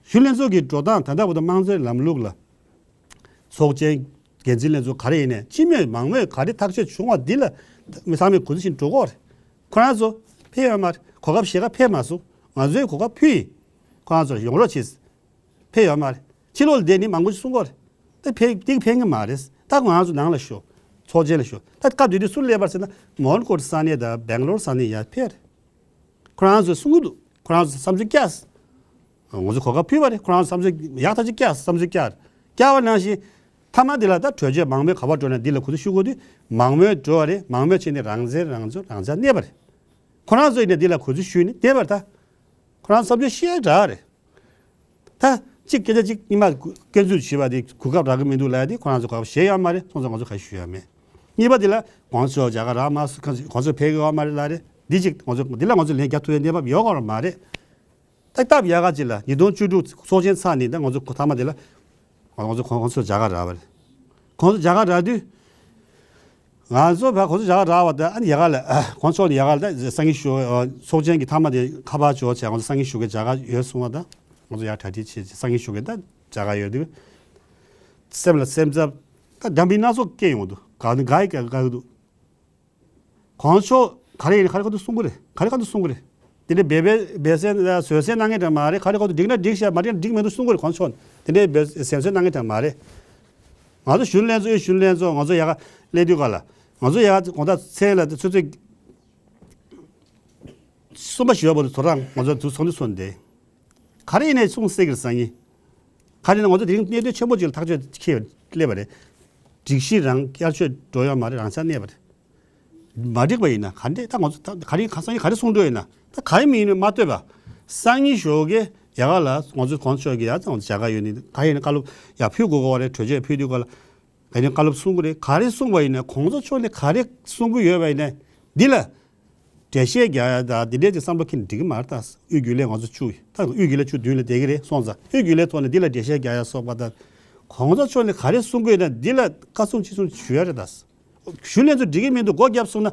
བཞུགས་གླིང་ཚོགས་ཀྱི་འགྲོ་སྟངས་ད་ལྟ་བར་དུ་དམངས་གཙོའི་ལམ་ལུགས་ལ་ཚོགས་ཆེན་འགན་འཛིན་ལྷན་ཚོགས་ག་རེ་ཡིན་ནའི་སྤྱི་མོས་མང་མོས་ག་རེ་ཐག་གཅོད་བྱུང་བ་འདི་ལ་མི་ཚང་མས་གུས་བརྩི་ཞིག་འགྲོ་གི་ཡོད་རེད། ཁོ་རང་ཚོ་ཕན་ཡོད་མ་རེད། གོ་སྐབས་ཞེ་དྲག་ཕན་མ་སོང་། ང་ཚོས་གོ་སྐབས་ཕུལ་ཡིན། ཁོ་རང་ཚོར་ཡོང་རོགས་བྱེད། ཕན་ཡོད་མ་རེད། ཕྱི་ལོགས་ལ་བསྡད་ནི་མང་པོ་ཞིག་གསུང་གི་ཡོད་རེད། ད་ཕན་དེ་ཕན་གི་མ་རེད། ད་ང་རང་ཚོ་ནང་ལ་ཤོག་ཚོགས་ཆེན་ལ་ཤོག་ད་སྐབས་དེ་དུས་སུ་སླེབས་པ་རེད་ཟེར་ན་མོན་གྷོ་ས་གནས་དང་སྦེང་ལོར་ས་གནས་ཡར་ཕེབས་རེད། ཁོ་རང་ཚོས་གསུང་གི་འདུག་ཁོ་རང་ཚོས་བསམ་ཚུལ་བསྐྱར། ང་ཚོས་གོ་སྐབས་ཕུལ་བ་རེད། ཁོ་རང་ཚོས་བསམ་ཚུལ་ཡག་ཐག་ཆོད་བསྐྱར་བསམ་ཚུལ་བསྐྱར། བསྐྱར་བ་ནང་བཞིན་མཐའ་མ་འདི་ལ་ད་གྲོས་ཆོད་མང་མོས་ག་པར་འགྲོ་ན་འདི་ལ་གུས་བརྩི་ཞུ་དགོས་དུས་མང་མོས་འགྲོ་བ་རེད། མང་མོས་བྱས་ནས་རང་བཙན་རང་ཚུགས་རང་འཇགས་གནས་པ་རེད། ཁོ་རང་ཚོ་ཡིན་ནའི་འདི་ལ་གུས་བརྩི་ཞུས་ནས་བསྡད་པར་ད། ཁོ་རང་བསམ་ཚུལ་བཤད་འདྲ་རེད། ད་གཅིག་སྐད་ཆ་གཅིག་གཉིས་མ་སྐྱོན་འཛུགས་བྱས་པ་དེ་གོ་སྐབས་རག་གི་མི་འདུག་ལབ་ཡ་དེ་ཁོ་རང་ཚོ་གོ་སྐབས་བཞེས་ཡོད་མ་རེད། སོང་ཙང་ང་ཚོ་ག་ཞུ་ཡ་མེད། གཉིས་པ་དེ་ལ་གོང་ས་མཆོག་རྒྱ་གར་རག་མ་སོང་། གོང་ས་མཆོག་ཕེབས་ཀྱི་ཡོད་མ་རེད་ལབ་རེད། འདི་གཅིག་ང་ཚོ་འདི་ལ་ང་ཚོ་ལན་རྒྱག་ཐུབ་ཡ་གནས་བབ་ཡོད་ག་ར་མ་རེད། ད་སྟབས་ཡག་ག་ཅིག་ལ་ཉིས་སྟོང་བཅུ་དྲུག་ཚོགས་ཆེན་ཚར་ནས་ད་ང་ཚོ་མཐའ་མ་དེ་ལ་ང་ཚོ་གོང་ས་མཆོག་རྒྱ་གར་རག་པ་རེད། གོང་ས་མཆོག་རྒྱ་གར་རག་དུས། ང་ཚོ་བར་གོང་ས་མཆོག་རྒྱ་གར་རག་པ་དང་ཨ་ནི་ཡ་ག་ལ་གོང་ས་མཆོག་ནས་ཡ་ག་ལ་ད་སང་ཉིན་ཞོགས་ཚོགས་ཆེན་གྱི་མཐའ་མ་དེ་ཁ་པར་འབྱོར་བྱས་ང་ཚོ་སང་ཉིན་ཞོགས་ཀས་མཇལ་ཁ་ཡོད་གསུང་བ་དང་ང་ཚོ་ཡར་གྲ་སྒྲིག་བྱས་བྱས་སང་ཉིན་ཞོགས་ཀས་ད་མཇལ་ཁ་ཡོད་དུས། སེམས་ལ་སེམས་འཚབ་ད་འདྲ་མིན་སྣ་ཚོགས་སྐྱེ་ཡོང་འདུག་ག་ནི་ག་ཡི་ག་ག་གི་འདུག་གོང་ས་མཆོག་ག་རེ་ཡིན་ག་རེ་ག་དུས་གསུང་གི་རེད། ག་རེ་ག་དུས་གསུང་གི་རེད། དེ་འདྲའི་འབད་པས་འབད་བརྩོན་བཟོད་བསྲན་གནང་མཁན་དང་མ་རེད། ག་རེ་ག་དུས་འགྲིག་ན་འགྲིག་ཤག་མ་འགྲིག་ན་འགྲིག་མི་འདུག་གསུང་གི་རེད། གོང་ས་མཆོག་དེ་འདྲའི་འབད་བརྩོན་གནང་མཁན་དང་མ་རེད། ང་ཚོ་གཞོན་ནུ་ལྷན་ཚོགས་ཨེ་གཞོན་ནུ་ལྷན་ཚོགས་ང་ཚོ་ཡག་ག་སླེབས་དུས་ག་ལ་ང་ཚོ་ཡག་ག་དགོང་དག་མཚན་ལ་ཆུ་ཚོད་གསུམ་པ་བཞི་པ་བར་དུ་དོ་རང་ང་ཚོ་དུ་ཚོགས་འདུ་ཚོགས་ནས་ག་རེ་ཡིན་ནའི་གསུང་སྲིད་ཀྱི་སང་ཉིན། ག་རེ་ན་ང་ཚོ་དེ་རིང་གནད་དོན་ཆེན་པོ་ཅིག་ལ་ཐག་གཅོད་ཁེལ་བ་སླེབས་པ་རེད། སྒྲིག་གཞི་རང་བསྐྱར་བཅོས་འགྲོ་ཡོད་མ་རེད། རང་ཆ་གནས་པ་རེད། མ་འགྲིག་པ་ཡིན་ན་ག་འདྲས་ད་ང་ཚོ་ད་ག་རེ་ག་སང་ཉིན་ག་རེ་གསུང་འགྲོ་ཡིན་ན་ད་ག་ཡིན་མིན་ཡིན་ནི་མ་ལྟོས་པ། སང་ཉིན་ཞོགས་ཀས་ཡ་ག་ལ་ང་ཚོ་གོང་ས་མཆོག་གིས་ཡ་ཚང་བྱ་དགའ་ཡོད་ནི་ག་ཡིན་ན་བཀའ་སློབ་ཡ་ཕུལ་དགོས་གོ་བ་རེད། གྲོས་ཆོད་ཕུལ་དུས་ག་ལ་ག་ཡིན་བཀའ་སློབ་གསུང་གི་རེད། ག་རེ་གསུང་བ་ཡིན་ན་གོང་ས་མཆོག་ནས་ག་རེ་གསུང་གི་ཡོད་པ་ཡིན་ན་འདི་ལ་འགྲེལ་བཤད་རྒྱག་ཡ་ད་འདི་འདྲས་ཀྱི་བསམ་བློ་ཁྱེར་འགྲིག་གི་མ་རེད། ད་དབུས་རྒྱུན་ལས་ང་ཚོ་བཅུ་ད་དབུས་རྒྱུན་ལས་བཅུ་མདུན་ལ་བསྡད་ཀྱི་རེད་སོང་ཙང་དབུས་རྒྱུན་ལས་ཐོག་ནས་འདི་ལ་འགྲེལ་བཤད་རྒྱག་ཡ་སོགས་པ་ད་གོང་ས་མཆོག་ནས་ག་རེ་གསུང་གི་ཡོད་ན་འདི་ལ་བཀའ་གསུང་ཅི་གསུང་ཞུ་ཡ་རེད་ད། གཞོན་ལྷན་ཚོགས་འགྲིག་གི་མི་འདུག་སྒོ་བརྒྱབ་སོང་ན།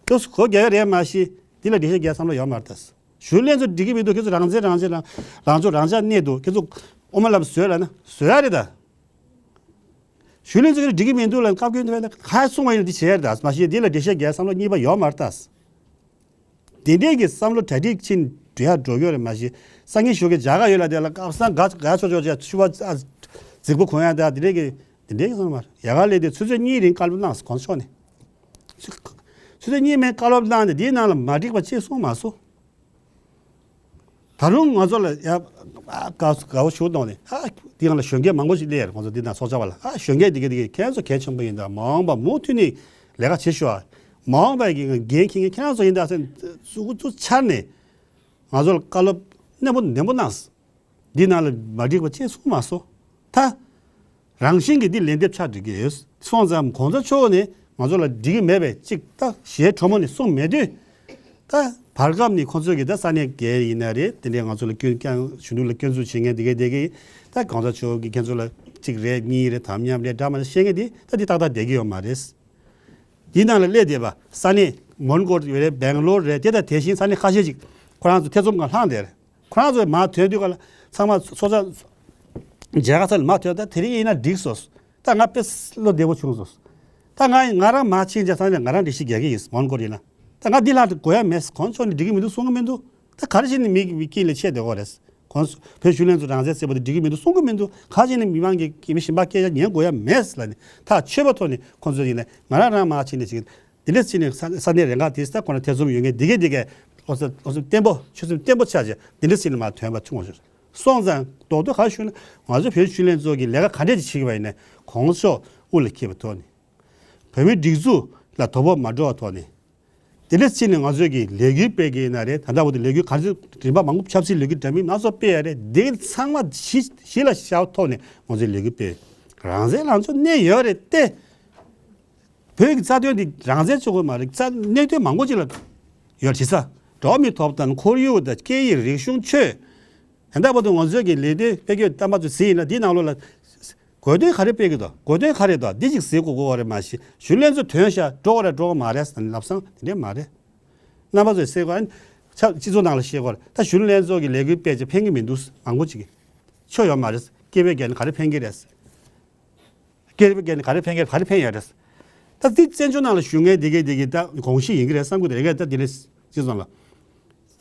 ཁྱོད་ཚོ་སྒོ་བརྒྱབ་ཡ་རེད་མ་གཞི། འདི་ལ་འགྲེལ་བཤད་རྒྱག་བསམ་བློ་ཡོད་མ་རེད་ད། གཞོན་ལྷན་ཚོགས་འགྲིག་གི་མི་འདུག་ཁྱོད་ཚོ་རང་བཙན་རང་བཙན་རང་རང་ཕྱོགས་རང་ཅག་གནས་འདུག་ཁྱོད་ཚོ་ཨོ་མ་ལབ་བཟོས་ལ་ན་བཟོས་ཡ་རེད་ད། གཞོན་ལྷན་ཚོགས་འགྲིག་གི་མི་འདུག་ལ་བཀའ་བཀྱོན་དེ་བས་ན་ཁ་གསུང་བ་ཡིན་ན་འདི་བྱེད་ཡ་རེད་ད་མ་གཞི། འདི་ལ་འགྲེལ་བཤད་རྒྱག་བསམ་བློ་གཉིས་པ་ཡོད་མ་རེད་ད། དེ་འདྲས་ཀྱི་བསམ་བློ་གྲ་སྒྲིག་ཕྱིན་འགྲོ་ཡ་འགྲོ་གི་ཡོད་རེད་མ་གཞི། སང་ཉིན་ཞོགས་ཀྱི་བྱ་དགའ་ཡོད་ལ་དེ་ལ་སྐབས་སང་དགའ་དགའ་ཆོག་ཆོག་བྱས་ཕྱུ་པ་རྫིག་པོ་གོན་ཡ་དེ་དེ་འདྲས་ཀྱི་དེ་འདྲས་ཀྱི་བསམ་བློ་མ་རེད། ཡ་ག་ལས་དེ་ཆུ་ཚོད་གཉིས་རིང་བཀའ་སློབ་གནང་སོང་གོང་ས་མཆོག་ནས། ཆུ་ཚོད་གཉིས་མིན་བཀའ་སློབ་གནང་ནས་དེའི་ནང་ལ་མ་འགྲིག་པ་ཅིག་གསུངས་མ་སོང་། ད་རུང་ང་ཚོ་ལ་ཡ་ཨ་དགའ་དགའ་བོ་ཞུ་གཏོང་ནས་ཨ་དེའི་ནང་ལ་གཞོན་སྐྱེས་མང་པོ་ཞིག་སླེབས་ཡ་རེད། ང་ཚོ་འདི་ན་ཚོགས་བཅར་བ་ལ་ཨ་གཞོན་སྐྱེས་འདི་ག་འདི་ག་ཁྱེད་ཚོ་གལ་ཆེན་པོ་ཡིན་ད། མ་འོངས་པ་མུ་མཐུད་ནས་ལས་ཀ་བྱེད་ཤོག་མ་འོངས་པའི་གི་འགན་འཁྱེར་མཁན་ཁྱེད་རང་ཚོ་ཡིན་ད་ཟེར་ནས་ཚུགས་ཚུགས་འཆར་ནས་ང་ཚོ་ལ་བཀའ་སློབ་ནན་པོ་ནན་པོ་གནང་། འདི་ནང་ལ་མ་འགྲིག་པ་ཅི་གསུངས་མ་སོང་། ད་རང་བཞིན་གྱིས་འདི་ལན་འདེབས་ཆགས་འགྲིག་གི་ཡོད་སོང་ཙང་གོང་ས་མཆོག་ནས་ང་ཚོ་ལ་འགྲིག་གི་མེད་པའི་ཅིག་ད་ཞལ་དྲོན་མོ་ནས་གསུངས་མེད་དུས། ད་བར་སྐབས་ནས་ཁོང་ཚོས་ཀྱི་ད་ས་གནས་བརྒལ་ཡིན་ན་རེད། དེ་འདྲའི་ང་ཚོ་ལ་སྐྱོན་ཀྱང་གཞོན་ནུ་ལ་སྐྱོན་འཛུགས་བྱེད་མཁན་དེ་གའི་དེ་གའི་ད་གོང་ས་མཆོག་གིས་ཁྱེད་ཚོ་ལ་གཅིག་རེད་གཉིས་རེད་དམ་ཉམས་རེད་འདྲ་མ་བཤད་མཁན་དེ་ད་དེ་ཏག་ཏག་བསྡད་ཀྱི་ཡོད་མ་རེད། དེའི་ནང་ལ་སླེབས་བསྡད་པ་ས་གནས་མོན་གྷོ་རེད། སྦེང་ལོར་རེད། དེ་དང་དེ་བཞིན་ས་གནས་ཁ་ཤས་ཅིག་ཁོ་རང་ཚོ་ཐེ་ཚོམ་སྒང་ལྷུང་བསྡད་རེད། ཁོ་རང་ཚོས་མར་ཐོན་དུས་ག་ལ་ཚང་མ་ཚོགས་ཆ་མཇལ་ཁ་ཚར་ནས་མར་ཐོན། ད་དེ་རིང་ཡིན་ན་འགྲིག་སོང་། ད་ང་དཔེ་བློ་བདེ་པོ་བྱུང་སོང་། ད་ང་ང་རང་མར་ཕྱིན་བྱས་ས་ནས་ང་རང་འགྲེལ་བཤད་རྒྱག་གི་ཡིན་མོན་གྷོ་ཡིན་ན། ད་ང་འདི་ལྷག་ཏུ་དགོས་ཡ་མེད། གོང་ས་མཆོག་ནས་འགྲིག་གི་མི་འདུག་གསུང་གི་མི་འདུག་ད་ག་རེ་བྱས་ནས་མི་མི་དཀྱིལ་ལ་ཆས་བསྡད་ཡོད་རེད། གོང་ས་བོད་གཞོན་ལྷན་ཚོགས་རང་བཙན་ཟེར་བ་དེ་འགྲིག་གི་མི་འདུག་གསུང་གི་མི་འདུག་ག་རེ་བྱས་ནས་མི་མང་གི་མི་ཞིམ་པ་སྐད་ཆ་ཉན་དགོས་ཡ་མེད་ལབ་ནས་ཐག་ཆོད་པ་ཐོག་ནས་ཁོང་ཚོ་ཡིན་ན་ང་རང་རང་མར་ཕྱིན་ནས་ཅིག་འདི་འདྲ་ཕྱིན་ནས་ས་ས་གནས་རེ་འགའ་དེ་ས་ཁོ་ན་ཐེ་ཚོམ་ཡོད་མཁན་འདི་གས་འདི་གས་བློ་སེམས་བློ་སེམས་བརྟན་པོ་ཆོད་སེམས་བརྟན་པོ་ཆགས་བྱས་འདི་འདྲ་ཕྱིན་ནས་མར་ཐོན་པ་བྱུང་བ་ཞིག་སོང་ཙང་རྡོག་རྡོག་ག་ཞུ་ན་ང་ཚོ་བོད་གཞོན་ལྷན་ཚོགས་ཀྱི་ལས་ཀ་ག་འདྲས་ཅིག་བྱེད་ཀྱི་བ་ཡིན་ན་གོང་ས་མཆོག་དབུ་ལ་འཁྱེར་བའི་ཐོག་ནས་བོད་མིའི་སྒྲིག་འཛུགས་ལ་དོ་ཕོག་མ་འགྲོ་བའི་ཐོག་ནས་དེ་འདྲ་ཕྱིན་ནས་ང་ཚོས་ཀྱི་ལས་འགུལ་སྤེལ་གྱི་ཡིན་ན་རེད། ད་ལྟ་བར་དུ་ལས་འགུལ་ག་ཚོད་རིམ་པ་མང་པོ་ཆབ་སྲིད་ལས་འགུལ་འདྲ་མིན་སྣ་ཚོགས་སྤེལ་ཡ་རེད། འདི་ཚང་མ་གཞི་གཞི་ལ་བཞག་ཐོག་ནས་ང་ཚོས་ལས་འགུལ་སྤེལ་རང་བཙན་ལངས་ཕྱོགས་གནས་ཡོད་རེད་དེ། བོད་ཀྱི་རྩ་དོན་འདི་རང་བཙན་གཅིག་པོ་མ་རེད། རྩ་གནད་དོན་མང་པོ་ཅིག་ལ་ཡོད་བྱེད་ས། འགྲོ་བ་མིའི་ཐོབ་ཐང་ཁོར་ཡུག་དང་སྐད་ཡིག་རིག་གཞུང་ཆོས། ད་ལྟ་བར་དུ་ང་ཚོས་ཀྱི་ལས་དོན་སྤེལ་སྐྱོད་བསྟན་པ་ཚོ་གཟིགས་ཡིན་ན་འདིའི་ནང་ལོགས་ལ་དགོས་དོན་ག་རེ་སྤེལ་གི་འདུག་དགོས་དོན་ག་རེ་འདུག་འདི་ཅིག་གཟིགས་དགོས་དགོས་པ་རེད་མ་གཞི་གཞོན་ལྷན་ཚོ་ཐོན་ཤག་འགྲོ་དགོས་རེད་འགྲོ་དགོས་མ་རེད་ཟེར་ནས་ལབ་སང་དེ་འདྲས་མ་རེད། རྣམ་པ་ཚོས་གསལ་གོ་ཨ་ནི་ཆ་སྤྱི་ཚོགས་ནང་ལ་བཤད་དགོས་རེད། ད་གཞོན་ལྷན་ཚོ་གི་ལས་འགུལ་སྤེལ་བྱས་ཕན་གི་མི་འདུག་མང་པོ་ཅིག་གིས་ཆོ་ཡོད་མ་རེད། སྐད་འབོད་རྒྱག་ནས་ག་རེ་ཕན་གི་རེད། སྐད་རིགས་སྐད་ནི་ག་རེ་ཕན་གི་ག་རེ་ཕན་ཡོད་རེད། ད་འདི་བཙན་བྱོལ་ནང་ལ་བཞུགས་མཁན་འདི་གའི་འདི་གའི་ད་གོང་ཞིག་ཡིན་གི་རེད་བསམ་གི་འདུག་རེ་འགས་ད་འདི་ལས་ཅི་སོང་ལ།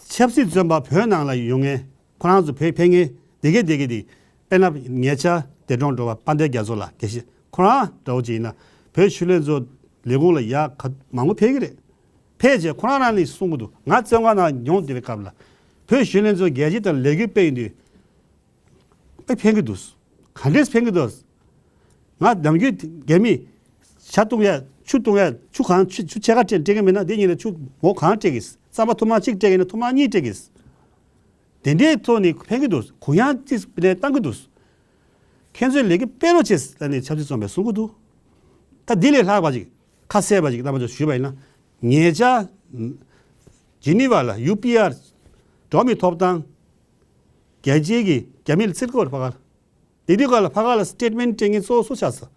ཆབ་སྲིད་བཙོན་པ་བོད་ནང་ལ་ཡོང་མཁན་ཁོ་རང་ཚོ་བོད་ཕན་མཁན་འདི་གའི་འདི་གའི་འདི་དཔེར་ན་ངེད་ཅག་འདས་གྲོངས་འགྲོ་བ་དཔལ་ལྡན་རྒྱ་མཚོ་ལགས་དགེ་བཤེས་ཁོ་རང་འདྲ་བོ་ཅིག་ཡིན་ན་བོད་གཞོན་ལྷན་ཚོགས་ལས་ཁུངས་ལ་ཡག་ག་མང་པོ་ཕེབས་གི་རེད། ཕེབས་རྗེས་ཁོ་རང་རང་ནས་གསུང་གི་འདུག་ང་བཙོན་ཁང་ནང་ཡོང་བསྡད་པའི་སྐབས་ལ་བོད་གཞོན་ལྷན་ཚོགས་རྒྱལ་སྤྱི་དང་ལས་འགུལ་སྤེལ་ཡོང་དུས། དཔེ་ཕན་གི་འདུག་ག་འདྲས་ཕན་གི་འདུག་ང་ནམ་རྒྱུན་རྒྱ་མིས་ཇ་བཏུང་ཡ་ཆུ་བཏུང་ཡ་ཆུ་གང་ཆུ་ཆུ་ཕྱེད་ཀ་སྤྲད་སྤྲད་གི་མིན་ན་འདི་གཉིས་ལ་ཆུ་མོ་གང་སྤྲད་གི་རྩམ་པ་ཐུར་མ་གཅིག་སྤྲད་གི་ན་ཐུར་མ་གཉིས་སྤྲད་གི་དེ་འདྲའི་ཐོག་ནས་ཕན་གི་འདུག་གུ་ཡངས་ཅིག་ནས་བཏང་གི་འདུག་ཁྱེད་ཚོས་ལས་ཀ་སྤེལ་རོགས་བྱེད་ལ་ནས་ཆབ་སྲིད་བཙོན་པས་གསུང་གི་འདུག་ད་འདི་ལས་ལྷག་པ་ཅིག་ཁ་གསལ་པ་ཅིག་རྣམ་པ་ཚོ་ཞུས་པ་ཡིན་ན་ངེད་ཅག་ཇི་ནི་ཝ་ལ་ཡུ་པི་ཨར་འགྲོ་བ་མིའི་ཐོབ་ཐང་རྒྱལ་སྤྱིའི་གི་རྒྱ་མི་ལ་བཙིར་དགོས་རེད་ཕ་ག་ལ། དེ་དུས་ག་ལ་ཕ་ག་ལ་སི་ཊེཊ་མེན་ཊི་སྤྲད་མཁན་གཙོ་བོ་སུ་ཆགས་སོང་།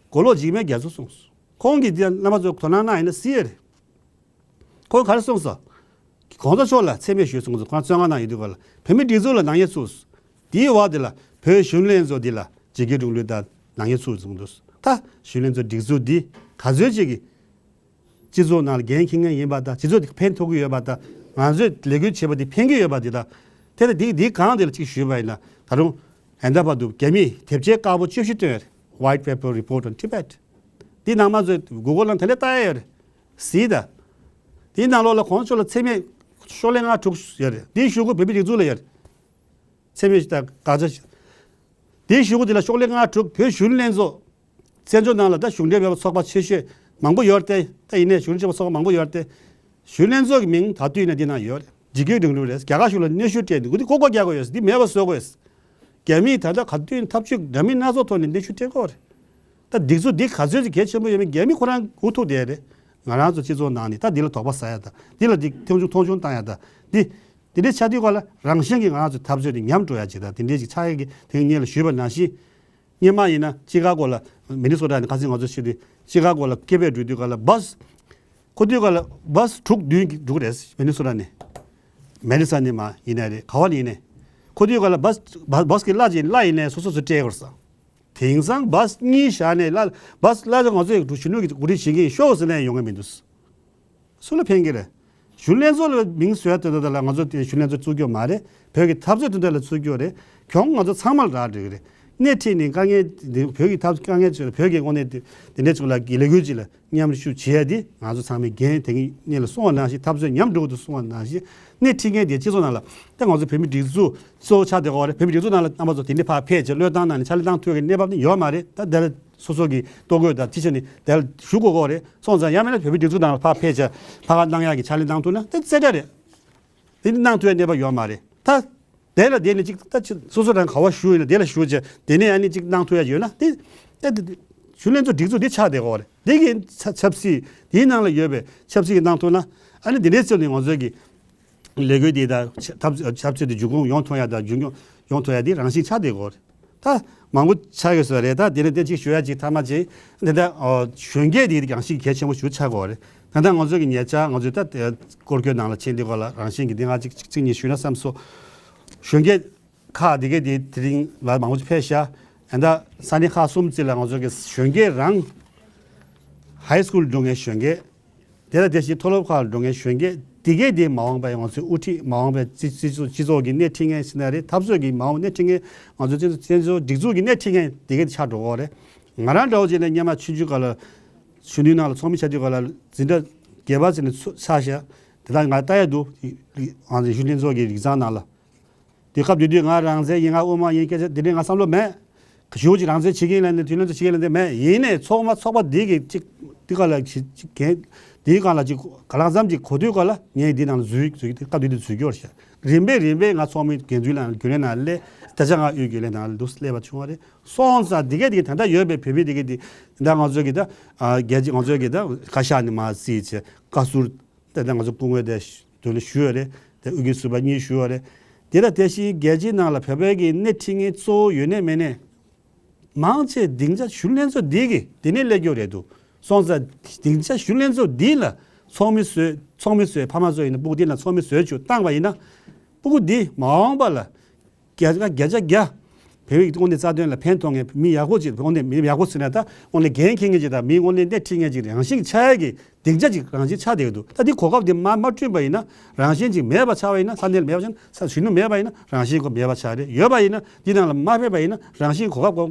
མགོ་ལོག་འཇིགས་མེད་རྒྱ་མཚོ་གསུངས་སོང་། ཁོང་གིས་འདི་རྣམ་པ་ཚོ་དོ་སྣང་གནང་ཡིན་ན་གཟིགས་ཡས་རེད། ཁོང་ག་རེ་གསུངས་སོང་། གོང་ས་མཆོག་ལ་མཚན་སྨད་ཞུས་སོང་། ཁོང་ཚོ་ཁོ་རང་བཙོན་ཁང་ནང་ཡོད་དུས་ག་ལ་བོད་མི་སྒྲིག་འཛུགས་ལ་ནག་ཉེས་ཚུགས། དེའི་འོག་དེ་ལ་བོད་གཞོན་ལྷན་ཚོགས་འདི་ལ་ཇི་སྐད་དྲུང་ལུགས་དང་ནག་ཉེས་ཚུགས་སོང་འདུག་ད་གཞོན་ལྷན་ཚོགས་སྒྲིག་འཛུགས་འདི་ག་ཚོད་ཅིག་གིས་སྤྱི་ཚོགས་ནང་ལ་འགན་འཁྱེར་མཁན་ཡིན་པ་དང་སྤྱི་ཚོགས་འདི་ཕན་ཐོགས་ཀྱི་ཡོད་པ་དང་ང་ཚོས་ལས་འགུལ་བྱེད་པ་འདི་ཕན་གྱི་ཡོད་པ་འདི་དང་དེ་ལ་འདི་འདི་གང་དེ་ལ་ཅིག་ཞུས་པ་ཡིན་ན་ད་རུང་ཨན་ད་བར་དུ་རྒྱ་མིས་དེབ་སྐྱེལ་དཀར་པོ་བཅུ་བཞི་བཏོན་ཡོད་རེད། White Paper Report on Tibet. འདི་ནང་མ་ཚོས་Google་ནང་དེ་ལས་ལྟ་ཡ་ཡོད་རེད། གཟིགས་དང་། འདིའི་ནང་ལོགས་ལ་གོང་ཆོད་ལ་མཚན་སྨད་ཤོག་ལྷེ་ལྔ་དྲུག་ཡོད་རེད། འདིའི་གཞུག་གུ་བོད་མི་སྒྲིག་འཛུགས་ལ་ཡོད་རེད། མཚན་སྨད་དང་དགག་བྱ། འདིའི་གཞུག་གུ་འདི་ལ་ཤོག་ལྷེ་ལྔ་དྲུག་བོད་གཞོན་ནུ་ལྷན་ཚོགས། བཙན་བྱོལ་ནང་ལ་ད་གཞུང་འབྲེལ་མེད་པའི་ཚོགས་པ་ཆེ་ཤོས་མང་པོ་ཡོད་རེད་དེ། ད་ཡིན་ནའི་གཞུང་འབྲེལ་མེད་པའི་ཚོགས་པ་མང་པོ་ཡོད་རེད་དེ། གཞོན་ནུ་ལྷན་ཚོགས་ཀྱི་མིང་ད་དུས་ནས་འདི་ན་ཡོད་རེད། འཇིགས་སྐུལ་རིང་ལུགས་རེད། རྒྱ་གར་གཞུང་ལ་གནོན་ཤུགས་སྤྲད་འདུག་འདི་ལྐོག་ལྐོག་རྒྱག་དགོས་ཡོད། འདི་མེད་པ་བཟོ་དགོས་ཡོད། རྒྱ་མིས་ད་ལྟ་ག་དུས་ཡིན་འཐབ་ཇུས་འདྲ་མིན་སྣ་ཚོགས་ཐོག་ནས་གནོན་ཤུགས་སྤྲད་ཀྱི་ཡོད་རེད། ད་སྒྲིག་འཛུགས་འདི་ག་ཚོད་ཅིག་གལ་ཆེན་པོ་ཡོད་མེད་རྒྱ་མི་ཁོ་རང་འུ་ཐུག་བསྡད་རེད། ང་རང་ཚོ་སྤྱི་ཚོགས་ནང་ནས་ད་འདི་ལ་དོགས་པ་ཟ་ཡ་ད། འདི་ལ་འདི་མཐོང་ཆུང་མཐོང་ཆུང་བཏང་ཡ་ད། འདི། འདི་འདྲའི་ཆ་དུས་ག་ལ་རང་བཞིན་གྱིས་ང་རང་ཚོའི་འཐབ་རྩོད་དེ་ཉམས་འགྲོ་ཡ་ཅིག་ད། འདི་འདྲའི་ཅིག་ཆགས་ཡ་གི་དེ་སྔོན་ལ་ཞུས་པ་ནང་བཞིན། སྔོན་མ་ཡིན་ན་ཅི་ཀ་གོ་ལ་མི་ནི་སོ་ཊ་ནས་ཁ་སང་ང་ཚོ་ཤི་དུས་ཅི་ཀ་གོ་ལ་སྐད་འབོད་འགྲོ་དུས་ག་ལ་བྷས། ཁོ་དུས་ག་ལ་བྷས་དྲུག་བདུན་གྱི་འགྲོ་གི་རེད། མི་ནི་སོ་ཊ་ནས། མེ་ཌི་སན་ནས་མ་ཡིན་ནའི་རེད། ག་བ་ནས་ཡིན་ནའི། ཁོ་དུས་ག་ལ་བྷས་བྷས་བྷས་ཀྱི་གླ་ཅིག་གླ་ཡིན་ནའི་སོ་སོ་སོ་སྤྲད་དགོས་ས། དེང་སང་བྷས་གཉིས་བཞག་ནས་གླ་བྷས་གླ་ཅིག་ང་ཚོས་གཞོན་ནུ་གི་གོ་སྒྲིག་བྱེད་ཀྱི་ཡིན་ཤོག་ཟེར་ནས་ཡོང་གི་མི་འདུག་སུ་ལ་ཕན་གྱི་རེད། གཞོན་ནུ་ལྷན་ཚོགས་ལ་མིང་བཟོས་དོན་དག་ལ་ང་ཚོ་དེ་གཞོན་ནུ་ལྷན་ཚོགས་བཙུགས་རྒྱུ་མ་རེད། བོད་ཀྱི་འཐབ་རྩོད་དོན་དག་ལ་བཙུགས་རྒྱུ་རེད། གྱོང་ང་ཚོ་ཚང་མ་ལ་རག་འགྲོ་གི་རེད། སྣེ་ཁྲིད་ནས་དཀའ་ངལ་འདི་བོད་ཀྱི་འཐབ་དཀའ་ངལ་ཚོ་ལ་བོད་ཀྱི་དངོས་གནས་འདི་འདི་འདྲ་ཚོ་ལ་གི་ལས་འགུལ་ཅིག་ལ་མཉམ་ཞུགས་བྱེད་ཡ་འདི་ང་ཚོ་ཚང་མའི་འགན་དེ་གི་སྔོན་ལ་གསུངས་པ་ནང་བཞིན། འཐབ་རྩོད་ཉམས་འགྲོ་གི་འདུག་གསུངས་པ་ནང་བཞིན། སྣེ་ཁྲིད་མཁན་དེ་སྤྱི་ཚོགས་ནང་ལ་ད་ང་ཚོ་བོད་མི་སྒྲིག་འཛུགས་གཙོ་བོ་ཆགས་བསྡད་ཀྱི་ཡོད་རེད། བོད་མི་སྒྲིག་འཛུགས་ནང་ལ་རྣམ་པ་ཚོ་དེ་འདྲ་ཕར་ཕེབས་བྱས་བློས་བཏང་གནང་ནས་ཕྱག་ལས་གནང་ཐུབ་ཡ་གི་གནས་བབ་ནི་ཡོད་མ་རེད། ད་དེ་ལ་སོ་སོ་གི་ལྟོ་གོས་དང་ཅི་བྱས་ནས་དེ་ལ་ཞུ་དགོས་ཀྱི་རེད། སོང་ཙང་ཡང་མིན་ན་བོད་མི་སྒྲིག་འཛུགས་ནང་ལ་ཕར་ཕེབས་བྱས་ཕར་གནང་ཡག་གི་ཕྱག་ལས་གནང་ཐུབ་ན་དེ་རྩེ་གྲ་རེད། དེ་འདི་གནང་ཐུབ་ཡ་གནས་བབ་ཡོད་མ་རེད། ད་དེ་ལ་དེ་ནི་ཅིག་ད་ཅི་སོ་སོ་རང་ག་བ་ཞུ་ཡིན་ན་དེ་ལ་ཞུ་བྱས་དེ་ནས་ཨ་ནི་ཅིག་གནང་ཐུབ་ཡ་ཡོད་ན་དེ་དེ་དེ་གཞོན་ལྷན་ཚོགས་སྒྲིག་འཛུགས་དེ་ཆགས་བསྡད་ཀྱི་རེད། དེ་གི་ཆབ་ཆབ་སྲིད་དེའི་ནང་ལ་ཡོད་པའི་ཆབ་སྲིད་ཀྱི་གནང་ཐུབ་ན་ཨ་ནི་དེ་འདྲའི་ཚོད་ནས་ང་ཚོའི་གི་ལས་འགུལ་འདི་དང་ཆབ་ཆབ་སྲིད་དེ་མཇུག་སྐྱོང་ཡོང་ཐུབ་ཡ་དང་རྒྱུན་འཁྱོངས་ཡོང་ཐུབ་ཡ་དེ་རང་བཞིན་ཆགས་བསྡད་ཀྱི་ཡོད་རེད། ད་མང་པོ་ཆགས་ཡོད་ས་རེད། ད་དེ་ནས་དེ་གཅིག་ཞུ་ཡ་གཅིག་མཐའ་མ་གཅིག་འདི་ད་གཞོན་སྐྱེས་དེ་རང་བཞིན་གལ་ཆེན་པོ་ཞིག་ཆགས་ཀྱི་ཡོད་རེད། ད་ལྟ་ང་ཚོ་གི་ཉེ་ཆར་ང་ཚོས་ད་སྐོར་སྐྱོད་ནང་ལ་ཕྱིན་དུས་སྐོར་ལ་རང་བཞིན་གྱི་འདི་ང་གཅིག་གཅིག་གཉིས་ཞུས་ན་བསམ་སོང་། གཞོན་སྐྱེས་ཁག་འདི་གས་དེ་དེ་རིང་ལ་མང་པོ་ཅིག་ཕེབས་ཤག་ཨ་ད་ས་གནས་ཁག་གསུམ་ཅིག་ལ་ང་ཚོ་གི་གཞོན་སྐྱེས་རང་ཧའི་སི་ཀུལ་འགྲོ་མཁན་གཞོན་སྐྱེས། དེ་ལ་དེ་བཞིན་མཐོ་སློབ་ཁག་ལ་འགྲོ་མཁན་གཞོན་སྐྱེས་འདི་གས་དེ་མ་འོངས་པའི་ང་ཚོའི་དབུ་ཁྲིད་མ་འོངས་པའི་སྤྱི་སྤྱི་ཚོགས་སྤྱི་ཚོགས་ཀྱི་སྣེ་ཁྲིད་མཁན་ཟེར་ན་རེད། འཐབ་རྩོད་ཀྱི་མ་འོངས་སྣེ་ཁྲིད་མཁན་ང་ཚོའི་སྤྱི་ཚོགས་སྤྱི་ཚོགས་སྒྲིག་འཛུགས་ཀྱི་སྣེ་ཁྲིད་མཁན་འདི་གས་དེ་ཆགས་འགྲོ་གི་ཡོད་རེད། ང་རང་འདྲ་བོ་བྱས་ན་སྔོན་མ་ཆུང་ཆུང་སྒང་ལ་ཆུང་དུས་ནང་ལ་ཚོགས་མི་ཆགས་དུས་སྒང་ལ་འཛིན་གྲྭ་བརྒྱད་པ་ཙམ་ནས་ཚུགས་ཆགས་ཤག་དེ་དག་ང་ལྟ་ཡ་འདུག་ང་ཚོའི་གཞོན་ལྷན་ཚོགས་ཀྱི་ཡིག་ཚང་ནང་ལ། དེ་སྐབས་དེ་དུས་ང་རང་བཙན་ཡིན་ང་དབུ་མ་ཡིན་སྐད་ཆ་དེ་འདྲའི་ང་བསམ་བློ་མེད། གཞུང་གཅིག་རང་བཙན་བྱེད་ཀྱི་ཡིན་ལབ་ནས་དུས་ལན་དུ་བྱེད་ཀྱི་ལབ་ནས་མེད། ཡིན་ནའི་ཚོགས་མ་ཚོགས་པ་འདི་གི་གཅིག་འདི་ག་ལ་གཅིག་གཅིག་གན་འདིའི་སྒང་ལ་གཅིག་ག་ལ་ཙམ་གཅིག་གོ་དུས་ག་ལ་ངས་འདི་ནང་ལ་འཛུལ་འཛུལ་སྐབས་དེ་དུས་འཛུལ་རྒྱུ་བ་ཤག་རིམ་པས་རིམ་པས་ང་ཚོགས་མི་འགན་འཛུལ་ལ་རྒྱུན་ལས་ནང་ལས་ད་ཆ་ང་དབུས་རྒྱུན་ལས་ནང་ལ་འདུག་སླེབས་པ་བྱུང་བ་རེད། སོང་ཙང་འདི་གས་འདི་གས་ད་ལྟ་ཡོད་པའི་བོད་མི་འདི་གས་འདི་ད་ང་ཚོ་གི་ད་རྒྱལ་སྤྱི་ང་ཚོ་གི་ད་བཀའ་ཤག་ནས་མར་སྲིད་བྱས་བཀའ་ཟུར། དེ་ལྟར་ང་ཚོ་སྐུ་ངོ་དེ་དོན་ལ་ཞུས་ཡོད་རེད། དེ་དབུས་ཀྱི་ཟུར་པ་གཉིས་ཞུས་ཡོད་རེད། དེ་དང་དེ་བཞིན་རྒྱལ་སྤྱིའི་ནང་ལ་བོད་པའི་གི་སྣེ་ཁྲིད་མཁན་གཙོ་བོ་ཡོད་ནས་མེད་ནས། མང་ཆེ་སྡིངས་ཆ་གཞོན་ལྷན་ཚོགས་འདི་གི་དེ་ནས་སླེབས་ཀྱི་རེད་འདུག་སོང་ཙང་སྡིངས་ཆ་གཞོན་ལྷན་ཚོགས་འདི་ལ་ཚོགས་མི་བཟོས་ཚོགས་མི་བཟོས་ཕ་མ་ཚོ་ཡིན་ན་སྤུ་གུ་འདི་ལ་ཚོགས་མི་བཟོས་བཅུག་བཏང་བ་ཡིན་ན། སྤུ་གུ་འདི་མ་འོངས་པ་ལ། བརྒྱ་ཆ་བརྒྱ་ཆ་བརྒྱ། བོད་ཡིག་དངོས་གནས་རྩ་དོན་ལ་ཕན་ཐོགས་མཁན་མི་ཡག་པོ་ཅིག་དངོས་གནས་མི་ཡག་པོ་ཟེར་ན་ད་དངོས་གནས་འགན་འཁྱེར་མཁན་ཅིག་དང་མི་དངོས་གནས་སྣེ་ཁྲིད་མཁན་ཅིག་རང་བཞིན་ཆགས་ཡ་གི་སྡིངས་ཆ་ཅིག་རང་བཞིན་ཆགས་བསྡད་ཀྱི་འདུག་ད་འདི་གོ་སྐབས་འདི་མ་མ་བསྐྲུན་པ་ཡིན་ན་རང་བཞིན་ཅིག་མེད་པ་ཆགས་པ་ཡིན་ན་ས་གནས་ལ་མེད་པ་ཆགས་ན་ས་གཞོན་ནུ་མེད་པ་ཡིན་ན་རང་བཞིན་གོ་མེད་པ་ཆགས་རེད། ཡོད་པ་ཡིན་ན་འདི་ནང་ལ་མ་ཕེབས་པ་ཡིན་ན་རང་བཞིན་གོ་སྐབས་གོ་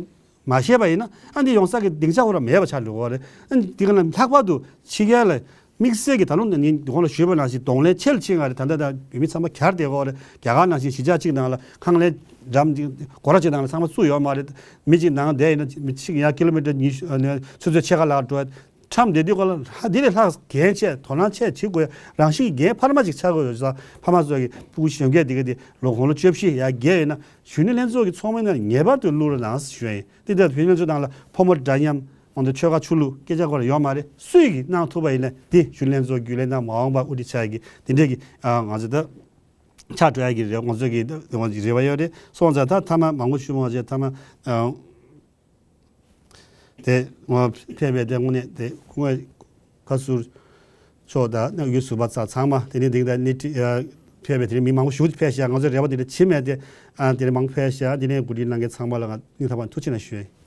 མ་ཤེས་པ་ཡིན་ན་ཨ་འདི་ཡོང་ས་གི་སྡིངས་ཆ་ཁོ་རང་མེད་པ་ཆགས་འགྲོ་གི་རེད། ཨ་འདི་ག་ལ་ལྷག་པར་དུ་ཕྱི་རྒྱལ་ལ་དམིགས་བསལ་གྱི་ད་རུང་ངས་གོང་ལ་ཞུས་པ་ནང་བཞིན་གདོང་ལེན་ཆེ་ལ་ཕྱིན་ཡོད་རེད། ད་ལྟ་ད་བོད་མི་ཚང་མ་གྱར་བསྡད་ཡོད་རེད། རྒྱ་གར་ནང་བཞིན་གཞིས་ཆགས་གཅིག་ནང་ལ་ཁང་ལས་འགྲམ་གྱི་སྒོ་ར་གཅིག་ནང་ལ་ཚང་མ་བཙུགས་ཡོད་མ་རེད། མི་གཅིག་ནང་བསྡད་ཡིན་ན་མི་གཅིག་ཡང་ཀི་ལོ་མི་ཊར་ཉི་ཤུ་ཨ་ནི་ཆུ་ཚོད་ཕྱེད་ཀ་ལྷག་འགྲོ། ཁྲམ་བསྡད་དུས་ག་ལ་ཧ་འདི་ལས་ལྷག་འགན་ཆེ་དོ་སྣང་ཆེ་བྱེད་དགོས། རང་བཞིན་གྱི་འགན་འཕར་མ་ཅིག་ཆགས་དགོས་ཡོད་ཙང་ཕ་མ་ཚོ་གི་སྤུ་གུ་གཞོན་སྐྱེས་འདི་ག་འདི་ལོ་དགུང་ལོ་བཅུ་བཞི་ཡར་བརྒལ་ཡོད་ན་གཞོན་ནུ་ལྷན་ཚོགས་ཀྱི་ཚོགས་མི་ནང་ངེས་པར་དུ་བླུག་རོགས་གནང་ཞུ་ཡ་ཡིན། འདི་ལྟར་བོད་མི་ཚོ་ནང་ལ་ཕོ་མོ་འདྲ་མཉམ་འོན་ཏེ་ཆོལ་ཁ་ཆོས་ལུགས་སྐད་ཆ་སྐོར་ལ་ཡོད་མ་རེད། སུས་ཀྱིས་གནང་ཐུབ་པ་ཡིན་ན་འདི་གཞོན་ལྷན་ཚོགས་རྒྱུན་ལས་དང་མ་འོངས་པ་དབུ་ཁྲིད་ཆགས་ཀྱི་འདི་འདྲས་ཀྱི་ང་ཚོ་ད་ཆགས་འགྲོ་ཡ་གི་རེ་ང་ཚོ་གི་རེ་བ་ཡོད་རེད། སོང་ཙང་ད་མཐའ་མ་མང་པོ་ཞུ་མ་བྱས་མཐའ་མ། དེ་ང་ཕེབས་པའི་དེ་དངོས་གནས་དེ་སྐུ་ངོ་བཀའ་ཟུར་མཆོག་དང་དབུས་ཟུར་པ་ཚང་མ་དེ་ནས་འདི་ད་ནི་ཕེབས་པའི་དེ་ནས་མི་མང་པོ་ཞིག་ཕེབས་ཤག་ང་ཚོ་རེ་བ་དེ་འདྲ་བྱེད་མེད་དེ་ཨ་དེ་ནས་མང་པོ་ཕེབས་ཤག་དེ་ནས་གོ་སྒྲིག་གནང་མཁན་ཚང་མ་ལ་ང་སྙིང་ཐག་པ་ནས་ཐུགས་རྗེ་ཆེ་ཞུ་ཡ་ཡིན།